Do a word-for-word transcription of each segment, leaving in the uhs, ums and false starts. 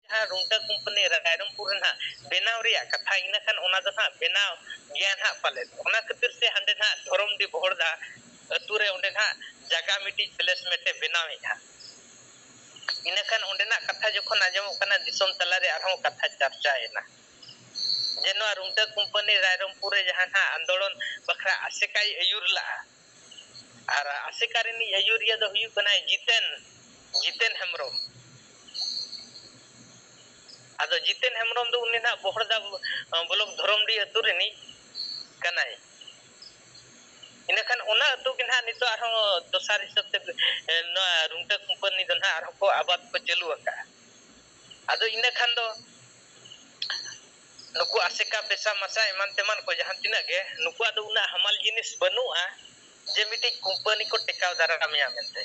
ᱡᱟᱦᱟᱸ ᱨᱩᱝᱴᱟᱹ ᱠᱳᱢᱯᱟᱱᱤ ᱨᱟᱭᱨᱚᱝᱯᱩᱨ ᱨᱮ ᱱᱟᱦᱟᱜ ᱵᱮᱱᱟᱣ ᱨᱮᱭᱟᱜ ᱠᱟᱛᱷᱟ, ᱤᱱᱟᱹ ᱠᱷᱟᱱ ᱚᱱᱟ ᱫᱚ ᱱᱟᱦᱟᱜ ᱵᱮᱱᱟᱣ ᱜᱮᱭᱟ ᱱᱟᱦᱟᱜ ᱯᱟᱞᱮᱫ᱾ ᱚᱱᱟ ᱠᱷᱟᱹᱛᱤᱨ ᱛᱮ ᱦᱟᱸᱰᱮ ᱱᱟᱦᱟᱜ ᱫᱷᱚᱨᱚᱢᱰᱤ ᱵᱚᱦᱚᱲᱫᱟ ᱟᱹᱛᱩ ᱨᱮ ᱚᱸᱰᱮ ᱱᱟᱦᱟᱜ ᱡᱟᱭᱜᱟ ᱢᱤᱫᱴᱤᱡ placement ᱮ ᱵᱮᱱᱟᱣᱮᱫᱼᱟ᱾ ᱤᱱᱟᱹ ᱠᱷᱟᱱ ᱚᱸᱰᱮᱱᱟᱜ ᱠᱟᱛᱷᱟ ᱡᱚᱠᱷᱚᱱ ᱟᱸᱡᱚᱢᱚᱜ ᱠᱟᱱᱟ, ᱫᱤᱥᱚᱢ ᱛᱟᱞᱟᱨᱮ ᱟᱨᱦᱚᱸ ᱠᱟᱛᱷᱟ ᱪᱟᱨᱪᱟᱭᱮᱱᱟ ᱡᱮ ᱱᱚᱣᱟ ᱨᱩᱝᱴᱟᱹ ᱠᱳᱢᱯᱟᱱᱤ ᱨᱟᱭᱨᱚᱝᱯᱩᱨ ᱨᱮ ᱡᱟᱦᱟᱸ ᱱᱟᱦᱟᱜ ᱟᱱᱫᱳᱞᱚᱱ ᱵᱟᱠᱷᱨᱟ ᱟᱥᱮᱠᱟᱭ ᱟᱹᱭᱩᱨ ᱞᱟᱜᱼᱟ, ᱟᱨ ᱟᱥᱮᱠᱟ ᱨᱤᱱᱤᱡ ᱟᱹᱭᱩᱨᱤᱭᱟᱹ ᱫᱚ ᱦᱩᱭᱩᱜ ᱠᱟᱱᱟᱭ ᱡᱤᱛᱮᱱ, ᱡᱤᱛᱮᱱ ᱦᱮᱢᱵᱨᱚᱢ᱾ ᱟᱫᱚ ᱡᱤᱛᱮᱱ ᱦᱮᱢᱵᱨᱚᱢ ᱫᱚ ᱩᱱᱤ ᱱᱟᱦᱟᱜ ᱵᱚᱦᱚᱲᱫᱟ, ᱟᱸ, ᱵᱞᱚᱠ ᱫᱷᱚᱨᱚᱢᱰᱤ ᱟᱹᱛᱩ ᱨᱤᱱᱤᱡ ᱠᱟᱱᱟᱭ᱾ ᱤᱱᱟᱹᱠᱷᱟᱱ ᱚᱱᱟ ᱟᱹᱛᱩ ᱜᱮ ᱱᱟᱦᱟᱜ ᱱᱤᱛᱚᱜ ᱟᱨᱦᱚᱸ ᱫᱚᱥᱟᱨ ᱦᱤᱥᱟᱹᱵ ᱛᱮ, ᱮ, ᱱᱚᱣᱟ ᱨᱩᱝᱴᱟᱹ ᱠᱳᱢᱯᱟᱱᱤ ᱫᱚ ᱱᱟᱦᱟᱜ ᱟᱨᱦᱚᱸ ᱠᱚ ᱟᱵᱟᱫ ᱠᱚ ᱪᱟᱹᱞᱩ ᱟᱠᱟᱫᱼᱟ᱾ ᱟᱫᱚ ᱤᱱᱟᱹ ᱠᱷᱟᱱ ᱫᱚ ᱱᱩᱠᱩ ᱟᱥᱮᱠᱟ, ᱯᱮᱥᱟ ᱢᱟᱥᱟ ᱮᱢᱟᱱ ᱛᱮᱢᱟᱱ ᱠᱚ ᱡᱟᱦᱟᱸ ᱛᱤᱱᱟᱹᱜ ᱜᱮ, ᱱᱩᱠᱩᱣᱟᱜ ᱫᱚ ᱩᱱᱟᱹᱜ ᱦᱟᱢᱟᱞ ᱡᱤᱱᱤᱥ ᱵᱟᱹᱱᱩᱜᱼᱟ ᱡᱮ ᱢᱤᱫᱴᱤᱡ ᱠᱳᱢᱯᱟᱱᱤ ᱠᱚ ᱴᱮᱠᱟᱣ ᱫᱟᱨᱟᱢᱮᱭᱟ ᱢᱮᱱᱛᱮ᱾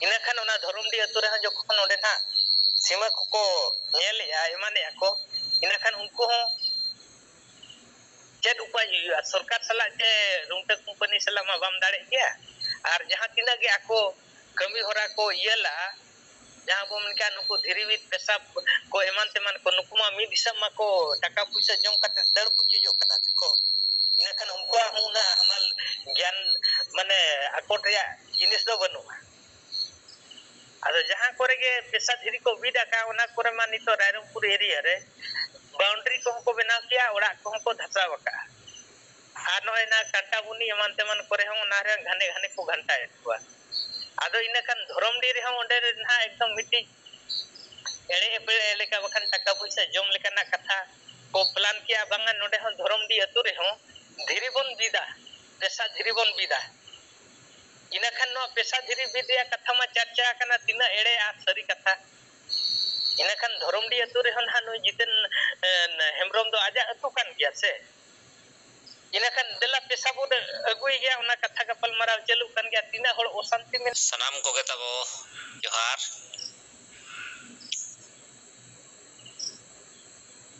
ᱤᱱᱟᱹ ᱠᱷᱟᱱ ᱚᱱᱟ ᱫᱷᱚᱨᱚᱢᱰᱤ ᱟᱹᱛᱩ ᱨᱮᱦᱚᱸ ᱡᱚᱠᱷᱚᱱ ᱚᱸᱰᱮ ᱱᱟᱦᱟᱜ ᱥᱤᱢᱟᱹ ᱠᱚᱠᱚ ᱧᱮᱞᱮᱜᱼᱟ, ᱮᱢᱟᱱᱮᱜᱼᱟ ᱠᱚ, ᱤᱱᱟᱹ ᱠᱷᱟᱱ ᱩᱱᱠᱩ ᱦᱚᱸ ᱪᱮᱫ ᱩᱯᱟᱭ ᱦᱩᱭᱩᱜᱼᱟ? ᱥᱚᱨᱠᱟᱨ ᱥᱟᱞᱟᱜ ᱪᱮ ᱨᱩᱝᱴᱟᱹ ᱠᱳᱢᱯᱟᱱᱤ ᱥᱟᱞᱟᱜ ᱢᱟ ᱵᱟᱢ ᱫᱟᱲᱮᱜ ᱜᱮᱭᱟ᱾ ᱟᱨ ᱡᱟᱦᱟᱸ ᱛᱤᱱᱟᱹᱜ ᱜᱮ ᱟᱠᱚ ᱠᱟᱹᱢᱤ ᱦᱚᱨᱟ ᱠᱚ ᱤᱭᱟᱹ ᱞᱟᱜᱼᱟ, ᱡᱟᱦᱟᱸ ᱵᱚᱱ ᱢᱮᱱ ᱠᱮᱜᱼᱟ, ᱱᱩᱠᱩ ᱫᱷᱤᱨᱤ ᱵᱤᱫ ᱯᱮᱥᱟ ᱠᱚ ᱮᱢᱟᱱ ᱛᱮᱢᱟᱱ ᱠᱚ, ᱱᱩᱠᱩ ᱢᱟ ᱢᱤᱫ ᱦᱤᱥᱟᱹᱵ ᱢᱟᱠᱚ ᱴᱟᱠᱟ ᱯᱩᱭᱥᱟᱹ ᱡᱚᱢ ᱠᱟᱛᱮ ᱫᱟᱹᱲ ᱯᱩᱪᱩᱡᱚᱜ ᱠᱟᱱᱟ ᱠᱚ᱾ ᱤᱱᱟᱹᱠᱷᱟᱱ ᱩᱱᱠᱩᱣᱟᱜ ᱦᱚᱸ ᱩᱱᱟᱹᱜ ᱦᱟᱢᱟᱞ ᱜᱮᱭᱟᱱ, ᱢᱟᱱᱮ, ᱟᱠᱚᱴ ᱨᱮᱭᱟᱜ ᱡᱤᱱᱤᱥ ᱫᱚ ᱵᱟᱹᱱᱩᱜᱼᱟ᱾ ᱟᱫᱚ ᱡᱟᱦᱟᱸ ᱠᱚᱨᱮ ᱜᱮ ᱯᱮᱥᱟ ᱫᱷᱤᱨᱤ ᱠᱚ ᱵᱤᱫ ᱟᱠᱟᱫ, ᱚᱱᱟ ᱠᱚᱨᱮ ᱢᱟ ᱱᱤᱛᱚᱜ ᱨᱟᱭᱨᱚᱝᱯᱩᱨ ᱮᱨᱤᱭᱟ ᱨᱮ ᱵᱟᱣᱩᱱᱰᱟᱨᱤ ᱠᱚᱦᱚᱸ ᱠᱚ ᱵᱮᱱᱟᱣ ᱠᱮᱜᱼᱟ, ᱚᱲᱟᱜ ᱠᱚᱦᱚᱸ ᱠᱚ ᱫᱷᱟᱥᱟᱣ ᱟᱠᱟᱫᱼᱟ᱾ ᱟᱨ ᱱᱚᱜᱼᱚᱭ ᱱᱟ ᱠᱟᱱᱴᱟᱵᱩᱱᱤ ᱮᱢᱟᱱ ᱛᱮᱢᱟᱱ ᱠᱚᱨᱮ ᱦᱚᱸ ᱚᱱᱟ ᱨᱮ ᱜᱷᱟᱱᱮ ᱜᱷᱟᱱᱮ ᱠᱚ ᱜᱷᱟᱱᱴᱟᱭᱮᱫ ᱠᱚᱣᱟ᱾ ᱟᱫᱚ ᱤᱱᱟᱹ ᱠᱷᱟᱱ ᱫᱷᱚᱨᱚᱢᱰᱤ ᱨᱮᱦᱚᱸ ᱚᱸᱰᱮ ᱨᱮ ᱱᱟᱦᱟᱜ ᱮᱠᱫᱚᱢ ᱢᱤᱫᱴᱤᱡ ᱮᱲᱮ ᱮᱯᱮᱲᱮ ᱞᱮᱠᱟ, ᱵᱟᱠᱷᱟᱱ ᱴᱟᱠᱟ ᱯᱩᱭᱥᱟᱹ ᱡᱚᱢ ᱞᱮᱠᱟᱱᱟᱜ ᱠᱟᱛᱷᱟ ᱠᱚ ᱯᱞᱟᱱ ᱠᱮᱜᱼᱟ, ᱵᱟᱝᱟ ᱱᱚᱰᱮ ᱦᱚᱸ ᱫᱷᱚᱨᱚᱢᱰᱤ ᱟᱹᱛᱩ ᱨᱮᱦᱚᱸ ᱫᱷᱤᱨᱤ ᱵᱚᱱ ᱵᱤᱫᱟ, ᱯᱮᱥᱟ ᱫᱷᱤᱨᱤ ᱵᱚᱱ ᱵᱤᱫᱟ᱾ ᱤᱱᱟᱹ ᱠᱷᱟᱱ ᱱᱚᱣᱟ ᱯᱮᱥᱟ ᱫᱷᱤᱨᱤ ᱵᱤᱫ ᱨᱮᱭᱟᱜ ᱠᱟᱛᱷᱟ ᱢᱟ ᱪᱟᱨᱪᱟ ᱟᱠᱟᱱᱟ, ᱛᱤᱱᱟᱹᱜ ᱮᱲᱮ ᱟᱨ ᱥᱟᱹᱨᱤ ᱠᱟᱛᱷᱟ᱾ ᱤᱱᱟᱹ ᱠᱷᱟᱱ ᱫᱷᱚᱨᱚᱢᱰᱤ ᱟᱹᱛᱩ ᱨᱮᱦᱚᱸ ᱱᱟᱦᱟᱜ ᱱᱩᱭ ᱡᱤᱛᱮᱱ, ᱮ, ᱦᱮᱢᱵᱨᱚᱢ ᱫᱚ ᱟᱡᱟᱜ ᱟᱹᱛᱩ ᱠᱟᱱ ᱜᱮᱭᱟ ᱥᱮ? ᱤᱱᱟᱹ ᱠᱷᱟᱱ ᱫᱮᱞᱟ ᱯᱮᱥᱟ ᱵᱚᱱ ᱟᱹᱜᱩᱭ ᱜᱮᱭᱟ, ᱚᱱᱟ ᱠᱟᱛᱷᱟ ᱜᱟᱯᱟᱞᱢᱟᱨᱟᱣ ᱪᱟᱹᱞᱩᱜ ᱠᱟᱱ ᱜᱮᱭᱟ, ᱛᱤᱱᱟᱹᱜ ᱦᱚᱲ ᱚᱥᱟᱱᱛᱤ ᱢᱮᱱᱟᱜ᱾ ᱥᱟᱱᱟᱢ ᱠᱚᱜᱮ ᱛᱟᱵᱚ ᱡᱚᱦᱟᱨ᱾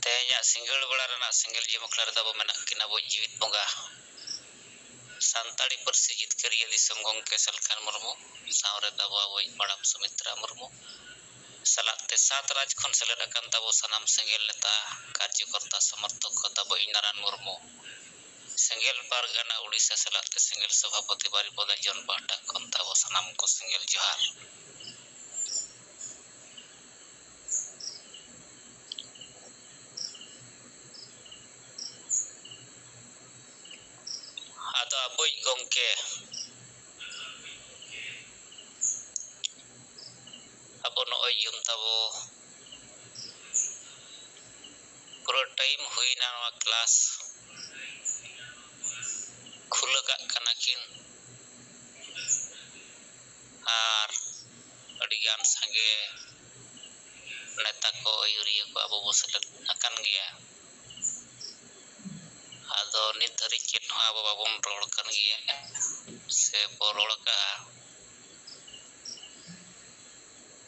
ᱛᱮᱦᱮᱧᱟᱜ ᱥᱤᱸᱜᱟᱹᱲ ᱵᱮᱲᱟ ᱨᱮᱱᱟᱜ ᱥᱮᱸᱜᱮᱞ ᱡᱤᱣᱤ ᱵᱟᱠᱷᱨᱟ ᱨᱮᱫᱚ ᱟᱵᱚ ᱢᱮᱱᱟᱜ ᱠᱤᱱᱟ ᱟᱵᱚ ᱡᱤᱣᱤᱫ ᱵᱚᱸᱜᱟ, ᱥᱟᱱᱛᱟᱲᱤ ᱯᱟᱹᱨᱥᱤ ᱡᱤᱛᱠᱟᱹᱨᱤᱭᱟᱹ ᱫᱤᱥᱚᱢ ᱜᱚᱢᱠᱮ ᱥᱟᱞᱠᱷᱟᱱ ᱢᱩᱨᱢᱩ, ᱥᱟᱶᱨᱮ ᱛᱟᱵᱚ ᱟᱵᱚᱭᱤᱡ ᱢᱟᱲᱟᱝ ᱥᱩᱢᱤᱛᱨᱟ ᱢᱩᱨᱢᱩ, ᱥᱟᱞᱟᱜ ᱛᱮ ᱥᱟᱛ ᱨᱟᱡᱽ ᱠᱷᱚᱱ ᱥᱮᱞᱮᱫ ᱟᱠᱟᱱ ᱛᱟᱵᱚ ᱥᱟᱱᱟᱢ ᱥᱮᱸᱜᱮᱞ ᱱᱮᱛᱟ ᱠᱟᱨᱡᱚᱠᱚᱨᱛᱟ ᱥᱚᱢᱚᱨᱛᱷᱚᱠ ᱠᱚ ᱛᱟᱵᱚ ᱤᱧ ᱱᱟᱨᱟᱭᱚᱱ ᱢᱩᱨᱢᱩ, ᱥᱮᱸᱜᱮᱞ ᱯᱟᱨᱜᱟᱱᱟ ᱩᱰᱤᱥᱟ ᱥᱟᱞᱟᱜ ᱛᱮ ᱥᱮᱸᱜᱮᱞ ᱥᱚᱵᱷᱟᱯᱚᱛᱤ ᱵᱟᱨᱤᱯᱚᱫᱟ ᱡᱚᱱ ᱯᱟᱦᱴᱟ ᱠᱷᱚᱱ ᱛᱟᱵᱚ ᱥᱟᱱᱟᱢ ᱠᱚ ᱥᱮᱸᱜᱮᱞ ᱡᱚᱦᱟᱨ᱾ ᱟᱫᱚ ᱟᱵᱚᱭᱤᱡ ᱜᱚᱢᱠᱮ, ᱟᱵᱚ ᱱᱚᱜᱼᱚᱭ ᱡᱩᱢ ᱛᱟᱵᱚ ᱯᱩᱨᱟᱹ ᱴᱟᱭᱤᱢ ᱦᱩᱭᱱᱟ ᱱᱚᱣᱟ ᱠᱞᱟᱥ ᱠᱷᱩᱞᱟᱹ ᱠᱟᱜ ᱠᱟᱱᱟ ᱠᱤᱱ᱾ ᱟᱨ ᱟᱹᱰᱤᱜᱟᱱ ᱥᱟᱸᱜᱮ ᱱᱮᱛᱟ ᱠᱚ, ᱟᱹᱭᱩᱨᱤᱭᱟᱹ ᱠᱚ ᱟᱵᱚ ᱵᱚ ᱥᱮᱞᱮᱫ ᱟᱠᱟᱱ ᱜᱮᱭᱟ᱾ ᱟᱫᱚ ᱱᱤᱛ ᱫᱷᱟᱹᱨᱤᱡ ᱪᱮᱫ ᱦᱚᱸ ᱟᱵᱚ ᱵᱟᱵᱚᱱ ᱨᱚᱲ ᱠᱟᱱ ᱜᱮᱭᱟ ᱥᱮ ᱵᱚ ᱨᱚᱲ ᱠᱟᱜᱼᱟ᱾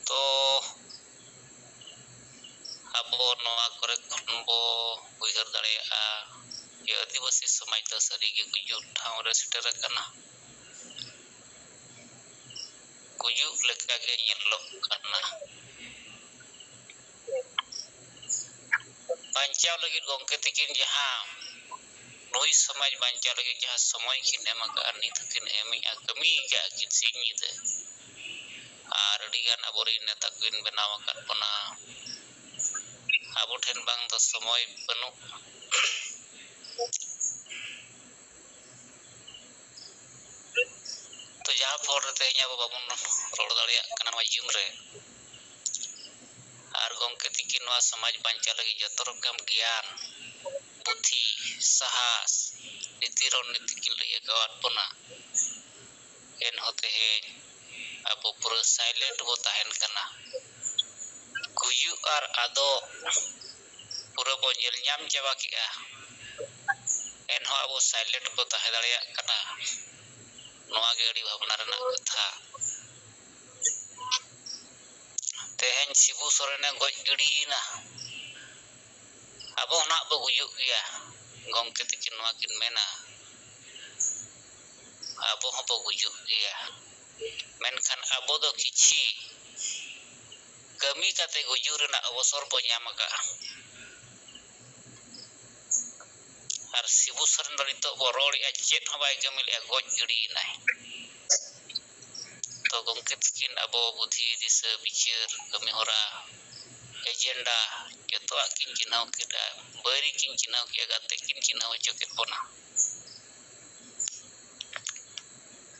ᱛᱚ ᱟᱵᱚ ᱱᱚᱣᱟ ᱠᱚᱨᱮ ᱠᱷᱚᱱ ᱵᱚ ᱩᱭᱦᱟᱹᱨ ᱫᱟᱲᱮᱭᱟᱜᱼᱟ ᱡᱮ ᱟᱹᱫᱤᱵᱟᱹᱥᱤ ᱥᱚᱢᱟᱡᱽ ᱫᱚ ᱥᱟᱹᱨᱤᱜᱮ ᱜᱩᱡᱩᱜ ᱴᱷᱟᱶ ᱨᱮ ᱥᱮᱴᱮᱨ ᱟᱠᱟᱱᱟ᱾ ᱜᱩᱡᱩᱜ ᱞᱮᱠᱟᱜᱮ ᱧᱮᱞᱚᱜ ᱠᱟᱱᱟ᱾ ᱵᱟᱧᱪᱟᱣ ᱞᱟᱹᱜᱤᱫ ᱜᱚᱢᱠᱮ ᱛᱤᱠᱤᱱ ᱡᱟᱦᱟᱸ ᱱᱩᱭ ᱥᱚᱢᱟᱡᱽ ᱵᱟᱧᱪᱟᱣ ᱞᱟᱹᱜᱤᱫ ᱡᱟᱦᱟᱸ ᱥᱚᱢᱚᱭ ᱠᱤᱱ ᱮᱢ ᱟᱠᱟᱫᱼᱟ, ᱱᱤᱛ ᱦᱚᱸᱠᱤᱱ ᱮᱢᱮᱫᱼᱟ, ᱠᱟᱹᱢᱤ ᱟᱠᱟᱫᱼᱟ ᱠᱤᱱ ᱥᱤᱧ ᱧᱤᱫᱟᱹ᱾ ᱟᱨ ᱟᱹᱰᱤᱜᱟᱱ ᱟᱵᱚᱨᱮᱱ ᱱᱮᱛᱟ ᱠᱚᱵᱤᱱ ᱵᱮᱱᱟᱣ ᱟᱠᱟᱫ ᱵᱚᱱᱟ᱾ ᱟᱵᱚ ᱴᱷᱮᱱ ᱵᱟᱝ ᱫᱚ ᱥᱚᱢᱚᱭ ᱵᱟᱹᱱᱩᱜ᱾ ᱛᱚ ᱡᱟᱦᱟᱸ ᱯᱷᱚᱞ ᱨᱮ ᱛᱮᱦᱮᱧ ᱟᱵᱚ ᱵᱟᱵᱚᱱ ᱨᱚᱲ ᱫᱟᱲᱮᱭᱟᱜ ᱠᱟᱱᱟ ᱱᱚᱣᱟ ᱡᱩᱢ ᱨᱮ, ᱟᱨ ᱜᱚᱢᱠᱮ ᱛᱤᱠᱤᱱ ᱱᱚᱣᱟ ᱥᱚᱢᱟᱡᱽ ᱵᱟᱧᱪᱟᱣ ᱞᱟᱹᱜᱤᱫ ᱡᱚᱛᱚ ᱨᱚᱠᱚᱢ ᱜᱮᱭᱟᱱ, ᱵᱩᱫᱷᱤ, ᱥᱟᱦᱟᱥ, ᱱᱤᱛᱤ ᱨᱚᱲ ᱱᱤᱛᱤ ᱠᱤᱱ ᱞᱟᱹᱭ ᱟᱠᱟᱣᱟᱫ ᱵᱚᱱᱟ᱾ ᱮᱱᱦᱚᱸ ᱛᱮᱦᱮᱧ ᱟᱵᱚ ᱯᱩᱨᱟᱹ ᱥᱟᱭᱞᱮᱱᱴ ᱵᱚ ᱛᱟᱦᱮᱱ ᱠᱟᱱᱟ᱾ ᱜᱩᱡᱩᱜ ᱟᱨ ᱟᱫᱚᱜ ᱯᱩᱨᱟᱹ ᱵᱚ ᱧᱮᱞ ᱧᱟᱢ ᱪᱟᱵᱟ ᱠᱮᱜᱼᱟ, ᱮᱱᱦᱚᱸ ᱟᱵᱚ ᱥᱟᱭᱞᱮᱱᱴ ᱵᱚ ᱛᱟᱦᱮᱸ ᱫᱟᱲᱮᱭᱟᱜ ᱠᱟᱱᱟ᱾ ᱱᱚᱣᱟ ᱜᱮ ᱟᱹᱰᱤ ᱵᱷᱟᱵᱽᱱᱟ ᱨᱮᱱᱟᱜ ᱠᱟᱛᱷᱟ᱾ ᱛᱮᱦᱮᱧ ᱥᱤᱵᱩ ᱥᱚᱨᱮᱱᱮ ᱜᱚᱡ ᱜᱤᱰᱤᱭᱮᱱᱟ, ᱟᱵᱚ ᱦᱚᱸ ᱱᱟᱜ ᱵᱚ ᱜᱩᱡᱩᱜ ᱜᱮᱭᱟ᱾ ᱜᱚᱢᱠᱮ ᱛᱟᱹᱠᱤᱱ ᱱᱚᱣᱟ ᱠᱤᱱ ᱢᱮᱱᱟ, ᱟᱵᱚ ᱦᱚᱸᱵᱚ ᱜᱩᱡᱩᱜ ᱜᱮᱭᱟ, ᱢᱮᱱᱠᱷᱟᱱ ᱟᱵᱚ ᱫᱚ ᱠᱤᱪᱷᱤ ᱠᱟᱹᱢᱤ ᱠᱟᱛᱮ ᱜᱩᱡᱩᱜ ᱨᱮᱱᱟᱜ ᱚᱵᱚᱥᱚᱨ ᱵᱚ ᱧᱟᱢ ᱟᱠᱟᱫᱼᱟ᱾ ᱟᱨ ᱥᱤᱵᱩ ᱥᱚᱨᱮᱱ ᱫᱚ ᱱᱤᱛᱚᱜ ᱵᱚ ᱨᱚᱲᱮᱫᱼᱟ, ᱪᱮᱫ ᱦᱚᱸ ᱵᱟᱭ ᱠᱟᱹᱢᱤ ᱞᱮᱫᱼᱟ, ᱜᱚᱡ ᱜᱤᱰᱤᱭᱮᱱᱟᱭ᱾ ᱛᱚ ᱜᱚᱢᱠᱮ ᱛᱟᱹᱠᱤᱱ ᱟᱵᱚ ᱵᱩᱫᱷᱤ, ᱫᱤᱥᱟᱹ, ᱵᱤᱪᱟᱹᱨ, ᱠᱟᱹᱢᱤ ᱦᱚᱨᱟ, ᱮᱡᱮᱱᱰᱟ, ᱡᱚᱛᱚᱣᱟᱜ ᱠᱤᱱ ᱪᱤᱱᱦᱟᱹᱣ ᱠᱮᱫᱼᱟ, ᱵᱟᱹᱭᱨᱤ ᱠᱤᱱ ᱪᱤᱱᱦᱟᱹᱣ ᱠᱮᱫᱼᱟ, ᱜᱟᱛᱮ ᱠᱤᱱ ᱪᱤᱱᱦᱟᱹᱣ ᱦᱚᱪᱚ ᱠᱮᱫ ᱵᱚᱱᱟ᱾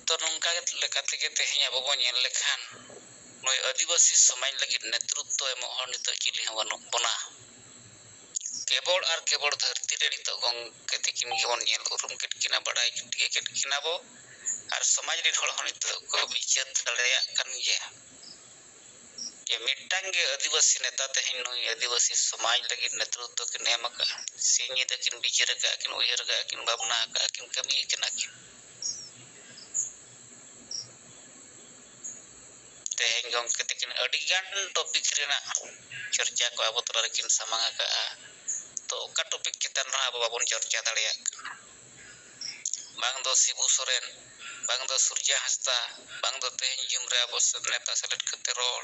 ᱛᱚ ᱱᱚᱝᱠᱟ ᱞᱮᱠᱟ ᱛᱮᱜᱮ ᱛᱮᱦᱮᱧ ᱟᱵᱚ ᱵᱚᱱ ᱧᱮᱞ ᱞᱮᱠᱷᱟᱱ, ᱱᱩᱭ ᱟᱹᱫᱤᱵᱟᱹᱥᱤ ᱥᱚᱢᱟᱡᱽ ᱞᱟᱹᱜᱤᱫ ᱱᱮᱛᱨᱩᱛᱛᱚ ᱮᱢᱚᱜ ᱦᱚᱲ ᱱᱤᱛᱚᱜ ᱪᱤᱞᱤ ᱦᱚᱸ ᱵᱟᱹᱱᱩᱜ ᱵᱚᱱᱟ᱾ ᱠᱮᱵᱚᱞ ᱟᱨ ᱠᱮᱵᱚᱞ ᱫᱷᱟᱹᱨᱛᱤ ᱨᱮ ᱱᱤᱛᱚᱜ ᱜᱚᱢᱠᱮ ᱛᱤᱠᱤᱱ ᱜᱮᱵᱚᱱ ᱧᱮᱞ ᱩᱨᱩᱢ ᱠᱮᱫ ᱠᱤᱱᱟ, ᱵᱟᱰᱟᱭ ᱠᱮᱫ ᱠᱤᱱᱟ ᱵᱚ, ᱟᱨ ᱥᱚᱢᱟᱡᱽ ᱨᱮᱱ ᱦᱚᱲ ᱦᱚᱸ ᱱᱤᱛᱚᱜ ᱠᱚ ᱵᱤᱪᱟᱹᱨ ᱫᱟᱲᱮᱭᱟᱜ ᱠᱟᱱ ᱜᱮᱭᱟ᱾ ᱡᱮ ᱢᱤᱫᱴᱟᱝ ᱜᱮ ᱟᱹᱫᱤᱵᱟᱹᱥᱤ ᱱᱮᱛᱟ ᱛᱮᱦᱮᱧ ᱱᱩᱭ ᱟᱹᱫᱤᱵᱟᱹᱥᱤ ᱥᱚᱢᱟᱡᱽ ᱞᱟᱹᱜᱤᱫ ᱱᱮᱛᱨᱩᱛᱛᱚ ᱠᱤᱱ ᱮᱢ ᱟᱠᱟᱫᱼᱟ᱾ ᱥᱤᱧ ᱧᱤᱫᱟᱹ ᱠᱤᱱ ᱵᱤᱪᱟᱹᱨ ᱟᱠᱟᱫᱼᱟ ᱠᱤᱱ, ᱩᱭᱦᱟᱹᱨ ᱟᱠᱟᱫᱼᱟ ᱠᱤᱱ, ᱵᱷᱟᱵᱽᱱᱟ ᱟᱠᱟᱫᱼᱟ ᱠᱤᱱ, ᱠᱟᱹᱢᱤ ᱟᱠᱟᱱᱟ ᱠᱤᱱ᱾ ᱛᱮᱦᱮᱧ ᱜᱚᱢᱠᱮ ᱛᱤᱠᱤᱱ ᱟᱹᱰᱤ ᱜᱟᱱ ᱴᱚᱯᱤᱠ ᱨᱮᱱᱟᱜ ᱪᱚᱨᱪᱟ ᱠᱚ ᱟᱵᱚ ᱛᱟᱞᱟ ᱨᱮᱠᱤᱱ ᱥᱟᱢᱟᱝ ᱟᱠᱟᱫᱼᱟ᱾ ᱛᱚ ᱚᱠᱟ ᱴᱚᱯᱤᱠ ᱪᱮᱛᱟᱱ ᱨᱮᱦᱚᱸ ᱟᱵᱚ ᱵᱟᱵᱚᱱ ᱪᱚᱨᱪᱟ ᱫᱟᱲᱮᱭᱟᱜ ᱠᱟᱱᱟ᱾ ᱵᱟᱝ ᱫᱚ ᱥᱤᱵᱩ ᱥᱚᱨᱮᱱ, ᱵᱟᱝ ᱫᱚ ᱥᱩᱨᱡᱟ ᱦᱟᱸᱥᱫᱟ, ᱵᱟᱝ ᱫᱚ ᱛᱮᱦᱮᱧ ᱡᱩᱢ ᱨᱮ ᱟᱵᱚ ᱥᱮ ᱱᱮᱛᱟ ᱥᱮᱞᱮᱫ ᱠᱟᱛᱮ ᱨᱚᱲ,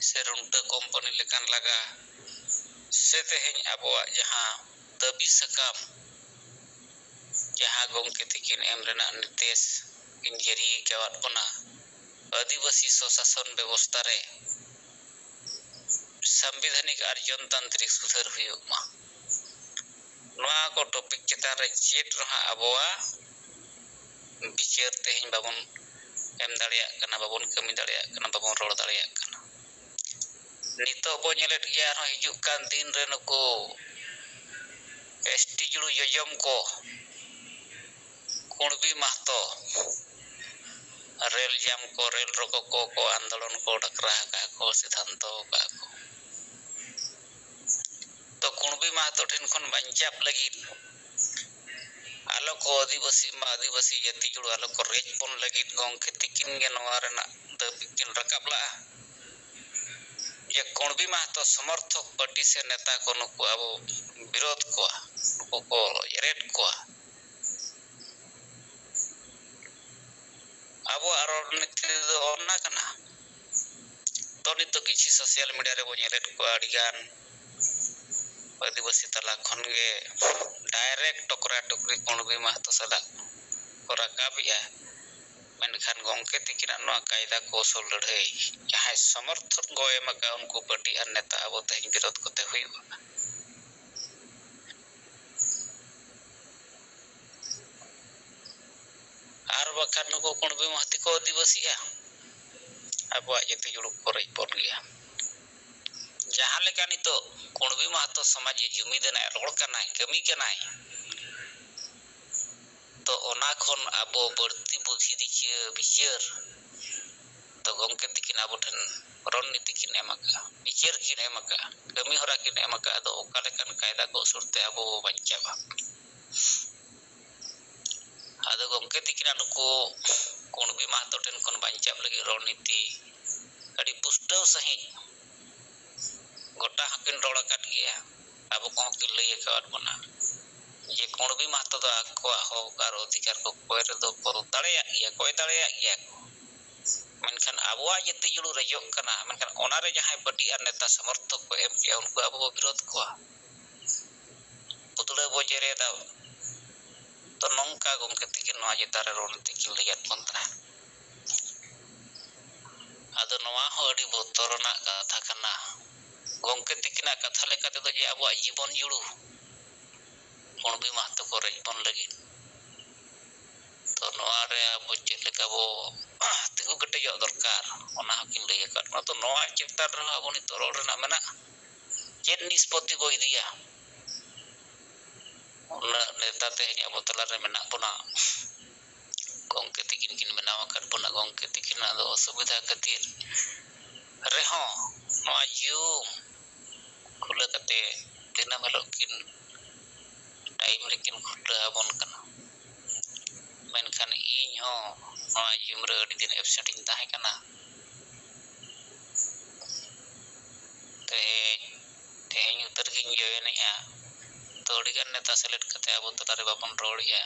ᱥᱮ ᱨᱩᱱᱴᱟᱹ ᱠᱳᱢᱯᱟᱱᱤ ᱞᱮᱠᱟᱱ ᱞᱟᱜᱟ, ᱥᱮ ᱛᱮᱦᱮᱧ ᱟᱵᱚᱣᱟᱜ ᱡᱟᱦᱟᱸ ᱫᱟᱹᱵᱤ ᱥᱟᱠᱟᱢ, ᱡᱟᱦᱟᱸ ᱜᱚᱢᱠᱮ ᱛᱤᱠᱤᱱ ᱮᱢ ᱨᱮᱱᱟᱜ ᱱᱤᱨᱫᱮᱥ ᱠᱤᱱ ᱡᱟᱹᱨᱤ ᱟᱠᱟᱣᱟᱫ ᱵᱚᱱᱟ, ᱟᱹᱫᱤᱵᱟᱹᱥᱤ ᱥᱚᱥᱟᱥᱚᱱ ᱵᱮᱵᱚᱥᱛᱷᱟ ᱨᱮ ᱥᱟᱝᱵᱤᱫᱷᱟᱱᱤᱠ ᱟᱨ ᱡᱚᱱᱛᱟᱱᱛᱨᱤᱠ ᱥᱩᱫᱷᱟᱹᱨ ᱦᱩᱭᱩᱜ ᱢᱟ᱾ ᱱᱚᱣᱟ ᱠᱚ ᱴᱚᱯᱤᱠ ᱪᱮᱛᱟᱱ ᱨᱮ ᱪᱮᱫ ᱨᱮᱦᱚᱸ ᱟᱵᱚᱣᱟᱜ ᱵᱤᱪᱟᱹᱨ ᱛᱮᱦᱮᱧ ᱵᱟᱵᱚᱱ ᱮᱢ ᱫᱟᱲᱮᱭᱟᱜ ᱠᱟᱱᱟ, ᱵᱟᱵᱚᱱ ᱠᱟᱹᱢᱤ ᱫᱟᱲᱮᱭᱟᱜ ᱠᱟᱱᱟ, ᱵᱟᱵᱚᱱ ᱨᱚᱲ ᱫᱟᱲᱮᱭᱟᱜ ᱠᱟᱱᱟ᱾ ᱱᱤᱛᱚᱜ ᱵᱚ ᱧᱮᱞᱮᱫ ᱜᱮᱭᱟ, ᱟᱨᱦᱚᱸ ᱦᱤᱡᱩᱜ ᱠᱟᱱ ᱫᱤᱱ ᱨᱮ ᱱᱩᱠᱩ ᱮᱥ ᱴᱤ ᱡᱩᱲᱩ ᱡᱚᱡᱚᱢ ᱠᱚ, ᱠᱩᱬᱵᱤ ᱢᱟᱦᱛᱚ, ᱨᱮᱞ ᱡᱟᱢ ᱠᱚ, ᱨᱮᱞ ᱨᱚᱠᱚ ᱠᱚ, ᱠᱚ ᱟᱱᱫᱳᱞᱚᱱ ᱠᱚ ᱰᱟᱠᱨᱟ ᱟᱠᱟᱫ ᱠᱚ, ᱥᱤᱫᱷᱟᱱᱛᱚ ᱟᱠᱟᱫ ᱠᱚ᱾ ᱛᱚ ᱠᱩᱬᱵᱤ ᱢᱟᱦᱛᱚ ᱴᱷᱮᱱ ᱠᱷᱚᱱ ᱵᱟᱧᱪᱟᱣ ᱞᱟᱹᱜᱤᱫ, ᱟᱞᱚ ᱠᱚ ᱟᱹᱫᱤᱵᱟᱹᱥᱤ ᱢᱟ, ᱟᱹᱫᱤᱵᱟᱹᱥᱤ ᱡᱟᱹᱛᱤ ᱡᱩᱲᱩ ᱟᱞᱚ ᱠᱚ ᱨᱮᱡ ᱵᱚᱱ ᱞᱟᱹᱜᱤᱫ ᱜᱚᱢᱠᱮ ᱛᱤᱠᱤᱱ ᱜᱮ ᱱᱚᱣᱟ ᱨᱮᱱᱟᱜ ᱫᱟᱹᱵᱤ ᱠᱤᱱ ᱨᱟᱠᱟᱵ ᱞᱟᱜᱼᱟ᱾ ᱡᱮ ᱠᱩᱬᱵᱤ ᱢᱟᱦᱛᱚ ᱥᱚᱢᱚᱨᱛᱷᱚᱠ ᱯᱟᱹᱴᱤ ᱥᱮ ᱱᱮᱛᱟ ᱠᱚ ᱱᱩᱠᱩ ᱟᱵᱚ ᱵᱤᱨᱳᱫᱷ ᱠᱚᱣᱟ, ᱱᱩᱠᱩ ᱠᱚ ᱮᱨᱮᱫ ᱠᱚᱣᱟ᱾ ᱟᱵᱚᱣᱟᱜ ᱨᱚᱲ ᱱᱤᱛᱤ ᱫᱚ ᱚᱱᱟ ᱠᱟᱱᱟ᱾ ᱛᱚ ᱱᱤᱛᱚᱜ ᱠᱤᱪᱷᱤ social media ᱨᱮᱵᱚ ᱧᱮᱞᱮᱫ ᱠᱚᱣᱟ, ᱟᱹᱰᱤᱜᱟᱱ ᱟᱹᱫᱤᱵᱟᱹᱥᱤ ᱛᱟᱞᱟ ᱠᱷᱚᱱ ᱜᱮ direct ᱴᱚᱠᱨᱟ ᱴᱚᱠᱨᱤ ᱠᱩᱬᱵᱤ ᱢᱟᱦᱟᱛᱚ ᱥᱟᱞᱟᱜ ᱠᱚ ᱨᱟᱠᱟᱵᱮᱜᱼᱟ᱾ ᱢᱮᱱᱠᱷᱟᱱ ᱜᱚᱢᱠᱮ ᱛᱤᱠᱤᱱᱟᱜ ᱱᱚᱣᱟ ᱠᱟᱭᱫᱟ ᱠᱚᱣᱥᱚᱞ ᱞᱟᱹᱲᱦᱟᱹᱭ ᱡᱟᱦᱟᱸᱭ ᱥᱚᱢᱚᱨᱛᱷᱚᱱ ᱠᱚ ᱮᱢ ᱟᱠᱟᱫ, ᱩᱱᱠᱩ ᱯᱟᱹᱴᱤ ᱟᱨ ᱱᱮᱛᱟ ᱟᱵᱚ ᱛᱮᱦᱮᱧ ᱵᱤᱨᱳᱫᱷ ᱠᱚᱛᱮ ᱦᱩᱭᱩᱜᱼᱟ᱾ ᱟᱨ ᱵᱟᱠᱷᱟᱱ ᱱᱩᱠᱩ ᱠᱩᱬᱵᱤ ᱢᱟᱦᱟᱛᱤ ᱠᱚ ᱟᱹᱫᱤᱵᱟᱹᱥᱤᱜᱼᱟ, ᱟᱵᱚᱣᱟᱜ ᱡᱟᱹᱛᱤ ᱡᱩᱲᱩ ᱠᱚ ᱨᱮᱡ ᱵᱚᱱ ᱜᱮᱭᱟ᱾ ᱡᱟᱦᱟᱸ ᱞᱮᱠᱟ ᱱᱤᱛᱚᱜ ᱠᱩᱬᱵᱤ ᱢᱟᱦᱟᱛᱚ ᱥᱚᱢᱟᱡᱽ ᱮ ᱡᱩᱢᱤᱫ ᱮᱱᱟᱭ, ᱨᱚᱲ ᱠᱟᱱᱟᱭ, ᱠᱟᱹᱢᱤ ᱠᱟᱱᱟᱭ, ᱛᱚ ᱚᱱᱟ ᱠᱷᱚᱱ ᱟᱵᱚ ᱵᱟᱹᱲᱛᱤ ᱵᱩᱫᱷᱤ ᱫᱤᱥᱟᱹ ᱵᱤᱪᱟᱹᱨ ᱫᱚ ᱜᱚᱢᱠᱮ ᱛᱤᱠᱤᱱ ᱟᱵᱚ ᱴᱷᱮᱱ ᱨᱚᱱᱱᱤᱛᱤ ᱠᱤᱱ ᱮᱢ ᱟᱠᱟᱫᱼᱟ, ᱵᱤᱪᱟᱹᱨ ᱠᱤᱱ ᱮᱢ ᱟᱠᱟᱫᱼᱟ, ᱠᱟᱹᱢᱤ ᱦᱚᱨᱟ ᱠᱤᱱ ᱮᱢ ᱟᱠᱟᱫᱼᱟ᱾ ᱟᱫᱚ ᱚᱠᱟ ᱞᱮᱠᱟᱱ ᱠᱟᱭᱫᱟ ᱠᱚ ᱩᱥᱩᱞ ᱛᱮ ᱟᱵᱚ ᱵᱚ ᱵᱟᱧᱪᱟᱣᱟ? ᱟᱫᱚ ᱜᱚᱢᱠᱮ ᱛᱤᱠᱤᱱᱟᱜ ᱱᱩᱠᱩ ᱠᱩᱬᱵᱤ ᱢᱟᱦᱟᱛᱚ ᱴᱷᱮᱱ ᱠᱷᱚᱱ ᱵᱟᱧᱪᱟᱣ ᱞᱟᱹᱜᱤᱫ ᱨᱚᱱᱱᱤᱛᱤ ᱟᱹᱰᱤ ᱯᱩᱥᱴᱟᱹᱣ ᱥᱟᱺᱦᱤᱡ ᱜᱚᱴᱟ ᱦᱚᱸᱠᱤᱱ ᱨᱚᱲ ᱟᱠᱟᱫ ᱜᱮᱭᱟ, ᱟᱵᱚ ᱠᱚᱦᱚᱸ ᱠᱤᱱ ᱞᱟᱹᱭ ᱟᱠᱟᱫ ᱵᱚᱱᱟ ᱡᱮ ᱠᱩᱬᱵᱤ ᱢᱟᱦᱟᱛᱚ ᱫᱚ ᱟᱠᱚᱣᱟᱜ ᱦᱚᱠ ᱟᱨ ᱚᱫᱷᱤᱠᱟᱨ ᱠᱚ ᱠᱚᱭ ᱨᱮᱫᱚ ᱠᱚ ᱫᱟᱲᱮᱭᱟᱜ ᱜᱮᱭᱟ, ᱠᱚᱭ ᱫᱟᱲᱮᱭᱟᱜ ᱜᱮᱭᱟ ᱠᱚ᱾ ᱢᱮᱱᱠᱷᱟᱱ ᱟᱵᱚᱣᱟᱜ ᱡᱟᱹᱛᱤ ᱡᱩᱲᱩ ᱨᱮᱡᱚᱜ ᱠᱟᱱᱟ, ᱢᱮᱱᱠᱷᱟᱱ ᱚᱱᱟᱨᱮ ᱡᱟᱦᱟᱸᱭ ᱯᱟᱹᱴᱤ ᱟᱨ ᱱᱮᱛᱟ ᱥᱚᱢᱚᱨᱛᱷᱚᱠ ᱠᱚ ᱮᱢ ᱠᱮᱜᱼᱟ, ᱩᱱᱠᱩ ᱟᱵᱚ ᱵᱚ ᱵᱤᱨᱳᱫᱷ ᱠᱚᱣᱟ᱾ ᱯᱩᱛᱲᱟᱹ ᱵᱚ ᱡᱮᱨᱮᱫᱟ᱾ ᱛᱚ ᱱᱚᱝᱠᱟ ᱜᱚᱢᱠᱮ ᱛᱤᱠᱤᱱ ᱱᱚᱣᱟ ᱪᱮᱛᱟᱱ ᱨᱮ ᱨᱚᱲ ᱛᱤᱠᱤᱱ ᱞᱟᱹᱭᱟᱫ ᱵᱚᱱ ᱛᱟᱦᱮᱸᱫ᱾ ᱟᱫᱚ ᱱᱚᱣᱟ ᱦᱚᱸ ᱟᱹᱰᱤ ᱵᱚᱛᱚᱨᱟᱱᱟᱜ ᱠᱟᱛᱷᱟ ᱠᱟᱱᱟ᱾ ᱜᱚᱢᱠᱮ ᱛᱤᱠᱤᱱᱟᱜ ᱠᱟᱛᱷᱟ ᱞᱮᱠᱟ ᱛᱮᱫᱚ ᱡᱮ ᱟᱵᱚᱣᱟᱜ ᱡᱤᱵᱚᱱ ᱡᱩᱲᱩ ᱠᱩᱬᱵᱤ ᱢᱟᱦᱟᱛᱚ ᱠᱚ ᱨᱮᱡ ᱵᱚᱱ ᱞᱟᱹᱜᱤᱫ, ᱛᱚ ᱱᱚᱣᱟ ᱨᱮ ᱟᱵᱚ ᱪᱮᱫ ᱞᱮᱠᱟ ᱵᱚ ᱛᱤᱸᱜᱩ ᱠᱮᱴᱮᱡᱚᱜ ᱫᱚᱨᱠᱟᱨ, ᱚᱱᱟ ᱦᱚᱸᱠᱤᱱ ᱞᱟᱹᱭ ᱟᱠᱟᱫ ᱵᱚᱱᱟ᱾ ᱛᱚ ᱱᱚᱣᱟ ᱪᱮᱛᱟᱱ ᱨᱮᱦᱚᱸ ᱟᱵᱚ ᱱᱤᱛᱚᱜ ᱨᱚᱲ ᱨᱮᱱᱟᱜ ᱢᱮᱱᱟᱜᱼᱟ᱾ ᱪᱮᱫ ᱱᱤᱥᱯᱚᱛᱤ ᱵᱚ ᱤᱫᱤᱭᱟ? ᱩᱱᱟᱹᱜ ᱱᱮᱛᱟ ᱛᱮᱦᱮᱧ ᱟᱵᱚ ᱛᱟᱞᱟᱨᱮ ᱢᱮᱱᱟᱜ ᱵᱚᱱᱟ, ᱜᱚᱢᱠᱮ ᱛᱤᱠᱤᱱ ᱠᱤᱱ ᱵᱮᱱᱟᱣ ᱟᱠᱟᱫ ᱵᱚᱱᱟ᱾ ᱜᱚᱢᱠᱮ ᱛᱤᱠᱤᱱᱟᱜ ᱫᱚ ᱚᱥᱩᱵᱤᱫᱷᱟ ᱠᱷᱟᱹᱛᱤᱨ ᱨᱮᱦᱚᱸ ᱱᱚᱣᱟ ᱡᱩᱢ ᱠᱷᱩᱞᱟᱹ ᱠᱟᱛᱮ ᱫᱤᱱᱟᱹᱢ ᱦᱤᱞᱳᱜ ᱠᱤᱱ ᱴᱟᱭᱤᱢ ᱨᱮᱠᱤᱱ ᱠᱷᱩᱞᱟᱹ ᱟᱵᱚᱱ ᱠᱟᱱᱟ᱾ ᱢᱮᱱᱠᱷᱟᱱ ᱤᱧ ᱦᱚᱸ ᱱᱚᱣᱟ ᱡᱩᱢ ᱨᱮ ᱟᱹᱰᱤ ᱫᱤᱱ ᱮᱵᱥᱮᱱᱴ ᱤᱧ ᱛᱟᱦᱮᱸ ᱠᱟᱱᱟ᱾ ᱛᱮᱦᱮᱧ, ᱛᱮᱦᱮᱧ ᱩᱛᱟᱹᱨ ᱜᱤᱧ ᱡᱚᱭᱮᱱᱮᱜᱼᱟ᱾ ᱛᱚ ᱟᱹᱰᱤᱜᱟᱱ ᱱᱮᱛᱟ ᱥᱮᱞᱮᱫ ᱠᱟᱛᱮ ᱟᱵᱚ ᱛᱟᱞᱟᱨᱮ ᱵᱟᱵᱚᱱ ᱨᱚᱲᱮᱜᱼᱟ᱾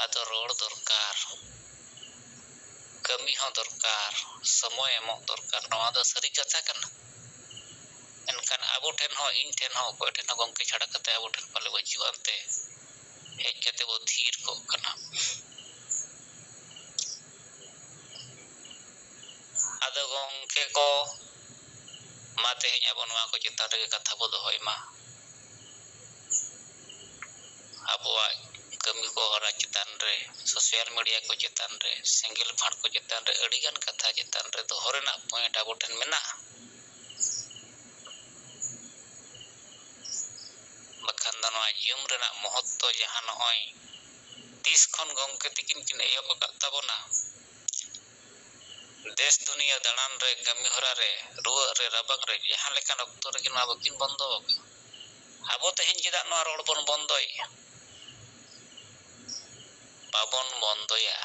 ᱟᱫᱚ ᱨᱚᱲ ᱫᱚᱨᱠᱟᱨ᱾ ᱠᱟᱹᱢᱤ ᱦᱚᱸ ᱫᱚᱨᱠᱟᱨ, ᱥᱚᱢᱚᱭ ᱮᱢᱚᱜ ᱫᱚᱨᱠᱟᱨ, ᱱᱚᱣᱟ ᱫᱚ ᱥᱟᱹᱨᱤ ᱠᱟᱛᱷᱟ ᱠᱟᱱᱟ᱾ ᱢᱮᱱᱠᱷᱟᱱ ᱟᱵᱚ ᱴᱷᱮᱱ ᱦᱚᱸ, ᱤᱧ ᱴᱷᱮᱱ ᱦᱚᱸ, ᱚᱠᱚᱭ ᱴᱷᱮᱱ ᱦᱚᱸ ᱜᱚᱢᱠᱮ ᱪᱷᱟᱲᱟ ᱠᱟᱛᱮ ᱟᱵᱚ ᱴᱷᱮᱱ ᱯᱟᱞᱮ ᱵᱟᱹᱪᱩᱜ ᱟᱱᱛᱮ ᱦᱮᱡ ᱠᱟᱛᱮ ᱵᱚ ᱛᱷᱤᱨ ᱠᱚᱜ ᱠᱟᱱᱟ᱾ ᱟᱫᱚ ᱜᱚᱢᱠᱮ ᱠᱚ, ᱢᱟ ᱛᱮᱦᱮᱧ ᱟᱵᱚ ᱱᱚᱣᱟ ᱠᱚ ᱪᱮᱛᱟᱱ ᱨᱮᱜᱮ ᱠᱟᱛᱷᱟ ᱵᱚ ᱫᱚᱦᱚᱭ ᱢᱟ᱾ ᱟᱵᱚᱣᱟᱜ ᱠᱟᱹᱢᱤ ᱠᱚ ᱦᱚᱨᱟ ᱪᱮᱛᱟᱱ ᱨᱮ, ᱥᱳᱥᱟᱞ ᱢᱤᱰᱤᱭᱟ ᱠᱚ ᱪᱮᱛᱟᱱ ᱨᱮ, ᱥᱮᱸᱜᱮᱞ ᱯᱷᱟᱸᱲ ᱠᱚ ᱪᱮᱛᱟᱱ ᱨᱮ, ᱟᱹᱰᱤᱜᱟᱱ ᱠᱟᱛᱷᱟ ᱪᱮᱛᱟᱱ ᱨᱮ ᱫᱚᱦᱚ ᱨᱮᱱᱟᱜ ᱯᱚᱭᱮᱱᱴ ᱟᱵᱚ ᱴᱷᱮᱱ ᱢᱮᱱᱟᱜᱼᱟ᱾ ᱵᱟᱠᱷᱟᱱ ᱫᱚ ᱱᱚᱣᱟ ᱡᱩᱢ ᱨᱮᱱᱟᱜ ᱢᱚᱦᱚᱛᱛᱚ ᱡᱟᱦᱟᱸ ᱱᱚᱜᱼᱚᱭ ᱛᱤᱥ ᱠᱷᱚᱱ ᱜᱚᱢᱠᱮ ᱛᱤᱠᱤᱱ ᱠᱤᱱ ᱮᱦᱚᱵ ᱟᱠᱟᱫ ᱛᱟᱵᱚᱱᱟ, ᱫᱮᱥ ᱫᱩᱱᱤᱭᱟᱹ ᱫᱟᱬᱟᱱ ᱨᱮ, ᱠᱟᱹᱢᱤ ᱦᱚᱨᱟ ᱨᱮ, ᱨᱩᱣᱟᱹᱜ ᱨᱮ, ᱨᱟᱵᱟᱝ ᱨᱮ, ᱡᱟᱦᱟᱸ ᱞᱮᱠᱟᱱ ᱚᱠᱛᱚ ᱨᱮᱜᱮ ᱱᱚᱣᱟ ᱵᱟᱹᱠᱤᱱ ᱵᱚᱱᱫᱚ ᱟᱠᱟᱫᱼᱟ᱾ ᱟᱵᱚ ᱛᱮᱦᱮᱧ ᱪᱮᱫᱟᱜ ᱱᱚᱣᱟ ᱨᱚᱲ ᱵᱚᱱ ᱵᱚᱱᱫᱚᱭᱮᱫᱼᱟ? ᱵᱟᱵᱚᱱ ᱵᱚᱱᱫᱚᱭᱟ᱾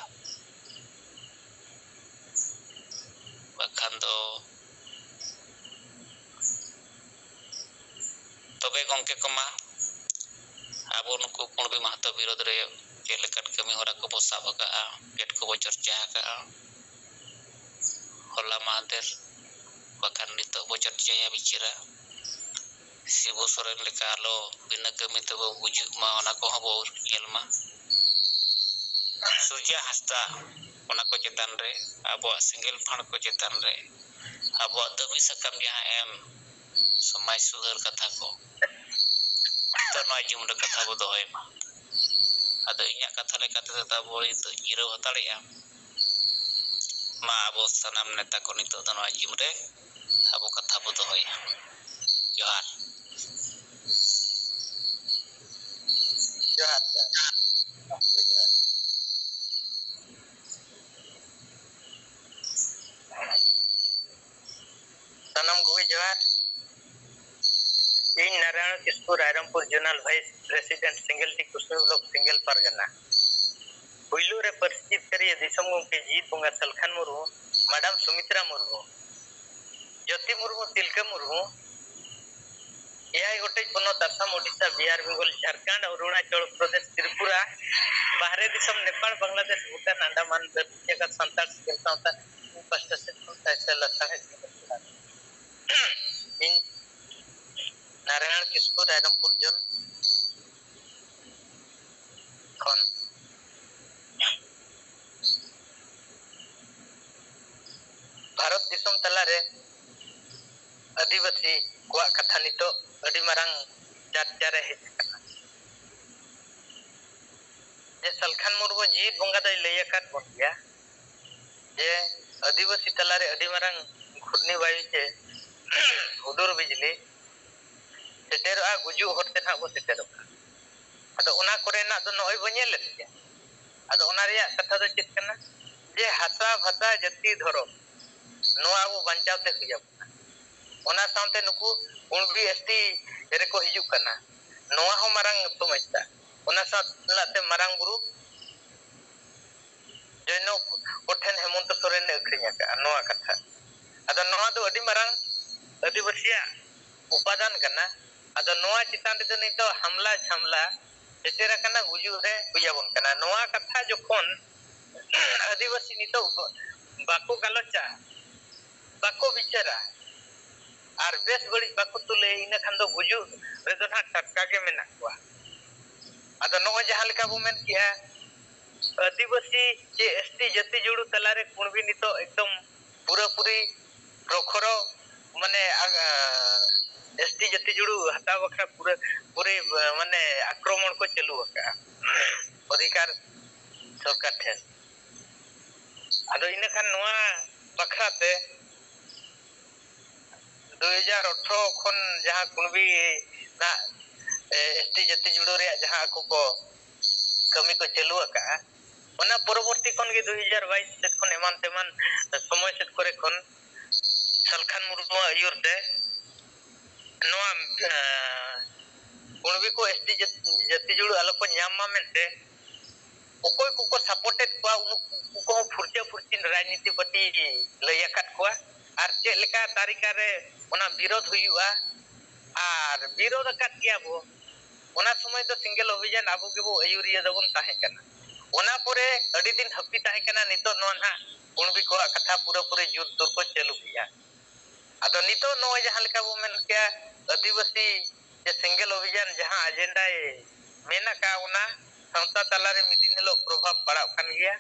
ᱵᱟᱠᱷᱟᱱ ᱫᱚ ᱛᱚᱵᱮ ᱜᱚᱢᱠᱮ ᱠᱚᱢᱟ, ᱟᱵᱚ ᱱᱩᱠᱩ ᱠᱩᱬᱵᱤ ᱢᱟᱦᱟᱛᱚ ᱵᱤᱨᱳᱫᱷ ᱨᱮ ᱪᱮᱫ ᱞᱮᱠᱟᱱ ᱠᱟᱹᱢᱤ ᱦᱚᱨᱟ ᱠᱚᱵᱚ ᱥᱟᱵ ᱟᱠᱟᱫᱼᱟ, ᱪᱮᱫ ᱠᱚᱵᱚ ᱪᱚᱨᱪᱟ ᱟᱠᱟᱫᱼᱟ, ᱦᱚᱞᱟ ᱢᱟᱦᱫᱮᱨ ᱵᱟᱠᱷᱟᱱ ᱱᱤᱛᱚᱜ ᱵᱚ ᱪᱚᱨᱪᱟᱭᱟ, ᱵᱤᱪᱟᱹᱨᱟ᱾ ᱥᱤᱵᱩ ᱥᱚᱨᱮᱱ ᱞᱮᱠᱟ ᱟᱞᱚ ᱵᱤᱱᱟᱹ ᱠᱟᱹᱢᱤ ᱛᱮᱵᱚ ᱜᱩᱡᱩᱜ ᱢᱟ, ᱚᱱᱟ ᱠᱚᱦᱚᱸ ᱵᱚ ᱧᱮᱞ ᱢᱟ᱾ ᱥᱩᱨᱡᱟ ᱦᱟᱸᱥᱫᱟ ᱚᱱᱟ ᱠᱚ ᱪᱮᱛᱟᱱ ᱨᱮ, ᱟᱵᱚᱣᱟᱜ ᱥᱮᱸᱜᱮᱞ ᱯᱷᱟᱸᱲ ᱠᱚ ᱪᱮᱛᱟᱱ ᱨᱮ, ᱟᱵᱚᱣᱟᱜ ᱫᱟᱹᱵᱤ ᱥᱟᱠᱟᱢ ᱡᱟᱦᱟᱸ ᱮᱢ, ᱥᱚᱢᱟᱡᱽ ᱥᱩᱫᱷᱟᱹᱨ ᱠᱟᱛᱷᱟ ᱠᱚ, ᱛᱚ ᱱᱚᱣᱟ ᱡᱩᱢ ᱨᱮ ᱠᱟᱛᱷᱟ ᱵᱚ ᱫᱚᱦᱚᱭ ᱢᱟ᱾ ᱟᱫᱚ ᱤᱧᱟᱹᱜ ᱠᱟᱛᱷᱟ ᱞᱮᱠᱟ ᱛᱮᱫᱚ ᱟᱵᱚ ᱱᱤᱛᱚᱜ ᱡᱤᱨᱟᱹᱣ ᱦᱟᱛᱟᱲᱮᱜᱼᱟ᱾ ᱢᱟ ᱟᱵᱚ ᱥᱟᱱᱟᱢ ᱱᱮᱛᱟ ᱠᱚ ᱱᱤᱛᱚᱜ ᱫᱚ ᱱᱚᱣᱟ ᱡᱤᱢ ᱨᱮ ᱟᱵᱚ ᱠᱟᱛᱷᱟ ᱵᱚ ᱫᱚᱦᱚᱭᱟ᱾ ᱡᱚᱦᱟᱨ᱾ ᱡᱚᱦᱟᱨ, ᱡᱚᱦᱟᱨ᱾ ᱥᱟᱱᱟᱢ ᱠᱚᱜᱮ ᱡᱚᱦᱟᱨ᱾ ᱤᱧ ᱱᱟᱨᱟᱭᱚᱬ ᱠᱤᱥᱠᱩ, ᱨᱟᱭᱨᱚᱝᱯᱩᱨ ᱡᱳᱱᱟᱞ ᱵᱷᱟᱭᱤᱥ ᱯᱨᱮᱥᱤᱰᱮᱱᱴ, ᱥᱮᱸᱜᱮᱞ ᱴᱤ ᱠᱩᱥᱢᱤ ᱵᱞᱚᱠ, ᱥᱮᱸᱜᱮᱞ ᱯᱟᱨᱜᱟᱱᱟ᱾ ᱯᱩᱭᱞᱩ ᱨᱮ ᱯᱟᱹᱨᱥᱤ ᱡᱤᱛᱠᱟᱹᱨᱤᱭᱟᱹ ᱫᱤᱥᱚᱢ ᱜᱚᱢᱠᱮ ᱡᱤᱛ ᱵᱚᱸᱜᱟ ᱥᱟᱞᱠᱷᱟᱱ ᱢᱩᱨᱢᱩ, ᱢᱟᱰᱟᱢ ᱥᱩᱢᱤᱛᱨᱟ ᱢᱩᱨᱢᱩ, ᱡᱳᱛᱤ ᱢᱩᱨᱢᱩ, ᱛᱤᱞᱠᱟᱹ ᱢᱩᱨᱢᱩ, ᱮᱭᱟᱭ ᱜᱚᱴᱮᱡ ᱯᱚᱱᱚᱛ, ᱟᱥᱟᱢ, ᱳᱰᱤᱥᱟ, ᱵᱤᱦᱟᱨ, ᱵᱮᱝᱜᱚᱞ, ᱡᱷᱟᱲᱠᱷᱚᱸᱰ, ᱚᱨᱩᱬᱟᱪᱚᱞ ᱯᱨᱚᱫᱮᱥ, ᱛᱨᱤᱯᱩᱨᱟ, ᱵᱟᱦᱨᱮ ᱫᱤᱥᱚᱢ ᱱᱮᱯᱟᱲ, ᱵᱟᱝᱞᱟᱫᱮᱥ, ᱵᱷᱩᱴᱟᱱ, ᱟᱱᱰᱟᱢᱟᱱ, ᱫᱷᱟᱹᱨᱛᱤ ᱡᱟᱠᱟᱛ ᱥᱟᱱᱛᱟᱲ ᱥᱤᱸᱜᱟᱹᱲ ᱥᱟᱶᱛᱟ ᱯᱟᱥᱴᱟ ᱥᱮᱫ ᱠᱷᱚᱱ ᱥᱟᱭᱥᱟ ᱞᱟᱥᱟᱲᱦᱮᱫ ᱤᱧ ᱱᱟᱨᱟᱭᱚᱱ ᱠᱤᱥᱠᱩ, ᱨᱟᱭᱨᱚᱝᱯᱩᱨ ᱡᱳᱱ ᱠᱷᱚᱱ᱾ ᱵᱷᱟᱨᱚᱛ ᱫᱤᱥᱚᱢ ᱛᱟᱞᱟᱨᱮ ᱟᱹᱫᱤᱵᱟᱹᱥᱤ ᱠᱚᱣᱟᱜ ᱠᱟᱛᱷᱟ ᱱᱤᱛᱚᱜ ᱟᱹᱰᱤ ᱢᱟᱨᱟᱝ ᱪᱟᱨᱪᱟ ᱨᱮ ᱦᱮᱡ ᱟᱠᱟᱱᱟ᱾ ᱡᱮ ᱥᱟᱞᱠᱷᱟᱱ ᱢᱩᱨᱢᱩ ᱡᱤᱣᱤᱫ ᱵᱚᱸᱜᱟ ᱫᱚᱭ ᱞᱟᱹᱭ ᱟᱠᱟᱫ ᱵᱚᱱ ᱜᱮᱭᱟ ᱡᱮ ᱟᱹᱫᱤᱵᱟᱹᱥᱤ ᱛᱟᱞᱟᱨᱮ ᱟᱹᱰᱤ ᱢᱟᱨᱟᱝ ᱜᱷᱩᱨᱱᱤ ᱵᱟᱭᱩ ᱪᱮ ᱦᱩᱰᱩᱨ ᱵᱤᱡᱽᱞᱤ ᱥᱮᱴᱮᱨᱚᱜᱼᱟ, ᱜᱩᱡᱩᱜ ᱦᱚᱨ ᱛᱮ ᱱᱟᱦᱟᱜ ᱵᱚ ᱥᱮᱴᱮᱨᱚᱜᱼᱟ᱾ ᱟᱫᱚ ᱚᱱᱟ ᱠᱚᱨᱮᱱᱟᱜ ᱫᱚ ᱱᱚᱜᱼᱚᱭ ᱵᱚ ᱧᱮᱞᱮᱫ ᱜᱮᱭᱟ᱾ ᱟᱫᱚ ᱚᱱᱟ ᱨᱮᱭᱟᱜ ᱠᱟᱛᱷᱟ ᱫᱚ ᱪᱮᱫ ᱠᱟᱱᱟ? ᱡᱮ ᱦᱟᱥᱟ, ᱵᱷᱟᱥᱟ, ᱡᱟᱹᱛᱤ, ᱫᱷᱚᱨᱚᱢ, ᱱᱚᱣᱟ ᱟᱵᱚ ᱵᱟᱧᱪᱟᱣ ᱛᱮ ᱦᱩᱭ ᱟᱵᱚᱱᱟ᱾ ᱚᱱᱟ ᱥᱟᱶᱛᱮ ᱱᱩᱠᱩ ᱩᱬᱵᱤ ᱮᱥ ᱴᱤ ᱨᱮᱠᱚ ᱦᱤᱡᱩᱜ ᱠᱟᱱᱟ, ᱱᱚᱣᱟ ᱦᱚᱸ ᱢᱟᱨᱟᱝ ᱥᱚᱢᱚᱥᱥᱟ᱾ ᱚᱱᱟ ᱥᱟᱶᱛᱮ ᱢᱟᱨᱟᱝ ᱵᱩᱨᱩ ᱡᱚᱭᱱᱚ ᱠᱚᱴᱷᱮᱱ ᱦᱮᱢᱚᱱᱛᱚ ᱥᱚᱨᱮᱱᱮ ᱟᱹᱠᱷᱨᱤᱧ ᱟᱠᱟᱫᱼᱟ, ᱱᱚᱣᱟ ᱠᱟᱛᱷᱟ᱾ ᱟᱫᱚ ᱱᱚᱣᱟ ᱫᱚ ᱟᱹᱰᱤ ᱢᱟᱨᱟᱝ ᱟᱹᱫᱤᱵᱟᱹᱥᱤᱭᱟᱜ ᱩᱯᱟᱫᱟᱱ ᱠᱟᱱᱟ᱾ ᱟᱫᱚ ᱱᱚᱣᱟ ᱪᱮᱛᱟᱱ ᱨᱮᱫᱚ ᱱᱤᱛᱚᱜ ᱦᱟᱢᱞᱟ ᱡᱷᱟᱢᱞᱟ ᱥᱮᱴᱮᱨ ᱟᱠᱟᱱᱟ, ᱜᱩᱡᱩᱜ ᱨᱮ ᱦᱩᱭ ᱟᱵᱚᱱ ᱠᱟᱱᱟ᱾ ᱱᱚᱣᱟ ᱠᱟᱛᱷᱟ ᱡᱚᱠᱷᱚᱱ ᱟᱹᱫᱤᱵᱟᱹᱥᱤ ᱱᱤᱛᱚᱜ ᱵᱟᱠᱚ ᱜᱟᱞᱚᱪᱟ, ᱵᱟᱠᱚ ᱵᱤᱪᱟᱹᱨᱟ, ᱟᱨ ᱵᱮᱥ ᱵᱟᱹᱲᱤᱡ ᱵᱟᱠᱚ ᱛᱩᱞᱟᱹᱭᱟ, ᱤᱱᱟᱹ ᱠᱷᱟᱱ ᱫᱚ ᱜᱩᱡᱩᱜ ᱨᱮᱫᱚ ᱱᱟᱦᱟᱜ ᱴᱟᱴᱠᱟ ᱜᱮ ᱢᱮᱱᱟᱜ ᱠᱚᱣᱟ᱾ ᱟᱫᱚ ᱱᱚᱜᱼᱚᱭ ᱡᱟᱦᱟᱸ ᱞᱮᱠᱟ ᱵᱚ ᱢᱮᱱ ᱠᱮᱜᱼᱟ, ᱟᱹᱫᱤᱵᱟᱹᱥᱤ ᱪᱮ ᱮᱥ ᱴᱤ ᱡᱟᱹᱛᱤ ᱡᱩᱲᱩ ᱛᱟᱞᱟᱨᱮ ᱠᱩᱬᱵᱤ ᱱᱤᱛᱚᱜ ᱮᱠᱫᱚᱢ ᱯᱩᱨᱟᱹᱯᱩᱨᱤ ᱯᱨᱚᱠᱷᱚᱨᱚ, ᱢᱟᱱᱮ, ᱟ-, ᱮᱥ ᱴᱤ ᱡᱟᱹᱛᱤ ᱡᱩᱲᱩ ᱦᱟᱛᱟᱣ ᱵᱟᱠᱷᱨᱟ ᱯᱩᱨᱟᱹ ᱯᱩᱨᱤ, ᱢᱟᱱᱮ, ᱟᱠᱨᱚᱢᱚᱬ ᱠᱚ ᱪᱟᱹᱞᱩ ᱟᱠᱟᱫᱼᱟ ᱚᱫᱷᱤᱠᱟᱨ ᱥᱚᱨᱠᱟᱨ ᱴᱷᱮᱱ᱾ ᱟᱫᱚ ᱤᱱᱟᱹ ᱠᱷᱟᱱ ᱱᱚᱣᱟ ᱵᱟᱠᱷᱨᱟ ᱛᱮ ᱫᱩ ᱦᱟᱡᱟᱨ ᱟᱴᱷᱨᱚ ᱠᱷᱚᱱ ᱡᱟᱦᱟᱸ ᱠᱩᱬᱵᱤ ᱨᱮᱱᱟᱜ, ᱮ, ᱮᱥ ᱴᱤ ᱡᱟᱹᱛᱤ ᱡᱩᱲᱟᱹ ᱨᱮᱭᱟᱜ ᱡᱟᱦᱟᱸ ᱟᱠᱚ ᱠᱚ ᱠᱟᱹᱢᱤ ᱠᱚ ᱪᱟᱹᱞᱩ ᱟᱠᱟᱫᱼᱟ, ᱚᱱᱟ ᱯᱚᱨᱚᱵᱚᱨᱛᱤ ᱠᱷᱚᱱ ᱜᱮ ᱫᱩ ᱦᱟᱡᱟᱨ ᱵᱟᱭᱤᱥ ᱥᱮᱫ ᱠᱷᱚᱱ ᱮᱢᱟᱱ ᱛᱮᱢᱟᱱ ᱥᱚᱢᱚᱭ ᱥᱮᱫ ᱠᱚᱨᱮ ᱠᱷᱚᱱ ᱥᱟᱞᱠᱷᱟᱱ ᱢᱩᱨᱢᱩᱣᱟᱜ ᱟᱹᱭᱩᱨ ᱛᱮ ᱱᱚᱣᱟ, ᱮ, ᱠᱩᱬᱵᱤ ᱠᱚ ᱮᱥ ᱴᱤ ᱡᱟᱹᱛ-, ᱡᱟᱹᱛᱤ ᱡᱩᱲᱟᱹ ᱟᱞᱚ ᱠᱚ ᱧᱟᱢ ᱢᱟ ᱢᱮᱱᱛᱮ ᱚᱠᱚᱭ ᱠᱚᱠᱚ ᱥᱟᱯᱳᱨᱴᱮᱰ ᱠᱚᱣᱟ, ᱩᱱᱠᱩ ᱠᱚᱦᱚᱸ ᱯᱷᱩᱨᱪᱟᱹ ᱯᱷᱩᱨᱪᱤ ᱨᱟᱡᱽᱱᱤᱛᱤ ᱯᱟᱹᱴᱤ ᱞᱟᱹᱭ ᱟᱠᱟᱫ ᱠᱚᱣᱟ᱾ ᱟᱨ ᱪᱮᱫ ᱞᱮᱠᱟ ᱛᱟᱹᱨᱤᱠᱟ ᱨᱮ ᱚᱱᱟ ᱵᱤᱨᱳᱫᱷ ᱦᱩᱭᱩᱜᱼᱟ, ᱟᱨ ᱟᱨ ᱵᱤᱨᱳᱫᱷ ᱟᱠᱟᱫ ᱜᱮᱭᱟ ᱵᱚ᱾ ᱚᱱᱟ ᱥᱚᱢᱚᱭ ᱫᱚ ᱥᱮᱸᱜᱮᱞ ᱚᱵᱷᱤᱡᱟᱱ ᱟᱵᱚ ᱜᱮᱵᱚ ᱟᱹᱭᱩᱨᱤᱭᱟᱹ ᱫᱚᱵᱚᱱ ᱛᱟᱦᱮᱸ ᱠᱟᱱᱟ᱾ ᱚᱱᱟ ᱯᱚᱨᱮ ᱟᱹᱰᱤ ᱫᱤᱱ ᱦᱟᱹᱯᱤᱫ ᱛᱟᱦᱮᱸ ᱠᱟᱱᱟ᱾ ᱱᱤᱛᱚᱜ ᱱᱚᱣᱟ ᱱᱟᱦᱟᱜ ᱠᱩᱬᱵᱤ ᱠᱚᱣᱟᱜ ᱠᱟᱛᱷᱟ ᱯᱩᱨᱟᱹᱯᱩᱨᱤ ᱡᱳᱨ ᱛᱳᱨ ᱠᱚ ᱪᱟᱹᱞᱩ ᱠᱮᱜᱼᱟ᱾ ᱟᱫᱚ ᱱᱤᱛᱚᱜ ᱱᱚᱜᱼᱚᱭ ᱡᱟᱦᱟᱸ ᱞᱮᱠᱟ ᱵᱚ ᱢᱮᱱ ᱠᱮᱜᱼᱟ, ᱟᱹᱫᱤᱵᱟᱹᱥᱤ ᱡᱮ ᱥᱮᱸᱜᱮᱞ ᱚᱵᱷᱤᱡᱟᱱ ᱡᱟᱦᱟᱸ ᱟᱡᱮᱱᱰᱟᱭ ᱢᱮᱱ ᱟᱠᱟᱫ, ᱚᱱᱟ ᱥᱟᱶᱛᱟ ᱛᱟᱞᱟᱨᱮ ᱢᱤᱫ ᱫᱤᱱ ᱦᱤᱞᱳᱜ ᱯᱨᱚᱵᱷᱟᱵᱽ ᱯᱟᱲᱟᱜ ᱠᱟᱱ ᱜᱮᱭᱟ᱾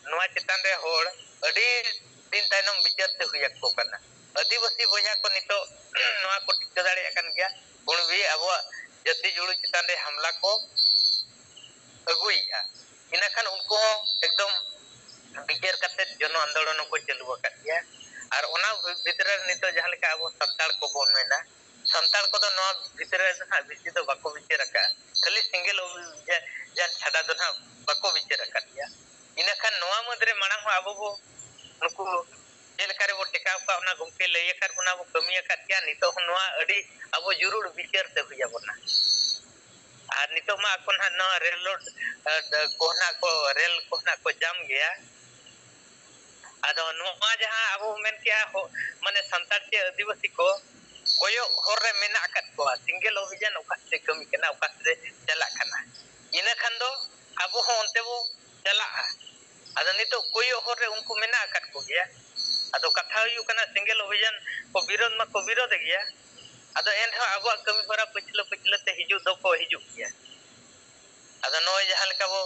ᱱᱚᱣᱟ ᱪᱮᱛᱟᱱ ᱨᱮ ᱦᱚᱲ ᱟᱹᱰᱤ ᱫᱤᱱ ᱛᱟᱭᱱᱚᱢ ᱵᱤᱪᱟᱹᱨ ᱛᱮ ᱦᱩᱭ ᱟᱠᱚ ᱠᱟᱱᱟ᱾ ᱟᱹᱫᱤᱵᱟᱹᱥᱤ ᱵᱚᱭᱦᱟ ᱠᱚ ᱱᱤᱛᱚᱜ ᱱᱚᱣᱟ ᱠᱚ ᱴᱷᱤᱠᱟᱹ ᱫᱟᱲᱮᱭᱟᱜ ᱠᱟᱱ ᱜᱮᱭᱟ, ᱠᱩᱬᱵᱤ ᱟᱵᱚᱣᱟᱜ ᱡᱟᱹᱛᱤ ᱡᱩᱲᱩ ᱪᱮᱛᱟᱱ ᱨᱮ ᱦᱟᱢᱞᱟ ᱠᱚ ᱟᱹᱜᱩᱭᱮᱫᱼᱟ᱾ ᱤᱱᱟᱹᱠᱷᱟᱱ ᱩᱱᱠᱩ ᱦᱚᱸ ᱮᱠᱫᱚᱢ ᱵᱤᱪᱟᱹᱨ ᱠᱟᱛᱮ ᱡᱚᱱᱚ ᱟᱱᱫᱳᱞᱚᱱ ᱦᱚᱸᱠᱚ ᱪᱟᱹᱞᱩ ᱟᱠᱟᱫ ᱜᱮᱭᱟ᱾ ᱟᱨ ᱚᱱᱟ ᱵᱷᱤᱛᱨᱤ ᱨᱮ ᱱᱤᱛᱚᱜ ᱡᱟᱦᱟᱸ ᱞᱮᱠᱟ ᱟᱵᱚ ᱥᱟᱱᱛᱟᱲ ᱠᱚᱵᱚᱱ ᱢᱮᱱᱟ, ᱥᱟᱱᱛᱟᱲ ᱠᱚᱫᱚ ᱱᱚᱣᱟ ᱵᱷᱤᱛᱨᱤ ᱨᱮ ᱫᱚ ᱦᱟᱸᱜ ᱵᱮᱥᱤ ᱫᱚ ᱵᱟᱠᱚ ᱵᱤᱪᱟᱹᱨ ᱟᱠᱟᱫᱼᱟ, ᱠᱷᱟᱹᱞᱤ ᱥᱮᱸᱜᱮᱞ ᱚᱵᱷᱤᱡᱟᱱ ᱪᱷᱟᱰᱟ ᱫᱚ ᱦᱟᱸᱜ ᱵᱟᱠᱚ ᱵᱤᱪᱟᱹᱨ ᱟᱠᱟᱫ ᱜᱮᱭᱟ᱾ ᱤᱱᱟᱹᱠᱷᱟᱱ ᱱᱚᱣᱟ ᱢᱩᱫᱽᱨᱮ ᱢᱟᱲᱟᱝ ᱦᱚᱸ ᱟᱵᱚ ᱵᱚ ᱱᱩᱠᱩ ᱪᱮᱫ ᱞᱮᱠᱟ ᱨᱮᱵᱚ ᱴᱮᱠᱟᱣ ᱠᱚᱣᱟ, ᱚᱱᱟ ᱜᱚᱢᱠᱮ ᱞᱟᱹᱭ ᱟᱠᱟᱫ ᱵᱚᱱᱟ, ᱵᱚ ᱠᱟᱹᱢᱤ ᱟᱠᱟᱫ ᱜᱮᱭᱟ᱾ ᱱᱤᱛᱚᱜ ᱦᱚᱸ ᱱᱚᱣᱟ ᱟᱹᱰᱤ ᱟᱵᱚ ᱡᱩᱨᱩᱲ ᱵᱤᱪᱟᱹᱨ ᱛᱮ ᱦᱩᱭ ᱟᱵᱚᱱᱟ᱾ ᱟᱨ ᱱᱤᱛᱚᱜ ᱢᱟ ᱟᱠᱚ ᱱᱟᱦᱟᱜ ᱱᱚᱣᱟ ᱨᱮᱞ ᱨᱳᱰ, ᱮ, ᱠᱚ ᱱᱟᱦᱟᱜ ᱠᱚ, ᱨᱮᱞ ᱠᱚ ᱱᱟᱦᱟᱜ ᱠᱚ ᱡᱟᱢ ᱜᱮᱭᱟ᱾ ᱟᱫᱚ ᱱᱚᱣᱟ ᱡᱟᱦᱟᱸ ᱟᱵᱚ ᱵᱚ ᱢᱮᱱ ᱠᱮᱜᱼᱟ, ᱦᱚ-, ᱢᱟᱱᱮ ᱥᱟᱱᱛᱟᱲ ᱪᱮ ᱟᱹᱫᱤᱵᱟᱹᱥᱤ ᱠᱚ ᱠᱚᱭᱚᱜ ᱦᱚᱨ ᱨᱮ ᱢᱮᱱᱟᱜ ᱟᱠᱟᱫ ᱠᱚᱣᱟ, ᱥᱮᱸᱜᱮᱞ ᱚᱵᱷᱤᱡᱟᱱ ᱚᱠᱟ ᱥᱮᱫ ᱠᱟᱹᱢᱤ ᱠᱟᱱᱟ, ᱚᱠᱟ ᱥᱮᱫ ᱪᱟᱞᱟᱜ ᱠᱟᱱᱟ, ᱤᱱᱟᱹ ᱠᱷᱟᱱ ᱫᱚ ᱟᱵᱚ ᱦᱚᱸ ᱚᱱᱛᱮ ᱵᱚ ᱪᱟᱞᱟᱜᱼᱟ᱾ ᱟᱫᱚ ᱱᱤᱛᱚᱜ ᱠᱚᱭᱚᱜ ᱦᱚᱨ ᱨᱮ ᱩᱱᱠᱩ ᱢᱮᱱᱟᱜ ᱟᱠᱟᱫ ᱠᱚᱜᱮᱭᱟ᱾ ᱟᱫᱚ ᱠᱟᱛᱷᱟ ᱦᱩᱭᱩᱜ ᱠᱟᱱᱟ, ᱥᱮᱸᱜᱮᱞ ᱚᱵᱷᱤᱡᱟᱱ ᱠᱚ ᱵᱤᱨᱳᱫᱷ ᱢᱟᱠᱚ ᱵᱤᱨᱳᱫᱷ ᱜᱮᱭᱟ, ᱟᱫᱚ ᱮᱱᱨᱮᱦᱚᱸ ᱟᱵᱚᱣᱟᱜ ᱠᱟᱹᱢᱤ ᱦᱚᱨᱟ ᱯᱟᱹᱪᱷᱞᱟᱹ ᱯᱟᱹᱪᱷᱞᱟᱹ ᱛᱮ ᱦᱤᱡᱩᱜ ᱫᱚᱠᱚ ᱦᱤᱡᱩᱜ ᱜᱮᱭᱟ᱾ ᱟᱫᱚ ᱱᱚᱜᱼᱚᱭ ᱡᱟᱦᱟᱸ ᱞᱮᱠᱟ ᱵᱚ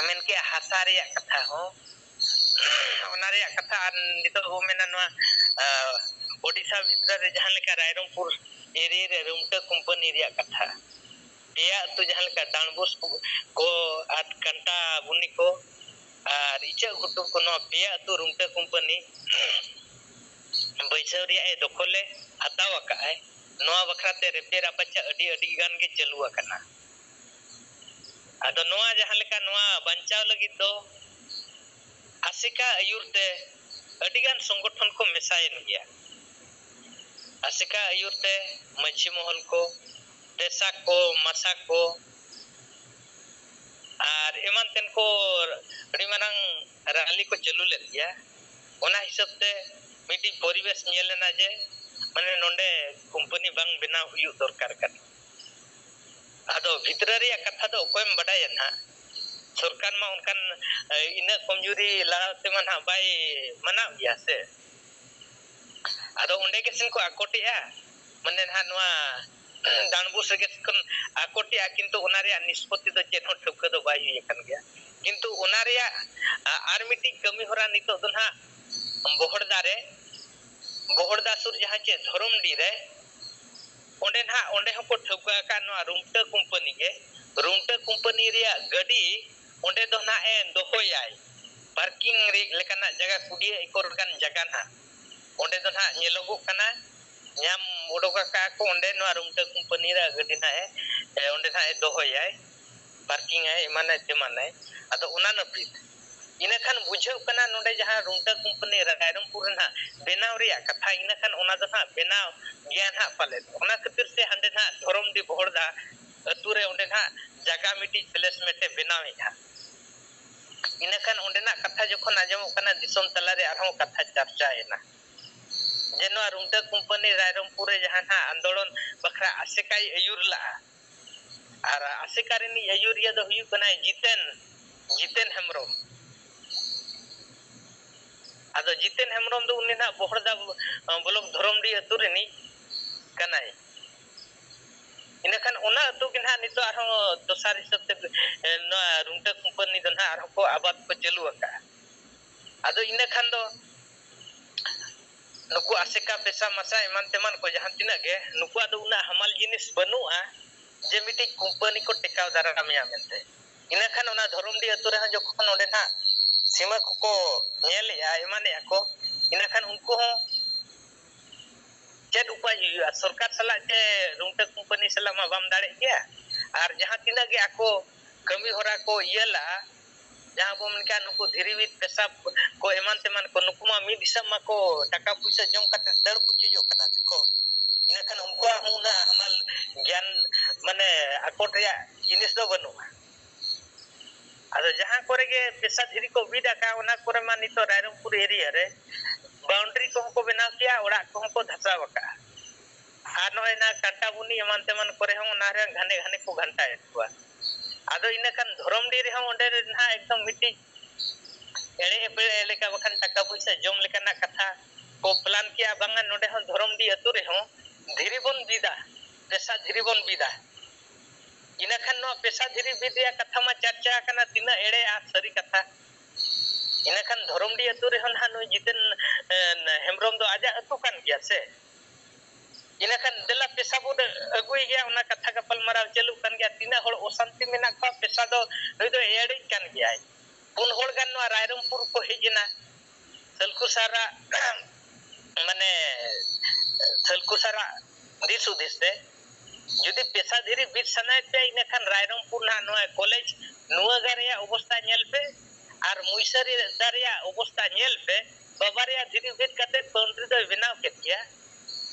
ᱢᱮᱱ ᱠᱮᱜᱼᱟ, ᱦᱟᱥᱟ ᱨᱮᱭᱟᱜ ᱠᱟᱛᱷᱟ ᱦᱚᱸ, ᱚᱱᱟ ᱨᱮᱭᱟᱜ ᱠᱟᱛᱷᱟ, ᱟᱨ ᱱᱤᱛᱚᱜ ᱵᱚ ᱢᱮᱱᱟ ᱱᱚᱣᱟ, ᱟ, ᱳᱰᱤᱥᱟ ᱵᱷᱤᱛᱨᱤ ᱨᱮ ᱡᱟᱦᱟᱸ ᱞᱮᱠᱟ ᱨᱟᱭᱨᱚᱝᱯᱩᱨ ᱮᱨᱤᱭᱟ ᱨᱮ ᱨᱩᱢᱴᱟᱹ ᱠᱳᱢᱯᱟᱱᱤ ᱨᱮᱭᱟᱜ ᱠᱟᱛᱷᱟ, ᱯᱮᱭᱟ ᱟᱹᱛᱩ ᱡᱟᱦᱟᱸ ᱞᱮᱠᱟ ᱰᱟᱸᱰᱵᱳᱥ ᱠᱚ ᱟᱨ ᱠᱟᱱᱴᱟ ᱵᱩᱱᱤ ᱠᱚ ᱟᱨ ᱤᱪᱟᱹᱜ ᱜᱷᱩᱴᱩ ᱠᱚ, ᱱᱚᱣᱟ ᱯᱮᱭᱟ ᱟᱹᱛᱩ ᱨᱩᱢᱴᱟᱹ ᱠᱳᱢᱯᱟᱱᱤ ᱵᱟᱹᱭᱥᱟᱹᱣ ᱨᱮᱭᱟᱜ ᱮ ᱫᱚᱠᱷᱚᱞᱮ ᱦᱟᱛᱟᱣ ᱟᱠᱟᱫ ᱟᱭ᱾ ᱱᱚᱣᱟ ᱵᱟᱠᱷᱨᱟ ᱛᱮ ᱨᱮᱯᱮ ᱨᱟᱯᱟᱪᱟᱜ ᱟᱹᱰᱤ, ᱟᱹᱰᱤ ᱜᱟᱱ ᱜᱮ ᱪᱟᱹᱞᱩ ᱟᱠᱟᱱᱟ᱾ ᱟᱫᱚ ᱱᱚᱣᱟ ᱡᱟᱦᱟᱸ ᱞᱮᱠᱟ, ᱱᱚᱣᱟ ᱵᱟᱧᱪᱟᱣ ᱞᱟᱹᱜᱤᱫ ᱫᱚ ᱟᱥᱮᱠᱟ ᱟᱹᱭᱩᱨ ᱛᱮ ᱟᱹᱰᱤ ᱜᱟᱱ ᱥᱚᱝᱜᱚᱴᱷᱚᱱ ᱠᱚ ᱢᱮᱥᱟᱭᱮᱱ ᱜᱮᱭᱟ᱾ ᱟᱥᱮᱠᱟ ᱟᱹᱭᱩᱨ ᱛᱮ ᱢᱟᱹᱡᱷᱤ ᱢᱚᱦᱚᱞ ᱠᱚ, ᱛᱮᱥᱟ ᱠᱚ, ᱢᱟᱥᱟ ᱠᱚ, ᱟᱨ ᱮᱢᱟᱱ ᱛᱮᱱ ᱠᱚ ᱟᱹᱰᱤ ᱢᱟᱨᱟᱝ ᱨᱟᱞᱤ ᱠᱚ ᱪᱟᱹᱞᱩ ᱞᱮᱫ ᱜᱮᱭᱟ᱾ ᱚᱱᱟ ᱦᱤᱥᱟᱹᱵ ᱛᱮ ᱢᱤᱫᱴᱤᱡ ᱯᱚᱨᱤᱵᱮᱥ ᱧᱮᱞ ᱮᱱᱟ ᱡᱮ, ᱢᱟᱱᱮ, ᱱᱚᱰᱮ ᱠᱳᱢᱯᱟᱱᱤ ᱵᱟᱝ ᱵᱮᱱᱟᱣ ᱦᱩᱭᱩᱜ ᱫᱚᱨᱠᱟᱨ ᱠᱟᱱᱟ᱾ ᱟᱫᱚ ᱵᱷᱤᱛᱨᱟᱹ ᱨᱮᱭᱟᱜ ᱠᱟᱛᱷᱟ ᱫᱚ ᱚᱠᱚᱭᱮᱢ ᱵᱟᱰᱟᱭᱟ ᱱᱟᱦᱟᱜ? ᱥᱚᱨᱠᱟᱨ ᱢᱟ ᱚᱱᱠᱟᱱ, ᱮ, ᱤᱱᱟᱹᱜ ᱠᱚᱢᱡᱩᱨᱤ ᱞᱟᱲᱟᱣ ᱛᱮᱢᱟ ᱱᱟᱦᱟᱜ ᱵᱟᱭ ᱢᱟᱱᱟᱣ ᱜᱮᱭᱟ ᱥᱮ᱾ ᱟᱫᱚ ᱚᱸᱰᱮ ᱜᱮ ᱥᱮᱱ ᱠᱚ ᱟᱠᱚᱴᱮᱜᱼᱟ, ᱢᱟᱱᱮ ᱱᱟᱦᱟᱜ ᱱᱚᱣᱟ ᱰᱟᱸᱰᱵᱩᱥ ᱨᱮᱜᱮ ᱠᱷᱚᱱ ᱟᱠᱚᱴᱮᱜᱼᱟ, ᱠᱤᱱᱛᱩ ᱚᱱᱟ ᱨᱮᱭᱟᱜ ᱱᱤᱥᱯᱚᱛᱤ ᱫᱚ ᱪᱮᱫ ᱦᱚᱸ ᱴᱷᱟᱹᱣᱠᱟᱹ ᱫᱚ ᱵᱟᱭ ᱦᱩᱭ ᱟᱠᱟᱱ ᱜᱮᱭᱟ᱾ ᱠᱤᱱᱛᱩ ᱚᱱᱟ ᱨᱮᱭᱟᱜ, ᱟ, ᱟᱨ ᱢᱤᱫᱴᱤᱡ ᱠᱟᱹᱢᱤ ᱦᱚᱨᱟ ᱱᱤᱛᱚᱜ ᱫᱚ ᱱᱟᱦᱟᱜ ᱵᱚᱦᱚᱲᱫᱟ ᱨᱮ, ᱵᱚᱦᱚᱲᱫᱟ ᱥᱩᱨ ᱡᱟᱦᱟᱸ ᱪᱮ ᱫᱷᱚᱨᱚᱢᱰᱤ ᱨᱮ, ᱚᱸᱰᱮ ᱱᱟᱦᱟᱜ, ᱚᱸᱰᱮ ᱦᱚᱸᱠᱚ ᱴᱷᱟᱹᱣᱠᱟᱹ ᱟᱠᱟᱫ ᱱᱚᱣᱟ ᱨᱩᱢᱴᱟᱹ ᱠᱳᱢᱯᱟᱱᱤ ᱜᱮ, ᱨᱩᱢᱴᱟᱹ ᱠᱳᱢᱯᱟᱱᱤ ᱨᱮᱭᱟᱜ ᱜᱟᱹᱰᱤ ᱚᱸᱰᱮ ᱫᱚ ᱱᱟᱦᱟᱜ ᱮ ᱫᱚᱦᱚᱭᱟᱭ, ᱯᱟᱨᱠᱤᱝ ᱨᱮ ᱞᱮᱠᱟᱱᱟᱜ ᱡᱟᱭᱜᱟ, ᱠᱩᱲᱤ ᱮᱠᱚᱨ ᱜᱟᱱ ᱡᱟᱭᱜᱟ ᱱᱟᱦᱟᱜ ᱚᱸᱰᱮ ᱫᱚ ᱱᱟᱦᱟᱜ ᱧᱮᱞᱚᱜᱚᱜ ᱠᱟᱱᱟ, ᱧᱟᱢ ᱚᱰᱚᱠ ᱟᱠᱟᱫ ᱠᱚ ᱚᱸᱰᱮ ᱱᱚᱣᱟ ᱨᱩᱢᱴᱟᱹ ᱠᱳᱢᱯᱟᱱᱤ ᱨᱮᱭᱟᱜ ᱜᱟᱹᱰᱤ ᱱᱟᱦᱟᱜ ᱮ, ᱮ, ᱚᱸᱰᱮ ᱱᱟᱦᱟᱜ ᱮ ᱫᱚᱦᱚᱭᱟᱭ, ᱯᱟᱨᱠᱤᱝ ᱟᱭ, ᱮᱢᱟᱱᱟᱭ ᱛᱮᱢᱟᱱᱟᱭ᱾ ᱟᱫᱚ ᱚᱱᱟ ᱱᱟᱹᱯᱤᱛ ᱤᱱᱟᱹ ᱠᱷᱟᱱ ᱵᱩᱡᱷᱟᱹᱜ ᱠᱟᱱᱟ ᱱᱚᱰᱮ ᱡᱟᱦᱟᱸ ᱨᱩᱢᱴᱟᱹ ᱠᱳᱢᱯᱟᱱᱤ ᱨᱟᱭᱨᱚᱝᱯᱩᱨ ᱨᱮ ᱱᱟᱦᱟᱜ ᱵᱮᱱᱟᱣ ᱨᱮᱭᱟᱜ ᱠᱟᱛᱷᱟ, ᱤᱱᱟᱹ ᱠᱷᱟᱱ ᱚᱱᱟ ᱫᱚ ᱱᱟᱦᱟᱜ ᱵᱮᱱᱟᱣ ᱜᱮᱭᱟ ᱱᱟᱦᱟᱜ ᱯᱟᱞᱮᱫ᱾ ᱚᱱᱟ ᱠᱷᱟᱹᱛᱤᱨ ᱛᱮ ᱦᱟᱸᱰᱮ ᱱᱟᱦᱟᱜ ᱫᱷᱚᱨᱚᱢᱰᱤ ᱵᱚᱦᱚᱲᱫᱟ ᱟᱹᱛᱩ ᱨᱮ ᱚᱸᱰᱮ ᱱᱟᱦᱟᱜ ᱡᱟᱭᱜᱟ ᱢᱤᱫᱴᱤᱡ placement ᱮ ᱵᱮᱱᱟᱣᱮᱫᱼᱟ᱾ ᱤᱱᱟᱹ ᱠᱷᱟᱱ ᱚᱸᱰᱮᱱᱟᱜ ᱠᱟᱛᱷᱟ ᱡᱚᱠᱷᱚᱱ ᱟᱸᱡᱚᱢᱚᱜ ᱠᱟᱱᱟ ᱫᱤᱥᱚᱢ ᱛᱟᱞᱟᱨᱮ, ᱟᱨᱦᱚᱸ ᱠᱟᱛᱷᱟ ᱪᱟᱨᱪᱟᱭᱮᱱᱟ ᱡᱮ ᱱᱚᱣᱟ ᱨᱩᱢᱴᱟᱹ ᱠᱳᱢᱯᱟᱱᱤ ᱨᱟᱭᱨᱚᱝᱯᱩᱨ ᱨᱮ ᱡᱟᱦᱟᱸ ᱱᱟᱦᱟᱜ ᱟᱱᱫᱳᱞᱚᱱ ᱵᱟᱠᱷᱨᱟ ᱟᱥᱮᱠᱟᱭ ᱟᱹᱭᱩᱨ ᱞᱟᱜᱼᱟ, ᱟᱨ ᱟᱥᱮᱠᱟ ᱨᱤᱱᱤᱡ ᱟᱹᱭᱩᱨᱤᱭᱟᱹ ᱫᱚ ᱦᱩᱭᱩᱜ ᱠᱟᱱᱟᱭ ᱡᱤᱛᱮᱱ, ᱡᱤᱛᱮᱱ ᱦᱮᱢᱵᱨᱚᱢ᱾ ᱟᱫᱚ ᱡᱤᱛᱮᱱ ᱦᱮᱢᱵᱨᱚᱢ ᱫᱚ ᱩᱱᱤ ᱱᱟᱦᱟᱜ ᱵᱚᱦᱚᱲᱫᱟ, ᱟᱸ, ᱵᱞᱚᱠ ᱫᱷᱚᱨᱚᱢᱰᱤ ᱟᱹᱛᱩ ᱨᱤᱱᱤᱡ ᱠᱟᱱᱟᱭ᱾ ᱤᱱᱟᱹ ᱠᱷᱟᱱ ᱚᱱᱟ ᱟᱹᱛᱩ ᱜᱮ ᱱᱟᱦᱟᱜ ᱱᱤᱛᱚᱜ ᱟᱨᱦᱚᱸ ᱫᱚᱥᱟᱨ ᱦᱤᱥᱟᱹᱵ ᱛᱮ, ᱮ, ᱱᱚᱣᱟ ᱨᱩᱢᱴᱟᱹ ᱠᱳᱢᱯᱟᱱᱤ ᱫᱚ ᱱᱟᱦᱟᱜ ᱟᱨᱦᱚᱸ ᱠᱚ ᱟᱵᱟᱫ ᱠᱚ ᱪᱟᱹᱞᱩ ᱟᱠᱟᱫᱼᱟ᱾ ᱟᱫᱚ ᱤᱱᱟᱹ ᱠᱷᱟᱱ ᱫᱚ ᱱᱩᱠᱩ ᱟᱥᱮᱠᱟ, ᱯᱮᱥᱟ ᱢᱟᱥᱟ, ᱮᱢᱟᱱ ᱛᱮᱢᱟᱱ ᱠᱚ ᱡᱟᱦᱟᱸ ᱛᱤᱱᱟᱹᱜ ᱜᱮ, ᱱᱩᱠᱩᱣᱟᱜ ᱫᱚ ᱩᱱᱟᱹᱜ ᱦᱟᱢᱟᱞ ᱡᱤᱱᱤᱥ ᱵᱟᱹᱱᱩᱜᱼᱟ ᱡᱮ ᱢᱤᱫᱴᱤᱡ ᱠᱳᱢᱯᱟᱱᱤ ᱠᱚ ᱴᱮᱠᱟᱣ ᱫᱟᱨᱟᱢᱮᱭᱟ ᱢᱮᱱᱛᱮ᱾ ᱤᱱᱟᱹ ᱠᱷᱟᱱ ᱚᱱᱟ ᱫᱷᱚᱨᱚᱢᱰᱤ ᱟᱹᱛᱩ ᱨᱮᱦᱚᱸ ᱡᱚᱠᱷᱚᱱ ᱚᱸᱰᱮ ᱱᱟᱦᱟᱜ ᱥᱤᱢᱟᱹ ᱠᱚᱠᱚ ᱧᱮᱞᱮᱜᱼᱟ, ᱮᱢᱟᱱᱮᱜᱼᱟ ᱠᱚ, ᱤᱱᱟᱹ ᱠᱷᱟᱱ ᱩᱱᱠᱩ ᱦᱚᱸ ᱪᱮᱫ ᱩᱯᱟᱭ ᱦᱩᱭᱩᱜᱼᱟ? ᱥᱚᱨᱠᱟᱨ ᱥᱟᱞᱟᱜ ᱪᱮ ᱨᱩᱢᱴᱟᱹ ᱠᱳᱢᱯᱟᱱᱤ ᱥᱟᱞᱟᱜ ᱢᱟ ᱵᱟᱢ ᱫᱟᱲᱮᱜ ᱜᱮᱭᱟ᱾ ᱟᱨ ᱡᱟᱦᱟᱸ ᱛᱤᱱᱟᱹᱜ ᱜᱮ ᱟᱠᱚ ᱠᱟᱹᱢᱤ ᱦᱚᱨᱟ ᱠᱚ ᱤᱭᱟᱹ ᱞᱟᱜᱼᱟ, ᱡᱟᱦᱟᱸ ᱵᱚᱱ ᱢᱮᱱ ᱠᱮᱜᱼᱟ, ᱱᱩᱠᱩ ᱫᱷᱤᱨᱤ ᱵᱤᱫ ᱯᱮᱥᱟ ᱠᱚ ᱮᱢᱟᱱ ᱛᱮᱢᱟᱱ ᱠᱚ, ᱱᱩᱠᱩ ᱢᱟ ᱢᱤᱫ ᱦᱤᱥᱟᱹᱵ ᱢᱟᱠᱚ ᱴᱟᱠᱟ ᱯᱩᱭᱥᱟᱹ ᱡᱚᱢ ᱠᱟᱛᱮ ᱫᱟᱹᱲ ᱯᱩᱪᱩᱡᱚᱜ ᱠᱟᱱᱟ ᱠᱚ᱾ ᱤᱱᱟᱹ ᱠᱷᱟᱱ ᱩᱱᱠᱩᱣᱟᱜ ᱦᱚᱸ ᱩᱱᱟᱹᱜ ᱦᱟᱢᱟᱞ ᱜᱮᱭᱟᱱ, ᱢᱟᱱᱮ, ᱟᱠᱚᱴ ᱨᱮᱭᱟᱜ ᱡᱤᱱᱤᱥ ᱫᱚ ᱵᱟᱹᱱᱩᱜᱼᱟ᱾ ᱟᱫᱚ ᱡᱟᱦᱟᱸ ᱠᱚᱨᱮ ᱜᱮ ᱯᱮᱥᱟ ᱫᱷᱤᱨᱤ ᱠᱚ ᱵᱤᱫ ᱟᱠᱟᱫ, ᱚᱱᱟ ᱠᱚᱨᱮ ᱢᱟ ᱱᱤᱛᱚᱜ ᱨᱟᱭᱨᱚᱝᱯᱩᱨ ᱮᱨᱤᱭᱟ ᱨᱮ ᱵᱟᱣᱩᱱᱰᱟᱨᱤ ᱠᱚᱦᱚᱸ ᱠᱚ ᱵᱮᱱᱟᱣ ᱠᱮᱜᱼᱟ, ᱚᱲᱟᱜ ᱠᱚᱦᱚᱸ ᱠᱚ ᱫᱷᱟᱥᱟᱣ ᱟᱠᱟᱫᱼᱟ᱾ ᱟᱨ ᱱᱚᱜᱼᱚᱭ ᱱᱟ ᱠᱟᱱᱴᱟᱵᱩᱱᱤ ᱮᱢᱟᱱ ᱛᱮᱢᱟᱱ ᱠᱚᱨᱮ ᱦᱚᱸ ᱚᱱᱟ ᱨᱮ ᱜᱷᱟᱱᱮ ᱜᱷᱟᱱᱮ ᱠᱚ ᱜᱷᱟᱱᱴᱟᱭᱮᱫ ᱠᱚᱣᱟ᱾ ᱟᱫᱚ ᱤᱱᱟᱹ ᱠᱷᱟᱱ ᱫᱷᱚᱨᱚᱢᱰᱤ ᱨᱮᱦᱚᱸ ᱚᱸᱰᱮ ᱱᱟᱦᱟᱜ ᱮᱠᱫᱚᱢ ᱢᱤᱫᱴᱤᱡ ᱮᱲᱮ ᱮᱯᱮᱲᱮ ᱞᱮᱠᱟ ᱵᱟᱠᱷᱟᱱ ᱴᱟᱠᱟ ᱯᱚᱭᱥᱟ ᱡᱚᱢ ᱞᱮᱠᱟᱱᱟᱜ ᱠᱟᱛᱷᱟ ᱠᱚ ᱯᱞᱟᱱ ᱠᱮᱜᱼᱟ, ᱵᱟᱝᱟ ᱱᱚᱰᱮ ᱦᱚᱸ ᱫᱷᱚᱨᱚᱢᱰᱤ ᱟᱹᱛᱩ ᱨᱮᱦᱚᱸ ᱫᱷᱤᱨᱤ ᱵᱚᱱ ᱵᱤᱫᱟ, ᱯᱮᱥᱟ ᱫᱷᱤᱨᱤ ᱵᱚᱱ ᱵᱤᱫᱟ᱾ ᱤᱱᱟᱹ ᱠᱷᱟᱱ ᱱᱚᱣᱟ ᱯᱮᱥᱟ ᱫᱷᱤᱨᱤ ᱵᱤᱫ ᱨᱮᱭᱟᱜ ᱠᱟᱛᱷᱟ ᱢᱟ ᱪᱟᱨᱪᱟ ᱟᱠᱟᱱᱟ, ᱛᱤᱱᱟᱹᱜ ᱮᱲᱮ ᱟᱨ ᱥᱟᱹᱨᱤ ᱠᱟᱛᱷᱟ᱾ ᱤᱱᱟᱹ ᱠᱷᱟᱱ ᱫᱷᱚᱨᱚᱢᱰᱤ ᱟᱹᱛᱩ ᱨᱮᱦᱚᱸ ᱱᱟᱦᱟᱜ ᱱᱩᱭ ᱡᱤᱛᱮᱱ, ᱮ, ᱦᱮᱢᱵᱨᱚᱢ ᱫᱚ ᱟᱡᱟᱜ ᱟᱹᱛᱩ ᱠᱟᱱ ᱜᱮᱭᱟ ᱥᱮ? ᱤᱱᱟᱹ ᱠᱷᱟᱱ ᱫᱮᱞᱟ ᱯᱮᱥᱟ ᱵᱚᱱ ᱟᱹᱜᱩᱭ ᱜᱮᱭᱟ, ᱚᱱᱟ ᱠᱟᱛᱷᱟ ᱜᱟᱯᱟᱞ ᱢᱟᱨᱟᱣ ᱪᱟᱹᱞᱩᱜ ᱠᱟᱱ ᱜᱮᱭᱟ᱾ ᱛᱤᱱᱟᱹᱜ ᱦᱚᱲ ᱚᱥᱟᱱᱛᱤ ᱢᱮᱱᱟᱜ ᱠᱚᱣᱟ, ᱯᱮᱥᱟ ᱫᱚ ᱱᱩᱭ ᱫᱚ ᱮᱲᱮᱡ ᱠᱟᱱ ᱜᱮᱭᱟᱭ᱾ ᱯᱩᱱ ᱦᱚᱲ ᱜᱟᱱ ᱱᱚᱣᱟ ᱨᱟᱭᱨᱚᱝᱯᱩᱨ ᱠᱚ ᱦᱮᱡ ᱮᱱᱟ, ᱥᱟᱹᱞᱠᱷᱩ ᱥᱟᱨᱟᱜ ᱢᱟᱱᱮ ᱥᱟᱹᱞᱠᱷᱩ ᱥᱟᱨᱟᱜ ᱫᱤᱥ ᱦᱩᱫᱤᱥ ᱛᱮ ᱡᱩᱫᱤ ᱯᱮᱥᱟ ᱫᱷᱤᱨᱤ ᱵᱤᱫ ᱥᱟᱱᱟᱭᱮᱫ ᱯᱮᱭᱟ, ᱤᱱᱟᱹ ᱠᱷᱟᱱ ᱨᱟᱭᱨᱚᱝᱯᱩᱨ ᱱᱟᱦᱟᱜ ᱱᱚᱣᱟ ᱠᱚᱞᱮᱡᱽ ᱱᱩᱣᱟᱹᱜᱟ ᱨᱮᱭᱟᱜ ᱚᱵᱚᱥᱛᱟ ᱧᱮᱞ ᱯᱮ ᱟᱨ ᱢᱩᱭᱥᱟᱹᱨᱤ ᱫᱟ ᱨᱮᱭᱟᱜ ᱚᱵᱚᱥᱛᱟ ᱧᱮᱞ ᱯᱮ᱾ ᱵᱟᱵᱟ ᱨᱮᱭᱟᱜ ᱫᱷᱤᱨᱤ ᱵᱤᱫ ᱠᱟᱛᱮ ᱵᱟᱣᱩᱱᱰᱨᱤ ᱫᱚᱭ ᱵᱮᱱᱟᱣ ᱠᱮᱫ ᱜᱮᱭᱟ᱾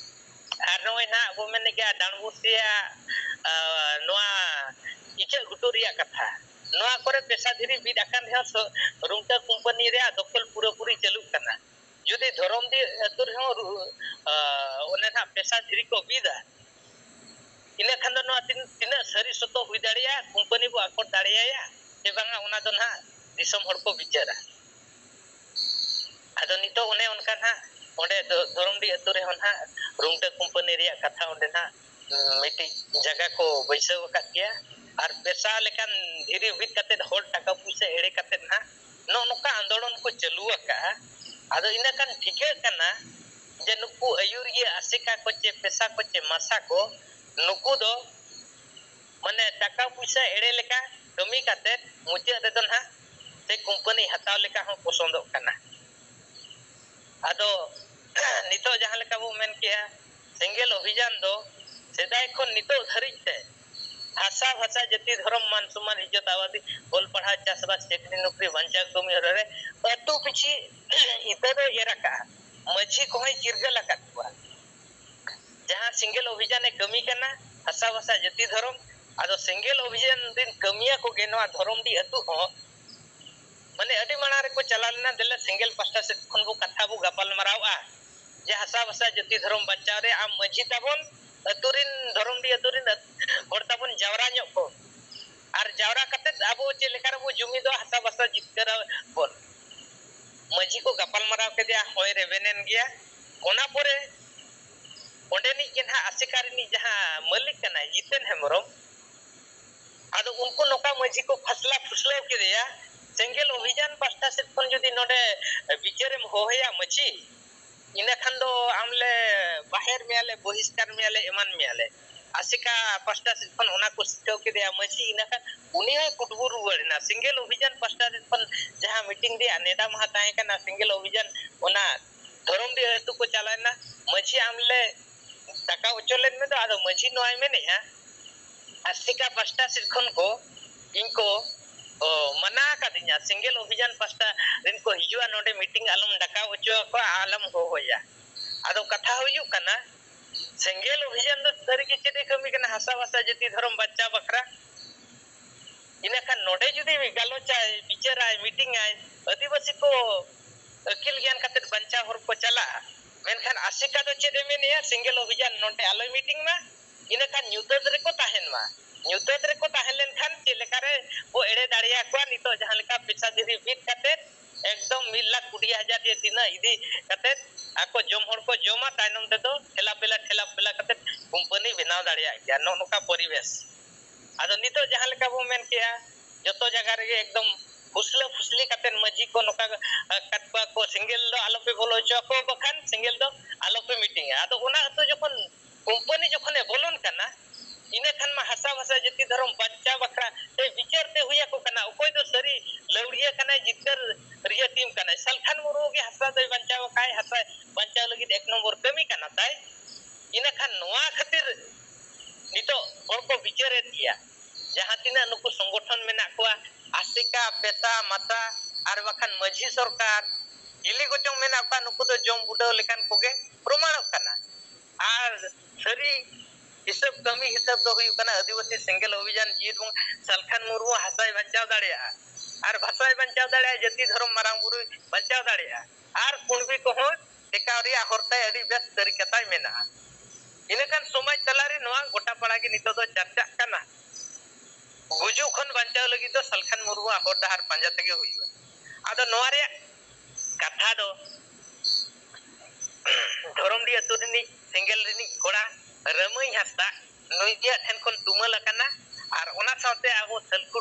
ᱟᱨ ᱱᱚᱜᱼᱚᱭ ᱱᱟᱦᱟᱜ ᱵᱚ ᱢᱮᱱᱮᱫ ᱜᱮᱭᱟ ᱰᱟᱸᱰᱵᱳᱥ ᱨᱮᱭᱟᱜ, ᱟ, ᱱᱚᱣᱟ ᱤᱪᱟᱹᱜ ᱜᱷᱩᱴᱩ ᱨᱮᱭᱟᱜ ᱠᱟᱛᱷᱟ, ᱱᱚᱣᱟ ᱠᱚᱨᱮ ᱯᱮᱥᱟ ᱫᱷᱤᱨᱤ ᱵᱤᱫ ᱟᱠᱟᱱ ᱨᱮᱦᱚᱸ ᱥᱚ-, ᱨᱩᱝᱴᱟᱹ ᱠᱳᱢᱯᱟᱱᱤ ᱨᱮᱭᱟᱜ ᱫᱚᱠᱷᱚᱞ ᱯᱩᱨᱟᱹᱯᱩᱨᱤ ᱪᱟᱹᱞᱩᱜ ᱠᱟᱱᱟ᱾ ᱡᱩᱫᱤ ᱫᱷᱚᱨᱚᱢᱰᱤ ᱟᱹᱛᱩ ᱨᱮᱦᱚᱸ ᱨᱩ-, ᱟ, ᱚᱱᱮ ᱱᱟᱦᱟᱜ ᱯᱮᱥᱟ ᱫᱷᱤᱨᱤ ᱠᱚ ᱵᱤᱫᱟ, ᱤᱱᱟᱹ ᱠᱷᱟᱱ ᱫᱚ ᱱᱚᱣᱟ ᱛᱤᱱ-, ᱛᱤᱱᱟᱹᱜ ᱥᱟᱹᱨᱤ ᱥᱚᱛᱚ ᱦᱩᱭ ᱫᱟᱲᱮᱭᱟᱜᱼᱟ, ᱠᱳᱢᱯᱟᱱᱤ ᱵᱚ ᱟᱠᱚᱴ ᱫᱟᱲᱮᱭᱟᱭᱟ ᱥᱮ ᱵᱟᱝᱟ, ᱚᱱᱟ ᱫᱚ ᱱᱟᱦᱟᱜ ᱫᱤᱥᱚᱢ ᱦᱚᱲ ᱠᱚ ᱵᱤᱪᱟᱹᱨᱟ᱾ ᱟᱫᱚ ᱱᱤᱛᱚᱜ ᱚᱱᱮ ᱚᱱᱠᱟ ᱱᱟᱦᱟᱜ ᱚᱸᱰᱮ ᱫᱚ ᱫᱷᱚᱨᱚᱢᱰᱤ ᱟᱹᱛᱩ ᱨᱮᱦᱚᱸ ᱱᱟᱦᱟᱜ ᱨᱩᱝᱴᱟᱹ ᱠᱳᱢᱯᱟᱱᱤ ᱨᱮᱭᱟᱜ ᱠᱟᱛᱷᱟ ᱚᱸᱰᱮ ᱱᱟᱦᱟᱜ, ᱩᱸ, ᱢᱤᱫᱴᱤᱡ ᱡᱟᱭᱜᱟ ᱠᱚ ᱵᱟᱹᱭᱥᱟᱹᱣ ᱟᱠᱟᱫ ᱜᱮᱭᱟ᱾ ᱟᱨ ᱯᱮᱥᱟ ᱞᱮᱠᱟᱱ ᱫᱷᱤᱨᱤ ᱵᱤᱫ ᱠᱟᱛᱮᱫ ᱦᱚᱲ ᱴᱟᱠᱟ ᱯᱩᱭᱥᱟᱹ ᱮᱲᱮ ᱠᱟᱛᱮᱫ ᱱᱟᱦᱟᱜ ᱱᱚᱜᱼᱚ ᱱᱚᱝᱠᱟ ᱟᱱᱫᱳᱞᱚᱱ ᱠᱚ ᱪᱟᱹᱞᱩ ᱟᱠᱟᱫᱼᱟ᱾ ᱟᱫᱚ ᱤᱱᱟᱹ ᱠᱷᱟᱱ ᱴᱷᱤᱠᱟᱹᱜ ᱠᱟᱱᱟ ᱡᱮ ᱱᱩᱠᱩ ᱟᱹᱭᱩᱨᱤᱭᱟᱹ ᱟᱥᱮᱠᱟ ᱠᱚ ᱪᱮ ᱯᱮᱥᱟ ᱠᱚ ᱪᱮ ᱢᱟᱥᱟ ᱠᱚ, ᱱᱩᱠᱩ ᱫᱚ ᱢᱟᱱᱮ ᱴᱟᱠᱟ ᱯᱩᱭᱥᱟᱹ ᱮᱲᱮ ᱞᱮᱠᱟ ᱠᱟᱹᱢᱤ ᱠᱟᱛᱮᱫ ᱢᱩᱪᱟᱹᱫ ᱨᱮᱫᱚ ᱱᱟᱦᱟᱜ ᱥᱮ ᱠᱳᱢᱯᱟᱱᱤ ᱦᱟᱛᱟᱣ ᱞᱮᱠᱟ ᱦᱚᱸ ᱯᱚᱥᱚᱸᱫᱚᱜ ᱠᱟᱱᱟ᱾ ᱟᱫᱚ ᱱᱤᱛᱚᱜ ᱡᱟᱦᱟᱸ ᱞᱮᱠᱟ ᱵᱚ ᱢᱮᱱ ᱠᱮᱜᱼᱟ, ᱥᱮᱸᱜᱮᱞ ᱚᱵᱷᱤᱡᱟᱱ ᱫᱚ ᱥᱮᱫᱟᱭ ᱠᱷᱚᱱ ᱱᱤᱛᱚᱜ ᱫᱷᱟᱹᱨᱤᱡ ᱛᱮ ᱦᱟᱥᱟ ᱵᱷᱟᱥᱟ, ᱡᱟᱹᱛᱤ, ᱫᱷᱚᱨᱚᱢ, ᱢᱟᱱ ᱥᱚᱢᱢᱟᱱ, ᱤᱡᱽᱡᱚᱛ, ᱟᱵᱟᱫᱤ, ᱚᱞ ᱯᱟᱲᱦᱟᱣ, ᱪᱟᱥᱵᱟᱥ, ᱪᱟᱹᱠᱨᱤ ᱱᱚᱠᱨᱤ, ᱵᱟᱧᱪᱟᱣ ᱠᱟᱹᱢᱤ ᱦᱚᱨᱟ ᱨᱮ ᱟᱹᱛᱩ ᱯᱤᱪᱷᱤ ᱤᱛᱟᱹ ᱫᱚᱭ ᱮᱨ ᱟᱠᱟᱫᱼᱟ᱾ ᱢᱟᱹᱡᱷᱤ ᱠᱚᱦᱚᱸᱭ ᱪᱤᱨᱜᱟᱹᱞ ᱟᱠᱟᱫ ᱠᱚᱣᱟ᱾ ᱡᱟᱦᱟᱸ ᱥᱮᱸᱜᱮᱞ ᱚᱵᱷᱤᱡᱟᱱᱮ ᱠᱟᱹᱢᱤ ᱠᱟᱱᱟ, ᱦᱟᱥᱟ ᱵᱷᱟᱥᱟ, ᱡᱟᱹᱛᱤ, ᱫᱷᱚᱨᱚᱢ, ᱟᱫᱚ ᱥᱮᱸᱜᱮᱞ ᱚᱵᱷᱤᱡᱟᱱ ᱨᱤᱱ ᱠᱟᱹᱢᱤᱭᱟᱹ ᱠᱚᱜᱮ ᱱᱚᱣᱟ ᱫᱷᱚᱨᱚᱢᱰᱤ ᱟᱹᱛᱩ ᱦᱚᱸ ᱢᱟᱱᱮ ᱟᱹᱰᱤ ᱢᱟᱲᱟᱝ ᱨᱮᱠᱚ ᱪᱟᱞᱟᱣ ᱞᱮᱱᱟ᱾ ᱫᱮᱞᱟ ᱥᱮᱸᱜᱮᱞ ᱯᱟᱥᱴᱟ ᱥᱮᱫ ᱠᱷᱚᱱ ᱵᱚ ᱠᱟᱛᱷᱟ ᱵᱚ ᱜᱟᱯᱟᱞ ᱢᱟᱨᱟᱣᱟ ᱡᱮ ᱦᱟᱥᱟ ᱵᱷᱟᱥᱟ, ᱡᱟᱹᱛᱤ, ᱫᱷᱚᱨᱚᱢ ᱵᱟᱧᱪᱟᱣ ᱨᱮ ᱟᱢ ᱢᱟᱹᱡᱷᱤ ᱛᱟᱵᱚᱱ, ᱟᱹᱛᱩ ᱨᱤᱱ, ᱫᱷᱚᱨᱚᱢᱰᱤ ᱟᱹᱛᱩ ᱨᱤᱱ ᱦᱚᱲ ᱛᱟᱵᱚᱱ ᱡᱟᱣᱨᱟ ᱧᱚᱜ ᱠᱚ, ᱟᱨ ᱡᱟᱣᱨᱟ ᱠᱟᱛᱮ ᱟᱵᱚ ᱪᱮᱫ ᱞᱮᱠᱟ ᱨᱮᱵᱚ ᱡᱩᱢᱤᱫᱚᱜᱼᱟ, ᱦᱟᱥᱟ ᱵᱷᱟᱥᱟ ᱡᱤᱛᱠᱟᱹᱨ ᱟᱵᱚᱱ᱾ ᱢᱟᱹᱡᱷᱤ ᱠᱚ ᱜᱟᱯᱟᱞ ᱢᱟᱨᱟᱣ ᱠᱮᱫᱮᱭᱟ, ᱦᱚᱭ ᱨᱮᱵᱮᱱ ᱮᱱ ᱜᱮᱭᱟ᱾ ᱚᱱᱟ ᱯᱚᱨᱮ ᱚᱸᱰᱮᱱᱤᱡ ᱜᱮ ᱱᱟᱦᱟᱜ ᱟᱥᱮᱠᱟ ᱨᱤᱱᱤᱡ ᱡᱟᱦᱟᱸ ᱢᱟᱹᱞᱤᱠ ᱠᱟᱱᱟᱭ ᱡᱤᱛᱮᱱ ᱦᱮᱢᱵᱨᱚᱢ, ᱟᱫᱚ ᱩᱱᱠᱩ ᱱᱚᱝᱠᱟ ᱢᱟᱹᱡᱷᱤ ᱠᱚ ᱯᱷᱟᱥᱞᱟ ᱯᱷᱩᱥᱞᱟᱹᱣ ᱠᱮᱫᱮᱭᱟ, ᱥᱮᱸᱜᱮᱞ ᱚᱵᱷᱤᱡᱟᱱ ᱯᱟᱥᱴᱟ ᱥᱮᱫ ᱠᱷᱚᱱ ᱡᱩᱫᱤ ᱱᱚᱰᱮ ᱵᱤᱪᱟᱹᱨᱮᱢ ᱦᱚᱦᱚᱭᱟ ᱢᱟᱹᱡᱷᱤ, ᱤᱱᱟᱹ ᱠᱷᱟᱱ ᱫᱚ ᱟᱢ ᱞᱮ ᱵᱟᱦᱮᱨ ᱢᱮᱭᱟ ᱞᱮ, ᱵᱚᱦᱤᱥᱠᱟᱨ ᱢᱮᱭᱟ ᱞᱮ, ᱮᱢᱟᱱ ᱢᱮᱭᱟ ᱞᱮ᱾ ᱟᱥᱮᱠᱟ ᱯᱟᱥᱴᱟ ᱥᱮᱫ ᱠᱷᱚᱱ ᱚᱱᱟ ᱠᱚ ᱥᱤᱠᱷᱟᱹᱣ ᱠᱮᱫᱮᱭᱟ ᱢᱟᱹᱡᱷᱤ, ᱤᱱᱟᱹ ᱠᱷᱟᱱ ᱩᱱᱤ ᱦᱚᱸᱭ ᱠᱩᱴᱵᱩ ᱨᱩᱣᱟᱹᱲ ᱮᱱᱟ᱾ ᱥᱮᱸᱜᱮᱞ ᱚᱵᱷᱤᱡᱟᱱ ᱯᱟᱥᱴᱟ ᱥᱮᱫ ᱠᱷᱚᱱ ᱡᱟᱦᱟᱸ ᱢᱤᱴᱤᱝ ᱨᱮᱭᱟᱜ ᱱᱮᱰᱟ ᱢᱟᱦᱟ ᱛᱟᱦᱮᱸ ᱠᱟᱱᱟ, ᱥᱮᱸᱜᱮᱞ ᱚᱵᱷᱤᱡᱟᱱ ᱚᱱᱟ ᱫᱷᱚᱨᱚᱢᱰᱤ ᱟᱹᱛᱩ ᱠᱚ ᱪᱟᱞᱟᱣ ᱮᱱᱟ, ᱢᱟᱹᱡᱷᱤ ᱟᱢ ᱞᱮ ᱰᱟᱠᱟᱣ ᱦᱚᱪᱚ ᱞᱮᱫ ᱢᱮ ᱫᱚ, ᱟᱫᱚ ᱢᱟᱹᱡᱷᱤ ᱱᱚᱣᱟᱭ ᱢᱮᱱᱮᱫᱼᱟ, ᱟᱥᱮᱠᱟ ᱯᱟᱥᱴᱟ ᱥᱮᱫ ᱠᱷᱚᱱ ᱠᱚ ᱤᱧ ᱠᱚ, ᱚ, ᱢᱟᱱᱟ ᱟᱠᱟᱫᱤᱧᱟ, ᱥᱮᱸᱜᱮᱞ ᱚᱵᱷᱤᱡᱟᱱ ᱯᱟᱥᱴᱟ ᱨᱮᱱ ᱠᱚ ᱦᱤᱡᱩᱜᱼᱟ, ᱱᱚᱰᱮ ᱢᱤᱴᱤᱝ ᱟᱞᱚᱢ ᱰᱟᱠᱟᱣ ᱦᱚᱪᱚ ᱟᱠᱚᱣᱟ, ᱟᱞᱚᱢ ᱦᱚᱦᱚᱭᱟ᱾ ᱟᱫᱚ ᱠᱟᱛᱷᱟ ᱦᱩᱭᱩᱜ ᱠᱟᱱᱟ, ᱥᱮᱸᱜᱮᱞ ᱚᱵᱷᱤᱡᱟᱱ ᱫᱚ ᱥᱟᱹᱨᱤᱜᱮ ᱪᱮᱫ ᱮ ᱠᱟᱹᱢᱤ ᱠᱟᱱᱟ ᱦᱟᱥᱟ ᱵᱷᱟᱥᱟ ᱡᱟᱹᱛᱤ ᱫᱷᱚᱨᱚᱢ ᱵᱟᱧᱪᱟᱣ ᱵᱟᱠᱷᱨᱟ? ᱤᱱᱟᱹ ᱠᱷᱟᱱ ᱱᱚᱰᱮ ᱡᱩᱫᱤ ᱜᱟᱞᱚᱪᱟᱭ, ᱵᱤᱪᱟᱹᱨᱟᱭ, ᱢᱤᱴᱤᱝ ᱟᱭ, ᱟᱹᱫᱤᱵᱟᱹᱥᱤ ᱠᱚ ᱟᱹᱠᱤᱞ ᱜᱮᱭᱟᱱ ᱠᱟᱛᱮ ᱵᱟᱧᱪᱟᱣ ᱦᱚᱲ ᱠᱚ ᱪᱟᱞᱟᱜᱼᱟ᱾ ᱢᱮᱱᱠᱷᱟᱱ ᱟᱥᱮᱠᱟ ᱫᱚ ᱪᱮᱫ ᱮ ᱢᱮᱱᱮᱜᱼᱟ? ᱥᱮᱸᱜᱮᱞ ᱚᱵᱷᱤᱡᱟᱱ ᱱᱚᱰᱮ ᱟᱞᱚᱭ ᱢᱤᱴᱤᱝ ᱢᱟ, ᱤᱱᱟᱹ ᱠᱷᱟᱱ ᱧᱩᱛᱟᱹᱛ ᱨᱮᱠᱚ ᱛᱟᱦᱮᱱ ᱢᱟ᱾ ᱧᱩᱛᱟᱹᱛ ᱨᱮᱠᱚ ᱛᱟᱦᱮᱸ ᱞᱮᱱᱠᱷᱟᱱ ᱪᱮᱫ ᱞᱮᱠᱟᱨᱮ ᱵᱚ ᱮᱲᱮ ᱫᱟᱲᱮᱭᱟᱠᱚᱣᱟ? ᱱᱤᱛᱚᱜ ᱡᱟᱦᱟᱸ ᱞᱮᱠᱟ ᱯᱮᱥᱟ ᱫᱷᱤᱨᱤ ᱵᱤᱫ ᱠᱟᱛᱮ ᱮᱠᱫᱚᱢ ᱢᱤᱫ ᱞᱟᱠᱷ ᱠᱩᱲᱤ ᱦᱟᱡᱟᱨ ᱡᱮ ᱛᱤᱱᱟᱹᱜ ᱤᱫᱤ ᱠᱟᱛᱮ ᱟᱠᱚ ᱡᱚᱢ ᱦᱚᱲ ᱠᱚ ᱡᱚᱢᱟ, ᱛᱟᱭᱱᱚᱢ ᱛᱮᱫᱚ ᱴᱷᱮᱞᱟ ᱯᱮᱞᱟ, ᱴᱷᱮᱞᱟ ᱯᱮᱞᱟ ᱠᱟᱛᱮ ᱠᱳᱢᱯᱟᱱᱤ ᱵᱮᱱᱟᱣ ᱫᱟᱲᱮᱭᱟᱜ ᱜᱮᱭᱟ᱾ ᱱᱚᱜᱼᱚ ᱱᱚᱝᱠᱟ ᱯᱚᱨᱤᱵᱮᱥ᱾ ᱟᱫᱚ ᱱᱤᱛᱚᱜ ᱡᱟᱦᱟᱸ ᱞᱮᱠᱟ ᱵᱚ ᱢᱮᱱ ᱠᱮᱜᱼᱟ, ᱡᱚᱛᱚ ᱡᱟᱭᱜᱟ ᱨᱮᱜᱮ ᱮᱠᱫᱚᱢ ᱯᱷᱩᱥᱞᱟᱹ ᱯᱷᱩᱥᱞᱤ ᱠᱟᱛᱮ ᱢᱟᱹᱡᱷᱤ ᱠᱚ ᱱᱚᱝᱠᱟ, ᱟ, ᱠᱟᱫ ᱠᱚᱣᱟ ᱠᱚ, ᱥᱮᱸᱜᱮᱞ ᱫᱚ ᱟᱞᱚᱯᱮ ᱵᱚᱞᱚ ᱦᱚᱪᱚ ᱟᱠᱚ, ᱵᱟᱠᱷᱟᱱ ᱥᱮᱸᱜᱮᱞ ᱫᱚ ᱟᱞᱚᱯᱮ ᱢᱤᱴᱤᱝᱟ᱾ ᱟᱫᱚ ᱚᱱᱟ ᱟᱹᱛᱩ ᱡᱚᱠᱷᱚᱱ ᱠᱳᱢᱯᱟᱱᱤ ᱡᱚᱠᱷᱚᱱᱮ ᱵᱚᱞᱚᱱ ᱠᱟᱱᱟ, ᱤᱱᱟᱹ ᱠᱷᱟᱱ ᱢᱟ ᱦᱟᱥᱟ ᱵᱷᱟᱥᱟ ᱡᱟᱹᱛᱤ ᱫᱷᱚᱨᱚᱢ ᱵᱟᱧᱪᱟᱣ ᱵᱟᱠᱷᱨᱟ ᱛᱮ ᱵᱤᱪᱟᱹᱨ ᱛᱮ ᱦᱩᱭ ᱟᱠᱚ ᱠᱟᱱᱟ, ᱚᱠᱚᱭ ᱫᱚ ᱥᱟᱹᱨᱤ ᱞᱟᱹᱣᱲᱤᱭᱟᱹ ᱠᱟᱱᱟᱭ, ᱡᱤᱛᱠᱟᱹᱨᱤᱭᱟᱹ ᱴᱤᱢ ᱠᱟᱱᱟᱭ᱾ ᱥᱟᱞᱠᱷᱟᱱ ᱢᱩᱨᱢᱩ ᱜᱮ ᱦᱟᱥᱟ ᱫᱚᱭ ᱵᱟᱧᱪᱟᱣ ᱟᱠᱟᱫ, ᱦᱟᱥᱟ ᱵᱟᱧᱪᱟᱣ ᱞᱟᱹᱜᱤᱫ ᱮᱠ ᱱᱚᱢᱵᱚᱨ ᱠᱟᱹᱢᱤ ᱠᱟᱱᱟ ᱛᱟᱭ᱾ ᱤᱱᱟᱹ ᱠᱷᱟᱱ ᱱᱚᱣᱟ ᱠᱷᱟᱹᱛᱤᱨ ᱱᱤᱛᱚᱜ ᱦᱚᱲ ᱠᱚ ᱵᱤᱪᱟᱹᱨᱮᱫ ᱜᱮᱭᱟ᱾ ᱡᱟᱦᱟᱸ ᱛᱤᱱᱟᱹᱜ ᱱᱩᱠᱩ ᱥᱚᱝᱜᱚᱴᱷᱚᱱ ᱢᱮᱱᱟᱜ ᱠᱚᱣᱟ, ᱟᱥᱮᱠᱟ, ᱯᱮᱥᱟ, ᱢᱟᱥᱟ, ᱟᱨ ᱵᱟᱠᱷᱟᱱ ᱢᱟᱹᱡᱷᱤ ᱥᱚᱨᱠᱟᱨ, ᱪᱤᱞᱤ ᱠᱚᱪᱚᱝ ᱢᱮᱱᱟᱜ ᱠᱚᱣᱟ, ᱱᱩᱠᱩ ᱫᱚ ᱡᱚᱢ ᱩᱰᱟᱹᱣ ᱞᱮᱠᱟᱱ ᱠᱚᱜᱮ ᱯᱨᱚᱢᱟᱬᱚᱜ ᱠᱟᱱᱟ᱾ ᱟᱨ ᱥᱟᱹᱨᱤ ᱦᱤᱥᱟᱹᱵ, ᱠᱟᱹᱢᱤ ᱦᱤᱥᱟᱹᱵ ᱫᱚ ᱦᱩᱭᱩᱜ ᱠᱟᱱᱟ, ᱟᱹᱫᱤᱵᱟᱹᱥᱤ ᱥᱮᱸᱜᱮᱞ ᱚᱵᱷᱤᱡᱟᱱ ᱡᱤᱭᱟᱹᱲ ᱵᱚᱸᱜᱟ ᱥᱟᱞᱠᱷᱟᱱ ᱢᱩᱨᱢᱩ ᱦᱟᱥᱟᱭ ᱵᱟᱧᱪᱟᱣ ᱫᱟᱲᱮᱭᱟᱜᱼᱟ, ᱟᱨ ᱵᱷᱟᱥᱟᱭ ᱵᱟᱧᱪᱟᱣ ᱫᱟᱲᱮᱭᱟᱜᱼᱟ, ᱡᱟᱹᱛᱤ ᱫᱷᱚᱨᱚᱢ ᱢᱟᱨᱟᱝ ᱵᱩᱨᱩᱭ ᱵᱟᱧᱪᱟᱣ ᱫᱟᱲᱮᱭᱟᱜᱼᱟ, ᱟᱨ ᱠᱩᱬᱵᱤ ᱠᱚᱦᱚᱸ ᱴᱮᱠᱟᱣ ᱨᱮᱭᱟᱜ ᱦᱚᱨ ᱛᱟᱭ ᱟᱹᱰᱤ ᱵᱮᱥ ᱛᱟᱹᱨᱤᱠᱟ ᱛᱟᱭ ᱢᱮᱱᱟᱜᱼᱟ᱾ ᱤᱱᱟᱹ ᱠᱷᱟᱱ ᱥᱚᱢᱟᱡᱽ ᱛᱟᱞᱟᱨᱮ ᱱᱚᱣᱟ ᱜᱚᱴᱟ ᱯᱟᱲᱟ ᱜᱮ ᱱᱤᱛᱚᱜ ᱫᱚ ᱪᱟᱨᱪᱟᱜ ᱠᱟᱱᱟ᱾ ᱜᱩᱡᱩᱜ ᱠᱷᱚᱱ ᱵᱟᱧᱪᱟᱣ ᱞᱟᱹᱜᱤᱫ ᱫᱚ ᱥᱟᱞᱠᱷᱟᱱ ᱢᱩᱨᱢᱩᱣᱟᱜ ᱦᱚᱨ ᱰᱟᱦᱟᱨ ᱯᱟᱸᱡᱟ ᱛᱮᱜᱮ ᱦᱩᱭᱩᱜᱼᱟ᱾ ᱟᱫᱚ ᱱᱚᱣᱟ ᱨᱮᱭᱟᱜ ᱠᱟᱛᱷᱟ ᱫᱚ ᱫᱷᱚᱨᱚᱢᱰᱤ ᱟᱹᱛᱩ ᱨᱤᱱᱤᱡ ᱥᱮᱸᱜᱮᱞ ᱨᱤᱱᱤᱡ ᱠᱚᱲᱟ ᱨᱟᱹᱢᱟᱹᱭ ᱦᱟᱸᱥᱫᱟ, ᱱᱩᱭᱟᱜ ᱴᱷᱮᱱ ᱠᱷᱚᱱ ᱛᱩᱢᱟᱹᱞ ᱟᱠᱟᱱᱟ᱾ ᱟᱨ ᱚᱱᱟ ᱥᱟᱶᱛᱮ ᱟᱵᱚ ᱥᱟᱞᱠᱷᱩ,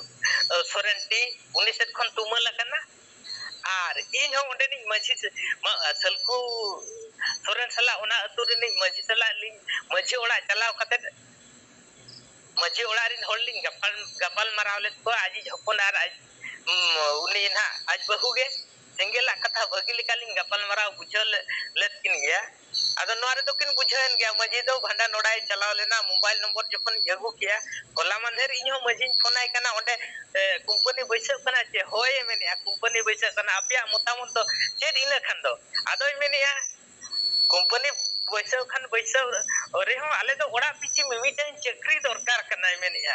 ᱟᱹ, ᱥᱚᱨᱮᱱ ᱴᱤ, ᱩᱱᱤ ᱥᱮᱫ ᱠᱷᱚᱱ ᱛᱩᱢᱟᱹᱞ ᱟᱠᱟᱱᱟ᱾ ᱟᱨ ᱤᱧ ᱦᱚᱸ ᱚᱸᱰᱮᱱᱤᱡ ᱢᱟᱹᱡᱷᱤ ᱥᱮ-, ᱢᱟ-, ᱥᱟᱞᱠᱷᱩ ᱥᱚᱨᱮᱱ ᱥᱟᱞᱟᱜ, ᱚᱱᱟ ᱟᱹᱛᱩ ᱨᱤᱱᱤᱡ ᱢᱟᱹᱡᱷᱤ ᱥᱟᱞᱟᱜ ᱞᱤᱧ, ᱢᱟᱹᱡᱷᱤ ᱚᱲᱟᱜ ᱪᱟᱞᱟᱣ ᱠᱟᱛᱮ ᱢᱟᱹᱡᱷᱤ ᱚᱲᱟᱜ ᱨᱤᱱ ᱦᱚᱲ ᱞᱤᱧ ᱜᱟᱯᱟᱞ, ᱜᱟᱯᱟᱞ ᱢᱟᱨᱟᱣ ᱞᱮᱫ ᱠᱚᱣᱟ᱾ ᱟᱡᱤᱡ ᱦᱚᱯᱚᱱ ᱟᱨ ᱟᱡ, ᱩᱢ, ᱩᱱᱤ ᱱᱟᱦᱟᱜ ᱟᱡ ᱵᱟᱹᱦᱩ ᱜᱮ ᱥᱮᱸᱜᱮᱞᱟᱜ ᱠᱟᱛᱷᱟ ᱵᱷᱟᱹᱜᱤ ᱞᱮᱠᱟ ᱞᱤᱧ ᱜᱟᱯᱟᱞ ᱢᱟᱨᱟᱣ ᱵᱩᱡᱷᱟᱹᱣ ᱞᱮ-, ᱞᱮᱫ ᱠᱤᱱ ᱜᱮᱭᱟ᱾ ᱟᱫᱚ ᱱᱚᱣᱟ ᱨᱮᱫᱚ ᱠᱤᱱ ᱵᱩᱡᱷᱟᱹᱣᱮᱱ ᱜᱮᱭᱟ, ᱢᱟᱹᱡᱷᱤ ᱫᱚ ᱵᱷᱟᱸᱰᱟᱱ ᱚᱲᱟᱜ ᱮ ᱪᱟᱞᱟᱣ ᱞᱮᱱᱟ, ᱢᱳᱵᱟᱭᱤᱞ ᱱᱚᱢᱵᱚᱨ ᱡᱚᱠᱷᱚᱱᱤᱧ ᱟᱹᱜᱩ ᱠᱮᱜᱼᱟ᱾ ᱦᱚᱞᱟ ᱢᱟᱫᱷᱮᱨ ᱤᱧ ᱦᱚᱸ ᱢᱟᱹᱡᱷᱤᱧ ᱯᱷᱳᱱ ᱟᱭ ᱠᱟᱱᱟ, ᱚᱸᱰᱮ, ᱮ, ᱠᱳᱢᱯᱟᱱᱤ ᱵᱟᱹᱭᱥᱟᱹᱜ ᱠᱟᱱᱟ ᱪᱮ? ᱦᱳᱭ ᱮ ᱢᱮᱱᱮᱜᱼᱟ, ᱠᱳᱢᱯᱟᱱᱤ ᱵᱟᱹᱭᱥᱟᱹᱜ ᱠᱟᱱᱟ, ᱟᱯᱮᱭᱟᱜ ᱢᱚᱛᱟᱢᱚᱛ ᱫᱚ ᱪᱮᱫ? ᱤᱱᱟᱹ ᱠᱷᱟᱱ ᱫᱚ ᱟᱫᱚᱭ ᱢᱮᱱᱮᱜᱼᱟ, ᱠᱳᱢᱯᱟᱱᱤ ᱵᱟᱹᱭᱥᱟᱹᱣ ᱠᱷᱟᱱ ᱵᱟᱹᱭᱥᱟᱹᱣ ᱨᱮᱦᱚᱸ, ᱟᱞᱮ ᱫᱚ ᱚᱲᱟᱜ ᱯᱤᱪᱷᱤ ᱢᱤᱢᱤᱫᱴᱟᱝ ᱪᱟᱹᱠᱨᱤ ᱫᱚᱨᱠᱟᱨ ᱠᱟᱱᱟᱭ ᱢᱮᱱᱮᱜᱼᱟ᱾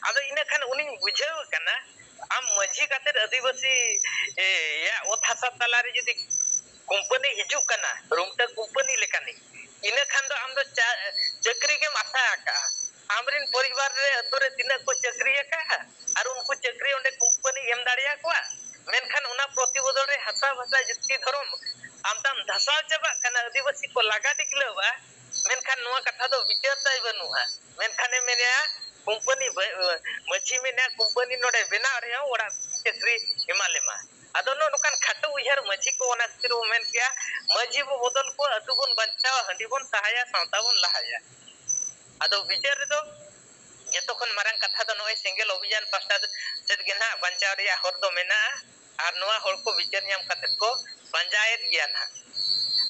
ᱟᱫᱚ ᱤᱱᱟᱹ ᱠᱷᱟᱱ ᱩᱱᱤᱧ ᱵᱩᱡᱷᱟᱹᱣ ᱠᱟᱱᱟ, ᱟᱢ ᱢᱟᱹᱡᱷᱤ ᱠᱟᱛᱮᱫ ᱟᱹᱫᱤᱵᱟᱹᱥᱤ, ᱮ, ᱭᱟᱜ ᱚᱛ ᱦᱟᱥᱟ ᱛᱟᱞᱟᱨᱮ ᱡᱩᱫᱤ ᱠᱳᱢᱯᱟᱱᱤ ᱦᱤᱡᱩᱜ ᱠᱟᱱᱟ, ᱨᱩᱢᱴᱟᱹ ᱠᱳᱢᱯᱟᱱᱤ ᱞᱮᱠᱟᱱᱤᱡ, ᱤᱱᱟᱹ ᱠᱷᱟᱱ ᱫᱚ ᱟᱢ ᱫᱚ ᱪᱟ-, ᱪᱟᱹᱠᱨᱤ ᱜᱮᱢ ᱟᱥᱟ ᱟᱠᱟᱜᱼᱟ᱾ ᱟᱢᱨᱤᱱ ᱯᱚᱨᱤᱵᱟᱨ ᱨᱮ ᱟᱹᱛᱩ ᱨᱮ ᱛᱤᱱᱟᱹᱜ ᱠᱚ ᱪᱟᱹᱠᱨᱤ ᱟᱠᱟᱜᱼᱟ? ᱟᱨ ᱩᱱᱠᱩ ᱪᱟᱹᱠᱨᱤ ᱚᱸᱰᱮ ᱠᱳᱢᱯᱟᱱᱤ ᱮᱢ ᱫᱟᱲᱮᱭᱟᱠᱚᱣᱟ? ᱢᱮᱱᱠᱷᱟᱱ ᱚᱱᱟ ᱯᱨᱚᱛᱤ ᱵᱚᱫᱚᱞ ᱨᱮ ᱦᱟᱥᱟ ᱵᱷᱟᱥᱟ ᱡᱟᱹᱛᱤ ᱫᱷᱚᱨᱚᱢ ᱟᱢ ᱛᱟᱢ ᱫᱷᱟᱥᱟᱣ ᱪᱟᱵᱟᱜ ᱠᱟᱱᱟ, ᱟᱹᱫᱤᱵᱟᱹᱥᱤ ᱠᱚ ᱞᱟᱜᱟ ᱰᱤᱜᱞᱟᱹᱣᱟ᱾ ᱢᱮᱱᱠᱷᱟᱱ ᱱᱚᱣᱟ ᱠᱟᱛᱷᱟ ᱫᱚ ᱵᱤᱪᱟᱹᱨ ᱛᱟᱭ ᱵᱟᱹᱱᱩᱜᱼᱟ᱾ ᱢᱮᱱᱠᱷᱟᱱᱮ ᱢᱮᱱᱮᱜᱼᱟ, ᱠᱳᱢᱯᱟᱱᱤ ᱵᱟᱹ-, ᱢᱟᱹᱡᱷᱤ ᱢᱮᱱᱮᱜᱼᱟ, ᱠᱳᱢᱯᱟᱱᱤ ᱱᱚᱰᱮ ᱵᱮᱱᱟᱣ ᱨᱮᱦᱚᱸ ᱚᱲᱟᱜ ᱪᱟᱹᱠᱨᱤ ᱮᱢᱟ ᱞᱮᱢᱟ᱾ ᱟᱫᱚ ᱱᱚᱜᱼᱚ ᱱᱚᱝᱠᱟᱱ ᱠᱷᱟᱴᱚ ᱩᱭᱦᱟᱹᱨ ᱢᱟᱹᱡᱷᱤ ᱠᱚ, ᱚᱱᱟ ᱠᱷᱟᱹᱛᱤᱨ ᱵᱚ ᱢᱮᱱ ᱠᱮᱜᱼᱟ, ᱢᱟᱹᱡᱷᱤ ᱵᱚ ᱵᱚᱫᱚᱞ ᱠᱚᱣᱟ, ᱟᱹᱛᱩ ᱵᱚᱱ ᱵᱟᱧᱪᱟᱣᱟ, ᱦᱟᱺᱰᱤ ᱵᱚᱱ ᱥᱟᱦᱟᱭᱟ, ᱥᱟᱶᱛᱟ ᱵᱚᱱ ᱞᱟᱦᱟᱭᱟ᱾ ᱟᱫᱚ ᱵᱤᱪᱟᱹᱨ ᱨᱮᱫᱚ ᱡᱚᱛᱚ ᱠᱷᱚᱱ ᱢᱟᱨᱟᱝ ᱠᱟᱛᱷᱟ ᱫᱚ ᱱᱚᱜᱼᱚᱭ ᱥᱮᱸᱜᱮᱞ ᱚᱵᱷᱤᱡᱟᱱ ᱯᱟᱥᱴᱟ ᱥᱮᱫ ᱜᱮ ᱱᱟᱦᱟᱜ ᱵᱟᱧᱪᱟᱣ ᱨᱮᱭᱟᱜ ᱦᱚᱨ ᱫᱚ ᱢᱮᱱᱟᱜᱼᱟ, ᱟᱨ ᱱᱚᱣᱟ ᱦᱚᱲ ᱠᱚ ᱵᱤᱪᱟᱹᱨ ᱧᱟᱢ ᱠᱟᱛᱮᱫ ᱠᱚ ᱯᱟᱸᱡᱟᱭᱮᱫ ᱜᱮᱭᱟ ᱱᱟᱦᱟᱜ᱾